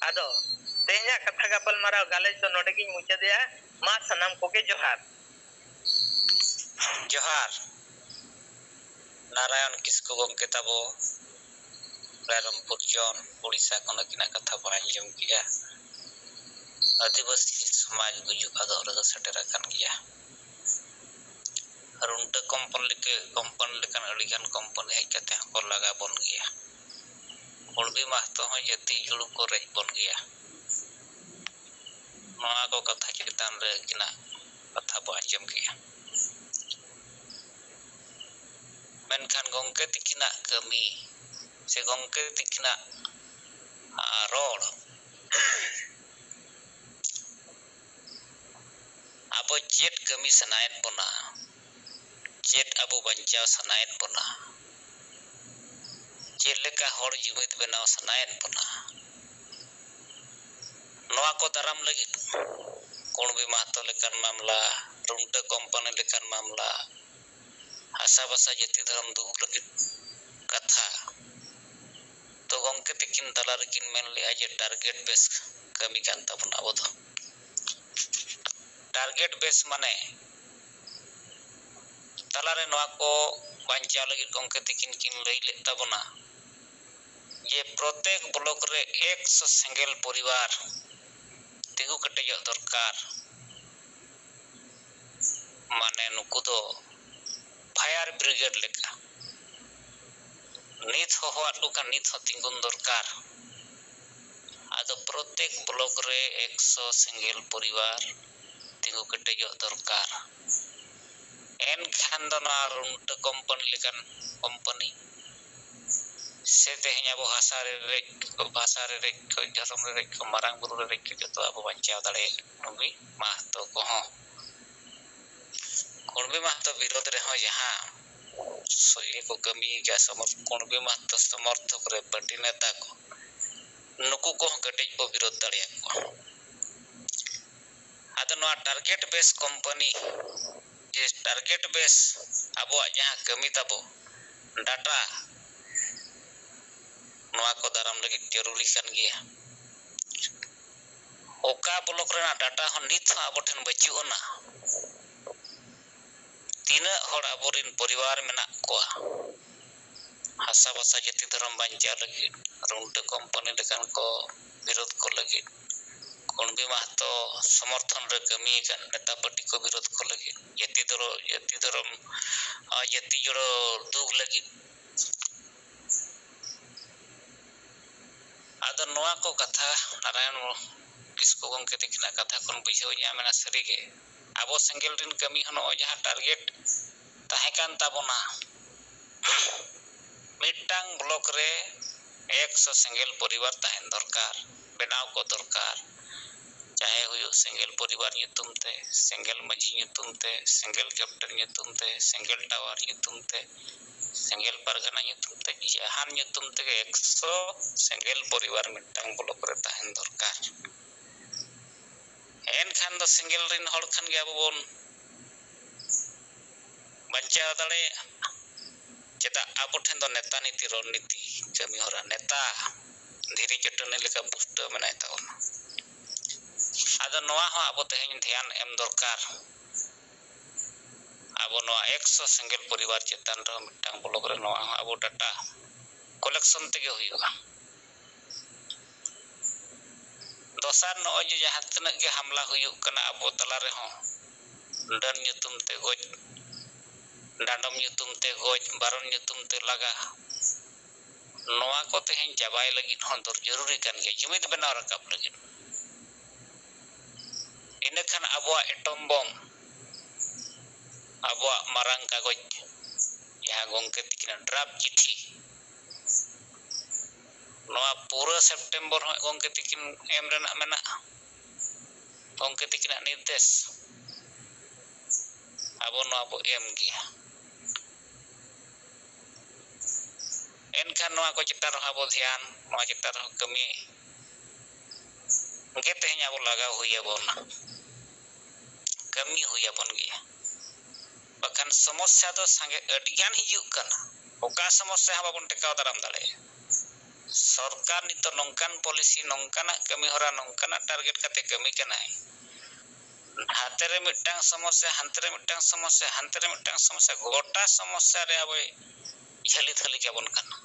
ᱟᱫᱚ ᱛᱮᱦᱮᱧᱟᱜ ᱠᱟᱛᱷᱟ ᱜᱟᱯᱟᱞ ᱢᱟᱨᱟᱣ ᱜᱟᱞᱚᱪ ᱫᱚ ᱱᱚᱰᱮ ᱜᱤᱧ ᱢᱩᱪᱟᱹᱫᱮᱜᱼᱟ᱾ ᱢᱟ ᱥᱟᱱᱟᱢ ᱠᱚᱜᱮ ᱡᱚᱦᱟᱨ᱾ ᱡᱚᱦᱟᱨ᱾ ᱱᱟᱨᱟᱭᱚᱱ ᱠᱤᱥᱠᱩ ᱜᱚᱢᱠᱮ ᱛᱟᱵᱚ, ᱨᱟᱭᱨᱚᱝᱯᱩᱨ ᱡᱚᱱ, ᱩᱲᱤᱥᱥᱟ ᱠᱷᱚᱱ ᱟᱹᱠᱤᱱᱟᱜ ᱠᱟᱛᱷᱟ ᱵᱚᱱ ᱟᱸᱡᱚᱢ ᱠᱮᱜᱼᱟ᱾ ᱟᱹᱫᱤᱵᱟᱹᱥᱤ ᱥᱚᱢᱟᱡᱽ ᱜᱩᱡᱩᱜ ᱟᱫᱚᱜ ᱨᱮᱫᱚ ᱥᱮᱴᱮᱨ ᱟᱠᱟᱱ ᱜᱮᱭᱟ᱾ ᱨᱩᱱᱰᱟᱹ ᱠᱚᱢᱯᱟᱱᱤ ᱞᱮᱠᱟ, ᱠᱚᱢᱯᱟᱱᱤ ᱞᱮᱠᱟᱱ ᱟᱹᱰᱤᱜᱟᱱ ᱠᱚᱢᱯᱟᱱᱤ ᱦᱮᱡ ᱠᱟᱛᱮ ᱦᱚᱸᱠᱚ ᱞᱟᱜᱟ ᱵᱚᱱ ᱜᱮᱭᱟ᱾ ᱠᱩᱲᱵᱤ ᱢᱟᱦᱛᱚ ᱦᱚᱸ ᱡᱟᱹᱛᱤ ᱡᱩᱲᱩ ᱠᱚ ᱨᱮᱡ ᱵᱚᱱ ᱜᱮᱭᱟ᱾ ᱱᱚᱣᱟ ᱠᱚ ᱠᱟᱛᱷᱟ ᱪᱮᱛᱟᱱ ᱨᱮ ᱩᱱᱠᱤᱱᱟᱜ ᱠᱟᱛᱷᱟ ᱵᱚ ᱟᱸᱡᱚᱢ ᱠᱮᱜᱼᱟ᱾ ᱢᱮᱱᱠᱷᱟᱱ ᱜᱚᱢᱠᱮ ᱛᱤᱠᱤᱱᱟᱜ ᱠᱟᱹᱢᱤ ᱥᱮ ᱜᱚᱢᱠᱮ ᱛᱤᱠᱤᱱᱟᱜ, ᱟᱨ, ᱨᱚᱲ, ᱟᱵᱚ ᱪᱮᱫ ᱠᱟᱹᱢᱤ ᱥᱟᱱᱟᱭᱮᱫ ᱵᱚᱱᱟ, ᱪᱮᱫ ᱟᱵᱚ ᱵᱟᱧᱪᱟᱣ ᱥᱟᱱᱟᱭᱮᱫ ᱵᱚᱱᱟ, ᱪᱮᱫ ᱞᱮᱠᱟ ᱦᱚᱲ ᱡᱩᱢᱤᱫ ᱵᱮᱱᱟᱣ ᱥᱟᱱᱟᱭᱮᱫ ᱵᱚᱱᱟ, ᱱᱚᱣᱟ ᱠᱚ ᱫᱟᱨᱟᱢ ᱞᱟᱹᱜᱤᱫ ᱠᱩᱬᱵᱤ ᱢᱟᱦᱛᱚ ᱞᱮᱠᱟᱱ ᱢᱟᱢᱞᱟ, ᱨᱩᱱᱴᱟᱹ ᱠᱚᱢᱯᱟᱱᱤ ᱞᱮᱠᱟᱱ ᱢᱟᱢᱞᱟ, ᱦᱟᱥᱟ ᱵᱷᱟᱥᱟ ᱡᱟᱹᱛᱤ ᱫᱷᱚᱨᱚᱢ ᱫᱩᱜ ᱞᱟᱹᱜᱤᱫ ᱠᱟᱛᱷᱟ ᱫᱚ ᱜᱚᱢᱠᱮ ᱛᱤᱠᱤᱱ ᱛᱟᱞᱟ ᱨᱮᱠᱤᱱ ᱢᱮᱱ ᱞᱮᱜᱼᱟ ᱡᱮ target base ᱠᱟᱹᱢᱤ ᱠᱟᱱ ᱛᱟᱵᱚᱱᱟ ᱟᱵᱚ ᱫᱚ᱾ Target base ᱢᱟᱱᱮ ᱛᱟᱞᱟᱨᱮ ᱱᱚᱣᱟ ᱠᱚ ᱵᱟᱧᱪᱟᱣ ᱞᱟᱹᱜᱤᱫ ᱜᱚᱢᱠᱮ ᱛᱤᱠᱤᱱ ᱠᱤᱱ ᱞᱟᱹᱭ ᱞᱮᱫ ᱛᱟᱵᱚᱱᱟ ᱡᱮ ᱯᱨᱚᱛᱮᱠ ᱵᱞᱚᱠ ᱨᱮ ᱮᱠᱥᱚ ᱥᱮᱸᱜᱮᱞ ᱯᱚᱨᱤᱵᱟᱨ ᱛᱤᱸᱜᱩ ᱠᱮᱴᱮᱡᱚᱜ ᱫᱚᱨᱠᱟᱨ᱾ ᱢᱟᱱᱮ ᱱᱩᱠᱩ ᱫᱚ fire brigade ᱞᱮᱠᱟ, ᱱᱤᱛ ᱦᱚᱦᱚᱣᱟᱫ ᱠᱚ ᱠᱷᱟᱱ ᱱᱤᱛ ᱦᱚᱸ ᱛᱤᱸᱜᱩᱱ ᱫᱚᱨᱠᱟᱨ᱾ ᱟᱫᱚ ᱯᱨᱚᱛᱮᱠ ᱵᱞᱚᱠ ᱨᱮ ᱮᱠᱥᱚ ᱥᱮᱸᱜᱮᱞ ᱯᱚᱨᱤᱵᱟᱨ ᱛᱤᱸᱜᱩ ᱠᱮᱴᱮᱡᱚᱜ ᱫᱚᱨᱠᱟᱨ᱾ ᱮᱱᱠᱷᱟᱱ ᱫᱚ ᱱᱚᱣᱟ ᱨᱩᱱᱴᱟᱹ ᱠᱚᱢᱯᱟᱱᱤ ᱞᱮᱠᱟᱱ ᱠᱚᱢᱯᱟᱱᱤ ᱥᱮ ᱛᱮᱦᱮᱧ ᱟᱵᱚ ᱦᱟᱥᱟ ᱨᱮ ᱨᱮᱡ ᱠᱚ, ᱵᱷᱟᱥᱟ ᱨᱮ ᱨᱮᱡ ᱠᱚ, ᱫᱷᱚᱨᱚᱢ ᱨᱮ ᱨᱮᱡ ᱠᱚ, ᱢᱟᱨᱟᱝ ᱵᱩᱨᱩ ᱨᱮ ᱨᱮᱡ ᱠᱚ, ᱡᱚᱛᱚ ᱟᱵᱚ ᱵᱟᱧᱪᱟᱣ ᱫᱟᱲᱮᱭᱟᱜ ᱠᱩᱬᱵᱤ ᱢᱟᱦᱛᱚ ᱠᱚᱦᱚᱸ᱾ ᱠᱩᱬᱵᱤ ᱢᱟᱦᱛᱚ ᱵᱤᱨᱳᱫᱷ ᱨᱮᱦᱚᱸ ᱡᱟᱦᱟᱸ ᱥᱚ-, ᱤᱭᱟᱹ ᱠᱚ ᱠᱟᱹᱢᱤ ᱟᱠᱟᱫ, ᱥᱚᱢᱚᱨ-, ᱠᱩᱬᱵᱤ ᱢᱟᱦᱛᱚ ᱥᱚᱢᱚᱨᱛᱷᱚᱠ ᱨᱮ ᱯᱟᱹᱴᱤ ᱱᱮᱛᱟ ᱠᱚ, ᱱᱩᱠᱩ ᱠᱚᱦᱚᱸ ᱠᱟᱹᱴᱤᱡ ᱵᱚ ᱵᱤᱨᱳᱫᱷ ᱫᱟᱲᱮᱭᱟᱠᱚᱣᱟ᱾ ᱟᱫᱚ ᱱᱚᱣᱟ target base ᱠᱳᱢᱯᱟᱱᱤ, ᱡᱮ target base ᱟᱵᱚᱣᱟᱜ ᱡᱟᱦᱟᱸ ᱠᱟᱹᱢᱤ ᱛᱟᱵᱚ, data, ᱱᱚᱣᱟ ᱠᱚ ᱫᱟᱨᱟᱢ ᱞᱟᱹᱜᱤᱫ ᱡᱟᱹᱨᱩᱨᱤ ᱠᱟᱱ ᱜᱮᱭᱟ᱾ ᱚᱠᱟ ᱵᱞᱚᱠ ᱨᱮᱱᱟᱜ data ᱦᱚᱸ ᱱᱤᱛ ᱦᱚᱸ ᱟᱵᱚ ᱴᱷᱮᱱ ᱵᱟᱹᱪᱩᱜ ᱟᱱᱟ᱾ ᱛᱤᱱᱟᱹᱜ ᱦᱚᱲ ᱟᱵᱚᱨᱮᱱ ᱯᱚᱨᱤᱵᱟᱨ ᱢᱮᱱᱟᱜ ᱠᱚᱣᱟ ᱦᱟᱥᱟ ᱵᱷᱟᱥᱟ ᱡᱟᱹᱛᱤ ᱫᱷᱚᱨᱚᱢ ᱵᱟᱧᱪᱟᱣ ᱞᱟᱹᱜᱤᱫ, ᱨᱩᱱᱴᱟᱹ ᱠᱳᱢᱯᱟᱱᱤ ᱞᱮᱠᱟᱱ ᱠᱚ ᱵᱤᱨᱳᱫᱷ ᱠᱚ ᱞᱟᱹᱜᱤᱫ, ᱠᱩᱬᱵᱤ ᱢᱟᱦᱛᱚ ᱥᱚᱢᱚᱨᱛᱷᱚᱱ ᱨᱮ ᱠᱟᱹᱢᱤ ᱟᱠᱟᱫ ᱱᱮᱛᱟ ᱯᱟᱹᱴᱤ ᱠᱚ ᱵᱤᱨᱳᱫᱷ ᱠᱚ ᱞᱟᱹᱜᱤᱫ, ᱡᱟᱹᱛᱤ ᱫᱷᱚᱨᱚ-, ᱡᱟᱹᱛᱤ ᱫᱷᱚᱨᱚᱢ, ᱟᱨ ᱡᱟᱹᱛᱤ ᱡᱚᱲᱚ ᱫᱩᱜ ᱞᱟᱹᱜᱤᱫ᱾ ᱟᱫᱚ ᱱᱚᱣᱟ ᱠᱚ ᱠᱟᱛᱷᱟ ᱱᱟᱨᱟᱭᱚᱱ ᱠᱤᱥᱠᱩ ᱜᱚᱢᱠᱮ ᱛᱟᱹᱠᱤᱱᱟᱜ ᱠᱟᱛᱷᱟ ᱠᱷᱚᱱ ᱵᱩᱡᱷᱟᱹᱣ ᱧᱟᱢ ᱮᱱᱟ, ᱥᱟᱹᱨᱤᱜᱮ ᱟᱵᱚ ᱥᱮᱸᱜᱮᱞ ᱨᱮᱱ ᱠᱟᱹᱢᱤ ᱦᱚᱸ ᱱᱚᱜᱼᱚᱭ ᱡᱟᱦᱟᱸ target ᱛᱟᱦᱮᱸ ᱠᱟᱱ ᱛᱟᱵᱚᱱᱟ, ᱢᱤᱫᱴᱟᱝ block ᱨᱮ ᱮᱠᱥᱚ ᱥᱮᱸᱜᱮᱞ ᱯᱚᱨᱤᱵᱟᱨ ᱛᱟᱦᱮᱱ ᱫᱚᱨᱠᱟᱨ, ᱵᱮᱱᱟᱣ ᱠᱚ ᱫᱚᱨᱠᱟᱨ᱾ ᱪᱟᱦᱮ ᱦᱩᱭᱩᱜ ᱥᱮᱸᱜᱮᱞ ᱯᱚᱨᱤᱵᱟᱨ ᱧᱩᱛᱩᱢ ᱛᱮ, ᱥᱮᱸᱜᱮᱞ ᱢᱟᱹᱡᱷᱤ ᱧᱩᱛᱩᱢ ᱛᱮ, ᱥᱮᱸᱜᱮᱞ captain ᱧᱩᱛᱩᱢ ᱛᱮ, ᱥᱮᱸᱜᱮᱞ tower ᱧᱩᱛᱩᱢ ᱛᱮ, ᱥᱮᱸᱜᱮᱞ ᱯᱟᱨᱜᱟᱱᱟ ᱧᱩᱛᱩᱢ ᱛᱮ, ᱡᱟᱦᱟᱱ ᱧᱩᱛᱩᱢ ᱛᱮᱜᱮ ᱮᱠᱥᱚ ᱥᱮᱸᱜᱮᱞ ᱯᱚᱨᱤᱵᱟᱨ ᱢᱤᱫᱴᱟᱝ block ᱨᱮ ᱛᱟᱦᱮᱱ ᱫᱚᱨᱠᱟᱨ᱾ ᱮᱱᱠᱷᱟᱱ ᱫᱚ ᱥᱮᱸᱜᱮᱞ ᱨᱮᱱ ᱦᱚᱲ ᱠᱷᱟᱱ ᱜᱮ ᱟᱵᱚ ᱵᱚᱱ ᱵᱟᱧᱪᱟᱣ ᱫᱟᱲᱮᱭᱟᱜᱼᱟ᱾ ᱪᱮᱫᱟᱜ ᱟᱵᱚ ᱴᱷᱮᱱ ᱫᱚ ᱱᱮᱛᱟ ᱱᱤᱛᱤ, ᱨᱚᱲ ᱱᱤᱛᱤ, ᱠᱟᱹᱢᱤ ᱦᱚᱨᱟ, ᱱᱮᱛᱟ ᱫᱷᱤᱨᱤ ᱪᱟᱹᱴᱟᱹᱱᱤ ᱞᱮᱠᱟ ᱯᱩᱥᱴᱟᱹᱣ ᱢᱮᱱᱟᱭ ᱛᱟᱵᱚᱱᱟ᱾ ᱟᱫᱚ ᱱᱚᱣᱟ ᱦᱚᱸ ᱟᱵᱚ ᱛᱮᱦᱮᱧ ᱫᱷᱮᱭᱟᱱ ᱮᱢ ᱫᱚᱨᱠᱟᱨ᱾ ᱟᱵᱚ ᱱᱚᱣᱟ ᱮᱠᱥᱚ ᱥᱮᱸᱜᱮᱞ ᱯᱚᱨᱤᱵᱟᱨ ᱪᱮᱛᱟᱱ ᱨᱮᱦᱚᱸ ᱢᱤᱫᱴᱟᱝ block ᱨᱮ ᱱᱚᱣᱟ ᱦᱚᱸ ᱟᱵᱚ data collection ᱛᱮᱜᱮ ᱦᱩᱭᱩᱜᱼᱟ᱾ ᱫᱚᱥᱟᱨ, ᱱᱚᱜᱼᱚᱭ ᱡᱮ ᱡᱟᱦᱟᱸ ᱛᱤᱱᱟᱹᱜ ᱜᱮ ᱦᱟᱢᱞᱟ ᱦᱩᱭᱩᱜ ᱠᱟᱱᱟ ᱟᱵᱚ ᱛᱟᱞᱟ ᱨᱮᱦᱚᱸ, ᱰᱟᱹᱱ ᱧᱩᱛᱩᱢ ᱛᱮ ᱜᱚᱡ, ᱰᱟᱸᱰᱚᱢ ᱧᱩᱛᱩᱢ ᱛᱮ ᱜᱚᱡ, ᱵᱟᱨᱚᱱ ᱧᱩᱛᱩᱢ ᱛᱮ ᱞᱟᱜᱟ, ᱱᱚᱣᱟ ᱠᱚ ᱛᱮᱦᱮᱧ ᱪᱟᱵᱟᱭ ᱞᱟᱹᱜᱤᱫ ᱦᱚᱸ ᱫᱚᱨ ᱡᱚᱨᱩᱨᱤ ᱠᱟᱱ ᱜᱮᱭᱟ, ᱡᱩᱢᱤᱫ ᱵᱮᱱᱟᱣ ᱨᱟᱠᱟᱵ ᱞᱟᱹᱜᱤᱫ᱾ ᱤᱱᱟᱹᱠᱷᱟᱱ ᱟᱵᱚᱣᱟᱜ atom bomb, ᱟᱵᱚᱣᱟᱜ ᱢᱟᱨᱟᱝ ᱠᱟᱜᱚᱡᱽ, ᱡᱟᱦᱟᱸ ᱜᱚᱢᱠᱮ ᱛᱤᱠᱤᱱᱟᱜ draft ᱪᱤᱴᱷᱤ, ᱱᱚᱣᱟ ᱯᱩᱨᱟᱹ September ᱦᱚᱸ ᱜᱚᱢᱠᱮ ᱛᱤᱠᱤᱱ ᱮᱢ ᱨᱮᱱᱟᱜ ᱢᱮᱱᱟᱜᱼᱟ᱾ ᱜᱚᱢᱠᱮ ᱛᱤᱠᱤᱱᱟᱜ ᱱᱤᱨᱫᱮᱥ ᱟᱵᱚ ᱱᱚᱣᱟ ᱵᱚ ᱮᱢ ᱜᱮᱭᱟ᱾ ᱮᱱᱠᱷᱟᱱ ᱱᱚᱣᱟ ᱠᱚ ᱪᱮᱛᱟᱱ ᱨᱮᱦᱚᱸ ᱟᱵᱚ ᱫᱷᱮᱭᱟᱱ, ᱱᱚᱣᱟ ᱪᱮᱛᱟᱱ ᱨᱮᱦᱚᱸ ᱠᱟᱹᱢᱤ ᱜᱮ ᱛᱮᱦᱮᱧ ᱟᱵᱚ ᱞᱟᱜᱟᱣ ᱦᱩᱭ ᱟᱵᱚᱱᱟ, ᱠᱟᱹᱢᱤ ᱦᱩᱭ ᱟᱵᱚᱱ ᱜᱮᱭᱟ᱾ ᱵᱟᱠᱷᱟᱱ ᱥᱚᱢᱚᱥᱥᱟ ᱫᱚ ᱥᱟᱸᱜᱮ, ᱟᱹᱰᱤᱜᱟᱱ ᱦᱤᱡᱩᱜ ᱠᱟᱱᱟ, ᱚᱠᱟ ᱥᱚᱢᱚᱥᱥᱟ ᱦᱚᱸ ᱵᱟᱵᱚᱱ ᱴᱮᱠᱟᱣ ᱫᱟᱨᱟᱢ ᱫᱟᱲᱮᱭᱟᱜᱼᱟ᱾ ᱥᱚᱨᱠᱟᱨ ᱱᱤᱛᱚᱜ ᱱᱚᱝᱠᱟᱱ policy, ᱱᱚᱝᱠᱟᱱᱟᱜ ᱠᱟᱹᱢᱤ ᱦᱚᱨᱟ, ᱱᱚᱝᱠᱟᱱᱟᱜ target ᱠᱟᱛᱮ ᱠᱟᱹᱢᱤ ᱠᱟᱱᱟᱭ, ᱦᱟᱱᱛᱮ ᱨᱮ ᱢᱤᱫᱴᱟᱝ ᱥᱚᱢᱚᱥᱥᱟ, ᱦᱟᱱᱛᱮ ᱨᱮ ᱢᱤᱫᱴᱟᱝ ᱥᱚᱢᱚᱥᱥᱟ, ᱦᱟᱱᱛᱮ ᱨᱮ ᱢᱤᱫᱴᱟᱝ ᱥᱚᱢᱚᱥᱥᱟ, ᱜᱚᱴᱟ ᱥᱚᱢᱚᱥᱥᱟ ᱨᱮ ᱟᱵᱚᱭ ᱡᱷᱟᱹᱞᱤ ᱛᱷᱟᱹᱞᱤ ᱠᱟᱵᱚᱱ ᱠᱟᱱᱟ᱾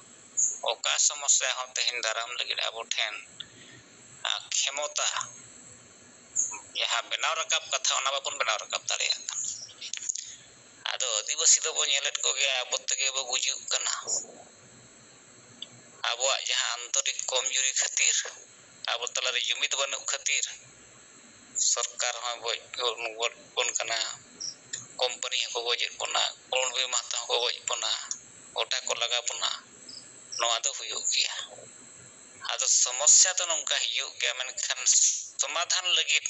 ᱚᱠᱟ ᱥᱚᱢᱚᱥᱥᱟ ᱦᱚᱸ ᱛᱮᱦᱮᱧ ᱫᱟᱨᱟᱢ ᱞᱟᱹᱜᱤᱫ ᱟᱵᱚ ᱴᱷᱮᱱ, ᱟ, ᱠᱷᱮᱢᱚᱛᱟ, ᱡᱟᱦᱟᱸ ᱵᱮᱱᱟᱣ ᱨᱟᱠᱟᱵ ᱠᱟᱛᱷᱟ, ᱚᱱᱟ ᱵᱟᱵᱚᱱ ᱵᱮᱱᱟᱣ ᱨᱟᱠᱟᱵ ᱫᱟᱲᱮᱭᱟᱜ ᱠᱟᱱᱟ᱾ ᱟᱫᱚ ᱟᱹᱫᱤᱵᱟᱹᱥᱤ ᱫᱚᱵᱚ ᱧᱮᱞᱮᱫ ᱠᱚᱜᱮᱭᱟ, ᱟᱵᱚ ᱛᱮᱜᱮ ᱵᱚ ᱜᱩᱡᱩᱜ ᱠᱟᱱᱟ᱾ ᱟᱵᱚᱣᱟᱜ ᱡᱟᱦᱟᱸ ᱟᱱᱛᱚᱨᱤᱠ ᱠᱚᱢᱡᱩᱨᱤ ᱠᱷᱟᱹᱛᱤᱨ ᱟᱵᱚ ᱛᱟᱞᱟᱨᱮ ᱡᱩᱢᱤᱫ ᱵᱟᱹᱱᱩᱜ ᱠᱷᱟᱹᱛᱤᱨ ᱥᱚᱨᱠᱟᱨ ᱦᱚᱸ ᱜᱚᱡ ᱜᱚᱡ ᱵᱚᱱ ᱠᱟᱱᱟ, ᱠᱳᱢᱯᱟᱱᱤ ᱦᱚᱸᱠᱚ ᱜᱚᱡᱮᱫ ᱵᱚᱱᱟ, ᱠᱚᱲᱢᱤ ᱢᱟᱦᱟᱛᱟ ᱦᱚᱸᱠᱚ ᱜᱚᱡ ᱵᱚᱱᱟ, ᱜᱚᱴᱟ ᱠᱚ ᱞᱟᱜᱟ ᱵᱚᱱᱟ᱾ ᱱᱚᱣᱟ ᱫᱚ ᱦᱩᱭᱩᱜ ᱜᱮᱭᱟ᱾ ᱟᱫᱚ ᱥᱚᱢᱚᱥᱥᱟ ᱫᱚ ᱱᱚᱝᱠᱟ ᱦᱤᱡᱩᱜ ᱜᱮᱭᱟ, ᱢᱮᱱᱠᱷᱟᱱ ᱥᱚᱢᱟᱫᱷᱟᱱ ᱞᱟᱹᱜᱤᱫ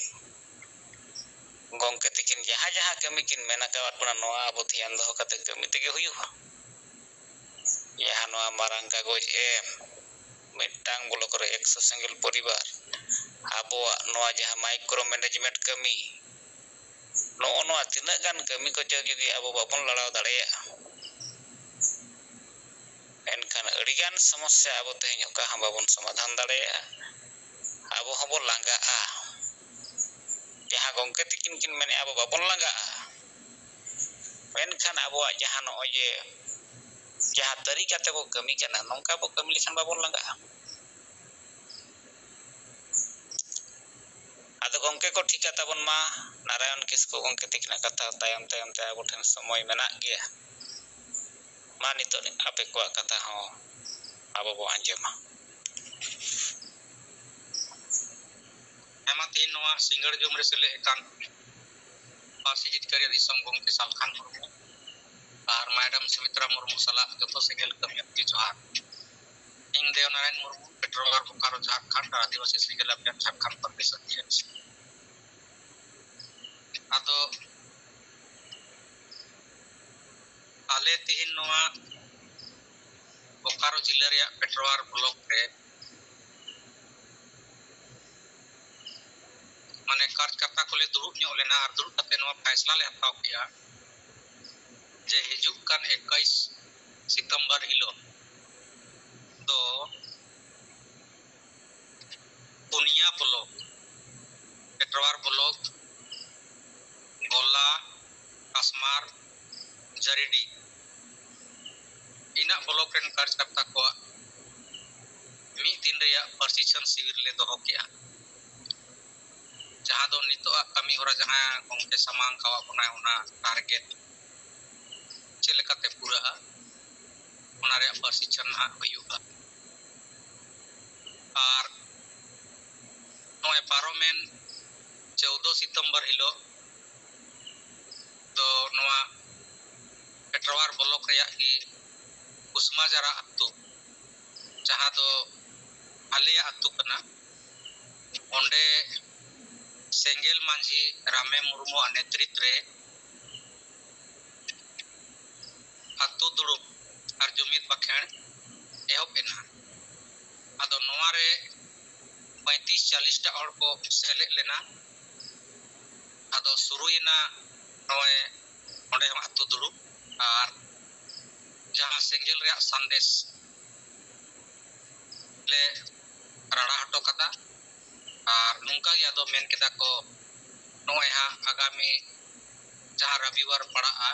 ᱜᱚᱢᱠᱮ ᱛᱤᱠᱤᱱ ᱡᱟᱦᱟᱸ ᱡᱟᱦᱟᱸ ᱠᱟᱹᱢᱤ ᱠᱤᱱ ᱢᱮᱱ ᱟᱠᱟᱣᱟᱫ ᱵᱚᱱᱟ, ᱱᱚᱣᱟ ᱟᱵᱚ ᱫᱷᱮᱭᱟᱱ ᱫᱚᱦᱚ ᱠᱟᱛᱮ ᱠᱟᱹᱢᱤ ᱛᱮᱜᱮ ᱦᱩᱭᱩᱜᱼᱟ᱾ ᱡᱟᱦᱟᱸ ᱱᱚᱣᱟ ᱢᱟᱨᱟᱝ ᱠᱟᱜᱚᱡᱽ ᱮᱢ, ᱢᱤᱫᱴᱟᱝ ᱵᱞᱚᱠ ᱨᱮ ᱮᱠᱥᱚ ᱥᱮᱸᱜᱮᱞ ᱯᱚᱨᱤᱵᱟᱨ, ᱟᱵᱚᱣᱟᱜ ᱱᱚᱣᱟ ᱡᱟᱦᱟᱸ ᱢᱟᱭᱠᱨᱳ ᱢᱮᱱᱮᱡᱽᱢᱮᱱᱴ ᱠᱟᱹᱢᱤ, ᱱᱚᱜᱼᱚ ᱱᱚᱣᱟ ᱛᱤᱱᱟᱹᱜ ᱜᱟᱱ ᱠᱟᱹᱢᱤ ᱠᱚ ᱪᱚ ᱡᱩᱫᱤ ᱟᱵᱚ ᱵᱟᱵᱚᱱ ᱞᱟᱲᱟᱣ ᱫᱟᱲᱮᱭᱟᱜᱼᱟ, ᱮᱱᱠᱷᱟᱱ ᱟᱹᱰᱤᱜᱟᱱ ᱥᱚᱢᱚᱥᱥᱟ ᱟᱵᱚ ᱛᱮᱦᱮᱧ ᱚᱠᱟ ᱦᱚᱸ ᱵᱟᱵᱚᱱ ᱥᱚᱢᱟᱫᱷᱟᱱ ᱫᱟᱲᱮᱭᱟᱜᱼᱟ᱾ ᱟᱵᱚ ᱦᱚᱸᱵᱚᱱ ᱞᱟᱸᱜᱟᱜᱼᱟ᱾ ᱡᱟᱦᱟᱸ ᱜᱚᱢᱠᱮ ᱛᱤᱠᱤᱱ ᱠᱤᱱ ᱢᱮᱱᱮᱫᱼᱟ, ᱟᱵᱚ ᱵᱟᱵᱚᱱ ᱞᱟᱸᱜᱟᱜᱼᱟ, ᱢᱮᱱᱠᱷᱟᱱ ᱟᱵᱚᱣᱟᱜ ᱡᱟᱦᱟᱸ ᱱᱚᱜᱼᱚᱭ ᱡᱮ ᱡᱟᱦᱟᱸ ᱛᱟᱹᱨᱤᱠᱟ ᱛᱮᱵᱚ ᱠᱟᱹᱢᱤ ᱠᱟᱱᱟ, ᱱᱚᱝᱠᱟ ᱵᱚ ᱠᱟᱹᱢᱤ ᱞᱮᱠᱷᱟᱱ ᱵᱟᱵᱚᱱ ᱞᱟᱸᱜᱟᱜᱼᱟ᱾ ᱟᱫᱚ ᱜᱚᱢᱠᱮ ᱠᱚ ᱴᱷᱤᱠᱟ ᱛᱟᱵᱚᱱ ᱢᱟ, ᱱᱟᱨᱟᱭᱚᱱ ᱠᱤᱥᱠᱩ ᱜᱚᱢᱠᱮ ᱛᱤᱠᱤᱱᱟᱜ ᱠᱟᱛᱷᱟ ᱛᱟᱭᱚᱢ ᱛᱟᱭᱚᱢ ᱛᱮ ᱟᱵᱚ ᱴᱷᱮᱱ ᱥᱚᱢᱚᱭ ᱢᱮᱱᱟᱜ ᱜᱮᱭᱟ᱾ ᱢᱟ ᱱᱤᱛᱚᱜ ᱟᱯᱮ ᱠᱚᱣᱟᱜ ᱠᱟᱛᱷᱟ ᱦᱚᱸ ᱟᱵᱚ ᱵᱚ ᱟᱸᱡᱚᱢᱟ᱾ ᱟᱭᱢᱟ ᱛᱮᱦᱮᱧ ᱱᱚᱣᱟ ᱥᱤᱸᱜᱟᱹᱲ ᱡᱚᱢ ᱨᱮ ᱥᱮᱞᱮᱫ ᱟᱠᱟᱱ ᱯᱟᱹᱨᱥᱤ ᱡᱤᱛᱠᱟᱹᱨᱤᱭᱟᱹ ᱫᱤᱥᱚᱢ ᱜᱚᱢᱠᱮ ᱥᱟᱞᱠᱷᱟᱱ ᱢᱩᱨᱢᱩ ᱟᱨ ᱢᱮᱰᱟᱢ ᱥᱩᱢᱤᱛᱨᱟ ᱢᱩᱨᱢᱩ ᱥᱟᱞᱟᱜ ᱡᱚᱛᱚ ᱥᱮᱸᱜᱮᱞ ᱠᱟᱹᱢᱤᱭᱟᱹ ᱠᱚ ᱡᱚᱦᱟᱨ᱾ ᱤᱧ ᱫᱮᱣᱱᱟᱨᱟᱭᱚᱱ ᱢᱩᱨᱢᱩ, ᱯᱮᱴᱨᱳᱞ ᱟᱨ ᱵᱳᱠᱟᱨᱳ ᱡᱷᱟᱲᱠᱷᱚᱸᱰ ᱟᱨ ᱟᱹᱫᱤᱵᱟᱹᱥᱤ ᱥᱮᱸᱜᱮᱞ ᱟᱵᱷᱤᱭᱟᱱ ᱡᱷᱟᱲᱠᱷᱚᱸᱰ ᱯᱨᱚᱫᱮᱥ ᱟᱫᱚ ᱟᱞᱮ ᱛᱮᱦᱮᱧ ᱱᱚᱣᱟ ᱵᱳᱠᱟᱨᱳ ᱡᱤᱞᱟᱹ ᱨᱮᱭᱟᱜ ᱯᱮᱴᱨᱳᱣᱟᱨ ᱵᱞᱚᱠ ᱨᱮ ᱢᱟᱱᱮ ᱠᱟᱨᱡᱽᱠᱟᱨᱛᱟ ᱠᱚᱞᱮ ᱫᱩᱲᱩᱵ ᱧᱚᱜ ᱞᱮᱱᱟ ᱟᱨ ᱫᱩᱲᱩᱵ ᱠᱟᱛᱮ ᱱᱚᱣᱟ ᱯᱷᱟᱭᱥᱞᱟ ᱞᱮ ᱦᱟᱛᱟᱣ ᱠᱮᱜᱼᱟ ᱡᱮ ᱦᱤᱡᱩᱜ ᱠᱟᱱ ᱮᱠᱟᱭᱤᱥ ᱥᱤᱛᱚᱢᱵᱚᱨ ᱦᱤᱞᱳᱜ ᱫᱚ ᱯᱩᱱᱭᱟ ᱵᱞᱚᱠ, ᱯᱮᱴᱨᱣᱟᱨ ᱵᱞᱚᱠ, ᱜᱚᱞᱟ, ᱠᱟᱥᱢᱟᱨ, ᱡᱟᱹᱨᱤᱰᱤ, ᱤᱱᱟᱹᱜ ᱵᱞᱚᱠ ᱨᱮᱱ ᱠᱟᱨᱡᱽᱠᱟᱨᱛᱟ ᱠᱚᱣᱟᱜ ᱢᱤᱫ ᱫᱤᱱ ᱨᱮᱭᱟᱜ ᱯᱨᱚᱥᱤᱠᱠᱷᱚᱱ ᱥᱤᱵᱤᱨ ᱞᱮ ᱫᱚᱦᱚ ᱠᱮᱜᱼᱟ, ᱡᱟᱦᱟᱸ ᱫᱚ ᱱᱤᱛᱚᱜᱟᱜ ᱠᱟᱹᱢᱤ ᱦᱚᱨᱟ ᱡᱟᱦᱟᱸ ᱜᱚᱢᱠᱮ ᱥᱟᱢᱟᱝ ᱠᱟᱣᱟᱫ ᱵᱚᱱᱟᱭ, ᱚᱱᱟ ᱴᱟᱨᱜᱮᱴ ᱪᱮᱫ ᱞᱮᱠᱟᱛᱮ ᱯᱩᱨᱟᱹᱜᱼᱟ, ᱚᱱᱟ ᱨᱮᱭᱟᱜ ᱯᱨᱚᱥᱤᱠᱠᱷᱚᱱ ᱱᱟᱦᱟᱜ ᱦᱩᱭᱩᱜᱼᱟ᱾ ᱟᱨ ᱱᱚᱜᱼᱚᱭ ᱯᱟᱨᱚᱢᱮᱱ ᱪᱳᱫᱚ ᱥᱤᱛᱚᱢᱵᱚᱨ ᱦᱤᱞᱳᱜ ᱫᱚ ᱱᱚᱣᱟ ᱯᱮᱴᱨᱣᱟᱨ ᱵᱞᱚᱠ ᱨᱮᱭᱟᱜ ᱜᱮ ᱠᱩᱥᱢᱟᱡᱟᱨᱟ ᱟᱹᱛᱩ, ᱡᱟᱦᱟᱸ ᱫᱚ ᱟᱞᱮᱭᱟᱜ ᱟᱹᱛᱩ ᱠᱟᱱᱟ, ᱚᱸᱰᱮ ᱥᱮᱸᱜᱮᱞ ᱢᱟᱹᱡᱷᱤ ᱨᱟᱢᱮ ᱢᱩᱨᱢᱩᱣᱟᱜ ᱱᱮᱛᱨᱤᱛ ᱨᱮ ᱟᱹᱛᱩ ᱫᱩᱲᱩᱵ ᱟᱨ ᱡᱩᱢᱤᱫ ᱵᱟᱠᱷᱮᱬ ᱮᱦᱚᱵ ᱮᱱᱟ᱾ ᱟᱫᱚ ᱱᱚᱣᱟ ᱨᱮ ᱯᱚᱸᱭᱛᱨᱤᱥ ᱪᱟᱞᱤᱥ ᱴᱟ ᱦᱚᱲ ᱠᱚ ᱥᱮᱞᱮᱫ ᱞᱮᱱᱟ᱾ ᱟᱫᱚ ᱥᱩᱨᱩᱭᱮᱱᱟ ᱱᱚᱜᱼᱚᱭ ᱚᱸᱰᱮ ᱦᱚᱸ ᱟᱹᱛᱩ ᱫᱩᱲᱩᱵ ᱟᱨ ᱡᱟᱦᱟᱸ ᱥᱮᱸᱜᱮᱞ ᱨᱮᱭᱟᱜ ᱥᱟᱸᱫᱮᱥ ᱞᱮ ᱨᱟᱲᱟ ᱦᱚᱴᱚ ᱠᱟᱫᱟ᱾ ᱟᱨ ᱱᱚᱝᱠᱟ ᱜᱮ ᱟᱫᱚ ᱢᱮᱱ ᱠᱮᱫᱟ ᱠᱚ, ᱱᱚᱜᱼᱚᱭ ᱦᱟᱸᱜ ᱟᱜᱟᱢᱤ ᱡᱟᱦᱟᱸ ᱨᱚᱵᱤᱵᱟᱨ ᱯᱟᱲᱟᱜᱼᱟ,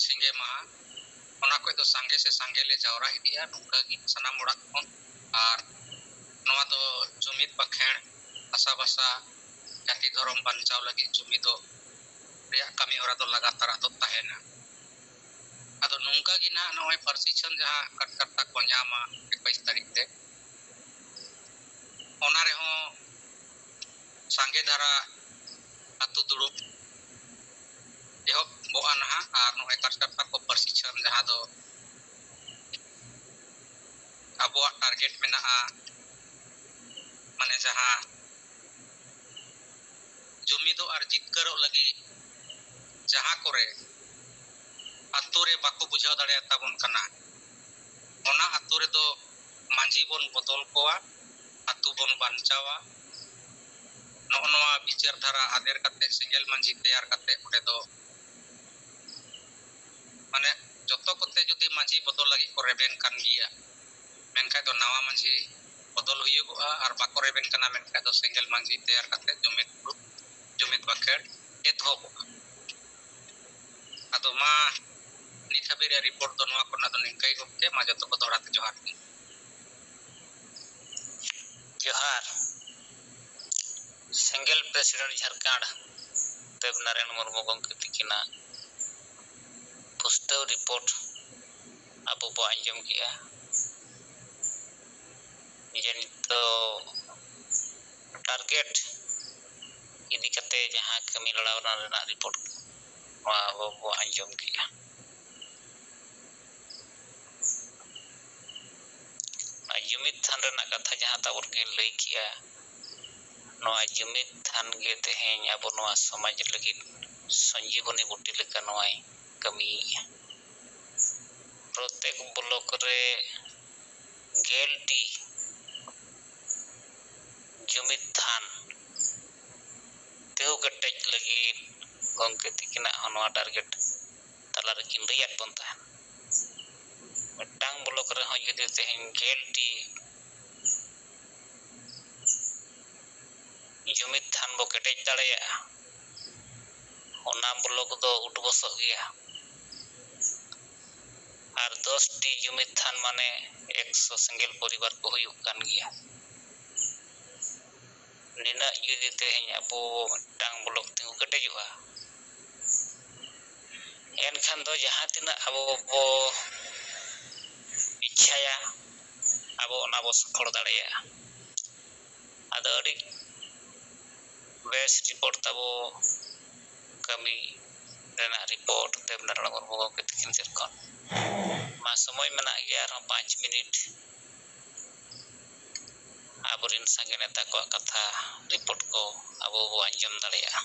ᱥᱤᱸᱜᱮ ᱢᱟᱦᱟ, ᱚᱱᱟ ᱠᱷᱚᱡ ᱫᱚ ᱥᱟᱸᱜᱮ ᱥᱮ ᱥᱟᱸᱜᱮ ᱞᱮ ᱡᱟᱣᱨᱟ ᱤᱫᱤᱜᱼᱟ ᱱᱚᱝᱠᱟ ᱜᱮ ᱥᱟᱱᱟᱢ ᱚᱲᱟᱜ ᱠᱷᱚᱱ᱾ ᱟᱨ ᱱᱚᱣᱟ ᱫᱚ ᱡᱩᱢᱤᱫ ᱵᱟᱠᱷᱮᱬ, ᱟᱥᱟ ᱵᱷᱟᱥᱟ, ᱡᱟᱹᱛᱤ ᱫᱷᱚᱨᱚᱢ ᱵᱟᱧᱪᱟᱣ ᱞᱟᱹᱜᱤᱫ ᱡᱩᱢᱤᱫᱚᱜ ᱨᱮᱭᱟᱜ ᱠᱟᱹᱢᱤ ᱦᱚᱨᱟ ᱫᱚ ᱞᱟᱜᱟᱛᱟᱨ ᱟᱫᱚ ᱛᱟᱦᱮᱱᱟ᱾ ᱟᱫᱚ ᱱᱚᱝᱠᱟ ᱜᱮ ᱱᱟᱦᱟᱜ ᱱᱚᱜᱼᱚᱭ ᱯᱟᱹᱨᱥᱤ ᱪᱷᱟᱹᱱ ᱡᱟᱦᱟᱸ ᱠᱟᱨᱡᱚᱠᱚᱨᱛᱟ ᱠᱚ ᱧᱟᱢᱟ ᱮᱠᱩᱥ ᱛᱟᱹᱨᱤᱠᱷ ᱛᱮ, ᱚᱱᱟ ᱨᱮᱦᱚᱸ ᱥᱟᱸᱜᱮ ᱫᱷᱟᱨᱟ ᱟᱹᱛᱩ ᱫᱩᱲᱩᱵ ᱮᱦᱚᱵᱚᱜᱼᱟ ᱱᱟᱦᱟᱜ᱾ ᱟᱨ ᱱᱚᱜᱼᱚᱭ ᱠᱟᱨᱡᱚᱠᱚᱨᱛᱟ ᱠᱚ ᱯᱟᱹᱨᱥᱤ ᱪᱷᱟᱹᱱ ᱡᱟᱦᱟᱸ ᱫᱚ ᱟᱵᱚᱣᱟᱜ ᱴᱟᱨᱜᱮᱴ ᱢᱮᱱᱟᱜᱼᱟ, ᱢᱟᱱᱮ ᱡᱟᱦᱟᱸ ᱡᱩᱢᱤᱫᱚᱜ ᱟᱨ ᱡᱤᱛᱠᱟᱹᱨᱚᱜ ᱞᱟᱹᱜᱤᱫ ᱡᱟᱦᱟᱸ ᱠᱚᱨᱮ ᱟᱹᱛᱩ ᱨᱮ ᱵᱟᱠᱚ ᱵᱩᱡᱷᱟᱹᱣ ᱫᱟᱲᱮᱭᱟᱛᱟᱵᱚᱱ ᱠᱟᱱᱟ, ᱚᱱᱟ ᱟᱹᱛᱩ ᱨᱮᱫᱚ ᱢᱟᱹᱡᱷᱤ ᱵᱚᱱ ᱵᱚᱫᱚᱞ ᱠᱚᱣᱟ, ᱟᱹᱛᱩ ᱵᱚᱱ ᱵᱟᱧᱪᱟᱣᱟ᱾ ᱱᱚᱜᱼᱚ ᱱᱚᱣᱟ ᱵᱤᱪᱟᱹᱨ ᱫᱷᱟᱨᱟ ᱟᱫᱮᱨ ᱠᱟᱛᱮ, ᱥᱮᱸᱜᱮᱞ ᱢᱟᱹᱡᱷᱤ ᱛᱮᱭᱟᱨ ᱠᱟᱛᱮ, ᱚᱸᱰᱮ ᱫᱚ ᱢᱟᱱᱮ ᱡᱚᱛᱚ ᱠᱚᱛᱮ ᱡᱩᱫᱤ ᱢᱟᱹᱡᱷᱤ ᱵᱚᱫᱚᱞ ᱞᱟᱹᱜᱤᱫ ᱠᱚ ᱨᱮᱵᱮᱱ ᱠᱟᱱ ᱜᱮᱭᱟ, ᱢᱮᱱᱠᱷᱟᱡ ᱫᱚ ᱱᱟᱣᱟ ᱢᱟᱹᱡᱷᱤ ᱵᱚᱫᱚᱞ ᱦᱩᱭᱩᱜᱚᱜᱼᱟ, ᱟᱨ ᱵᱟᱠᱚ ᱨᱮᱵᱮᱱ ᱠᱟᱱᱟ ᱢᱮᱱᱠᱷᱟᱡ ᱫᱚ ᱥᱮᱸᱜᱮᱞ ᱢᱟᱹᱡᱷᱤ ᱛᱮᱭᱟᱨ ᱠᱟᱛᱮ ᱡᱩᱢᱤᱫ ᱫᱩᱲᱩᱵ, ᱡᱩᱢᱤᱫ ᱵᱟᱠᱷᱮᱲ ᱮᱛᱚᱦᱚᱵᱚᱜᱼᱟ᱾ ᱟᱫᱚ ᱢᱟ ᱱᱤᱛ ᱦᱟᱹᱵᱤᱡ ᱨᱮᱭᱟᱜ ᱨᱤᱯᱳᱨᱴ ᱫᱚ ᱱᱚᱣᱟ ᱠᱚᱨᱮᱱᱟᱜ ᱫᱚ ᱱᱤᱝᱠᱟᱹ ᱜᱮ ᱜᱚᱢᱠᱮ, ᱢᱟ ᱡᱚᱛᱚ ᱠᱚ ᱫᱚᱦᱲᱟ ᱛᱮ ᱡᱚᱦᱟᱨ ᱜᱮ᱾ ᱡᱚᱦᱟᱨ᱾ ᱥᱮᱸᱜᱮᱞ ᱯᱨᱮᱥᱤᱰᱮᱱᱴ ᱡᱷᱟᱲᱠᱷᱚᱸᱰ ᱫᱮᱵᱽᱱᱟᱨᱟᱭᱚᱱ ᱢᱩᱨᱢᱩ ᱜᱚᱢᱠᱮ ᱛᱤᱠᱤᱱᱟᱜ ᱯᱩᱥᱴᱟᱹᱣ ᱨᱤᱯᱳᱨᱴ ᱟᱵᱚ ᱵᱚ ᱟᱸᱡᱚᱢ ᱠᱮᱜᱼᱟ ᱡᱮ ᱱᱤᱛᱚᱜ ᱴᱟᱨᱜᱮᱴ ᱤᱫᱤ ᱠᱟᱛᱮ ᱡᱟᱦᱟᱸ ᱠᱟᱹᱢᱤ ᱞᱟᱲᱟᱣ ᱨᱮᱱᱟᱜ ᱨᱤᱯᱳᱨᱴ, ᱱᱚᱣᱟ ᱟᱵᱚ ᱵᱚ ᱟᱸᱡᱚᱢ ᱠᱮᱜᱼᱟ᱾ ᱱᱚᱣᱟ ᱡᱩᱢᱤᱫ ᱛᱷᱟᱱ ᱨᱮᱱᱟᱜ ᱠᱟᱛᱷᱟ ᱡᱟᱦᱟᱸ ᱛᱟᱵᱚᱱ ᱠᱤᱱ ᱞᱟᱹᱭ ᱠᱮᱜᱼᱟ, ᱱᱚᱣᱟ ᱡᱩᱢᱤᱫ ᱛᱷᱟᱱ ᱜᱮ ᱛᱮᱦᱮᱧ ᱟᱵᱚ ᱱᱚᱣᱟ ᱥᱚᱢᱟᱡᱽ ᱞᱟᱹᱜᱤᱫ ᱥᱚᱧᱡᱤᱵᱚᱱᱤ ᱵᱩᱴᱤ ᱞᱮᱠᱟ ᱱᱚᱣᱟᱭ ᱠᱟᱹᱢᱤᱭᱮᱜᱼᱟ᱾ ᱯᱨᱚᱛᱮᱠ ᱵᱞᱚᱠ ᱨᱮ ᱜᱮᱞ ᱴᱤ ᱡᱩᱢᱤᱫ ᱛᱷᱟᱱ ᱛᱤᱸᱜᱩ ᱠᱮᱴᱮᱡ ᱞᱟᱹᱜᱤᱫ ᱜᱚᱢᱠᱮ ᱛᱤᱠᱤᱱᱟᱜ ᱦᱚᱸ ᱱᱚᱣᱟ ᱴᱟᱨᱜᱮᱴ ᱛᱟᱞᱟ ᱨᱮᱠᱤᱱ ᱞᱟᱹᱭᱟᱫ ᱵᱚᱱ ᱛᱟᱦᱮᱸᱫ᱾ ᱢᱤᱫᱴᱟᱝ ᱵᱞᱚᱠ ᱨᱮᱦᱚᱸ ᱡᱩᱫᱤ ᱛᱮᱦᱮᱧ ᱜᱮᱞ ᱴᱤ ᱡᱩᱢᱤᱫ ᱛᱷᱟᱱ ᱵᱚ ᱠᱮᱴᱮᱡ ᱫᱟᱲᱮᱭᱟᱜᱼᱟ, ᱚᱱᱟ ᱵᱞᱚᱠ ᱫᱚ ᱩᱴᱵᱚᱥᱚᱜ ᱜᱮᱭᱟ᱾ ᱟᱨ ᱫᱚᱥ ᱴᱤ ᱡᱩᱢᱤᱫ ᱛᱷᱟᱱ ᱢᱟᱱᱮ ᱮᱠᱥᱚ ᱥᱮᱸᱜᱮᱞ ᱯᱚᱨᱤᱵᱟᱨ ᱠᱚ ᱦᱩᱭᱩᱜ ᱠᱟᱱ ᱜᱮᱭᱟ᱾ ᱱᱤᱱᱟᱹᱜ ᱡᱩᱫᱤ ᱛᱮᱦᱮᱧ ᱟᱵᱚ ᱢᱤᱫᱴᱟᱝ ᱵᱞᱚᱠ ᱛᱤᱸᱜᱩ ᱠᱮᱴᱮᱡᱚᱜᱼᱟ, ᱮᱱᱠᱷᱟᱱ ᱫᱚ ᱡᱟᱦᱟᱸ ᱛᱤᱱᱟᱹᱜ ᱟᱵᱚ ᱵᱚ ᱤᱪᱪᱷᱟᱭᱟ, ᱟᱵᱚ ᱚᱱᱟ ᱵᱚ ᱥᱚᱯᱷᱚᱞ ᱫᱟᱲᱮᱭᱟᱜᱼᱟ᱾ ᱟᱫᱚ ᱟᱹᱰᱤ ᱵᱮᱥ ᱨᱤᱯᱳᱨᱴ ᱛᱟᱵᱚ ᱠᱟᱹᱢᱤ ᱨᱮᱱᱟᱜ ᱨᱤᱯᱳᱨᱴ ᱫᱮᱵᱽᱱᱟᱨᱟᱭᱚᱬ ᱢᱩᱨᱢᱩ ᱜᱚᱢᱠᱮ ᱛᱤᱠᱤᱱ ᱥᱮᱫ ᱠᱷᱚᱱ᱾ ᱢᱟ, ᱥᱚᱢᱚᱭ ᱢᱮᱱᱟᱜ ᱜᱮᱭᱟ ᱟᱨᱦᱚᱸ ᱯᱟᱸᱪ ᱢᱤᱱᱤᱴ᱾ ᱟᱵᱚᱨᱮᱱ ᱥᱟᱸᱜᱮ ᱱᱮᱛᱟ ᱠᱚᱣᱟᱜ ᱠᱟᱛᱷᱟ, ᱨᱤᱯᱳᱨᱴ ᱠᱚ ᱟᱵᱚ ᱵᱚ ᱟᱸᱡᱚᱢ ᱫᱟᱲᱮᱭᱟᱜᱼᱟ᱾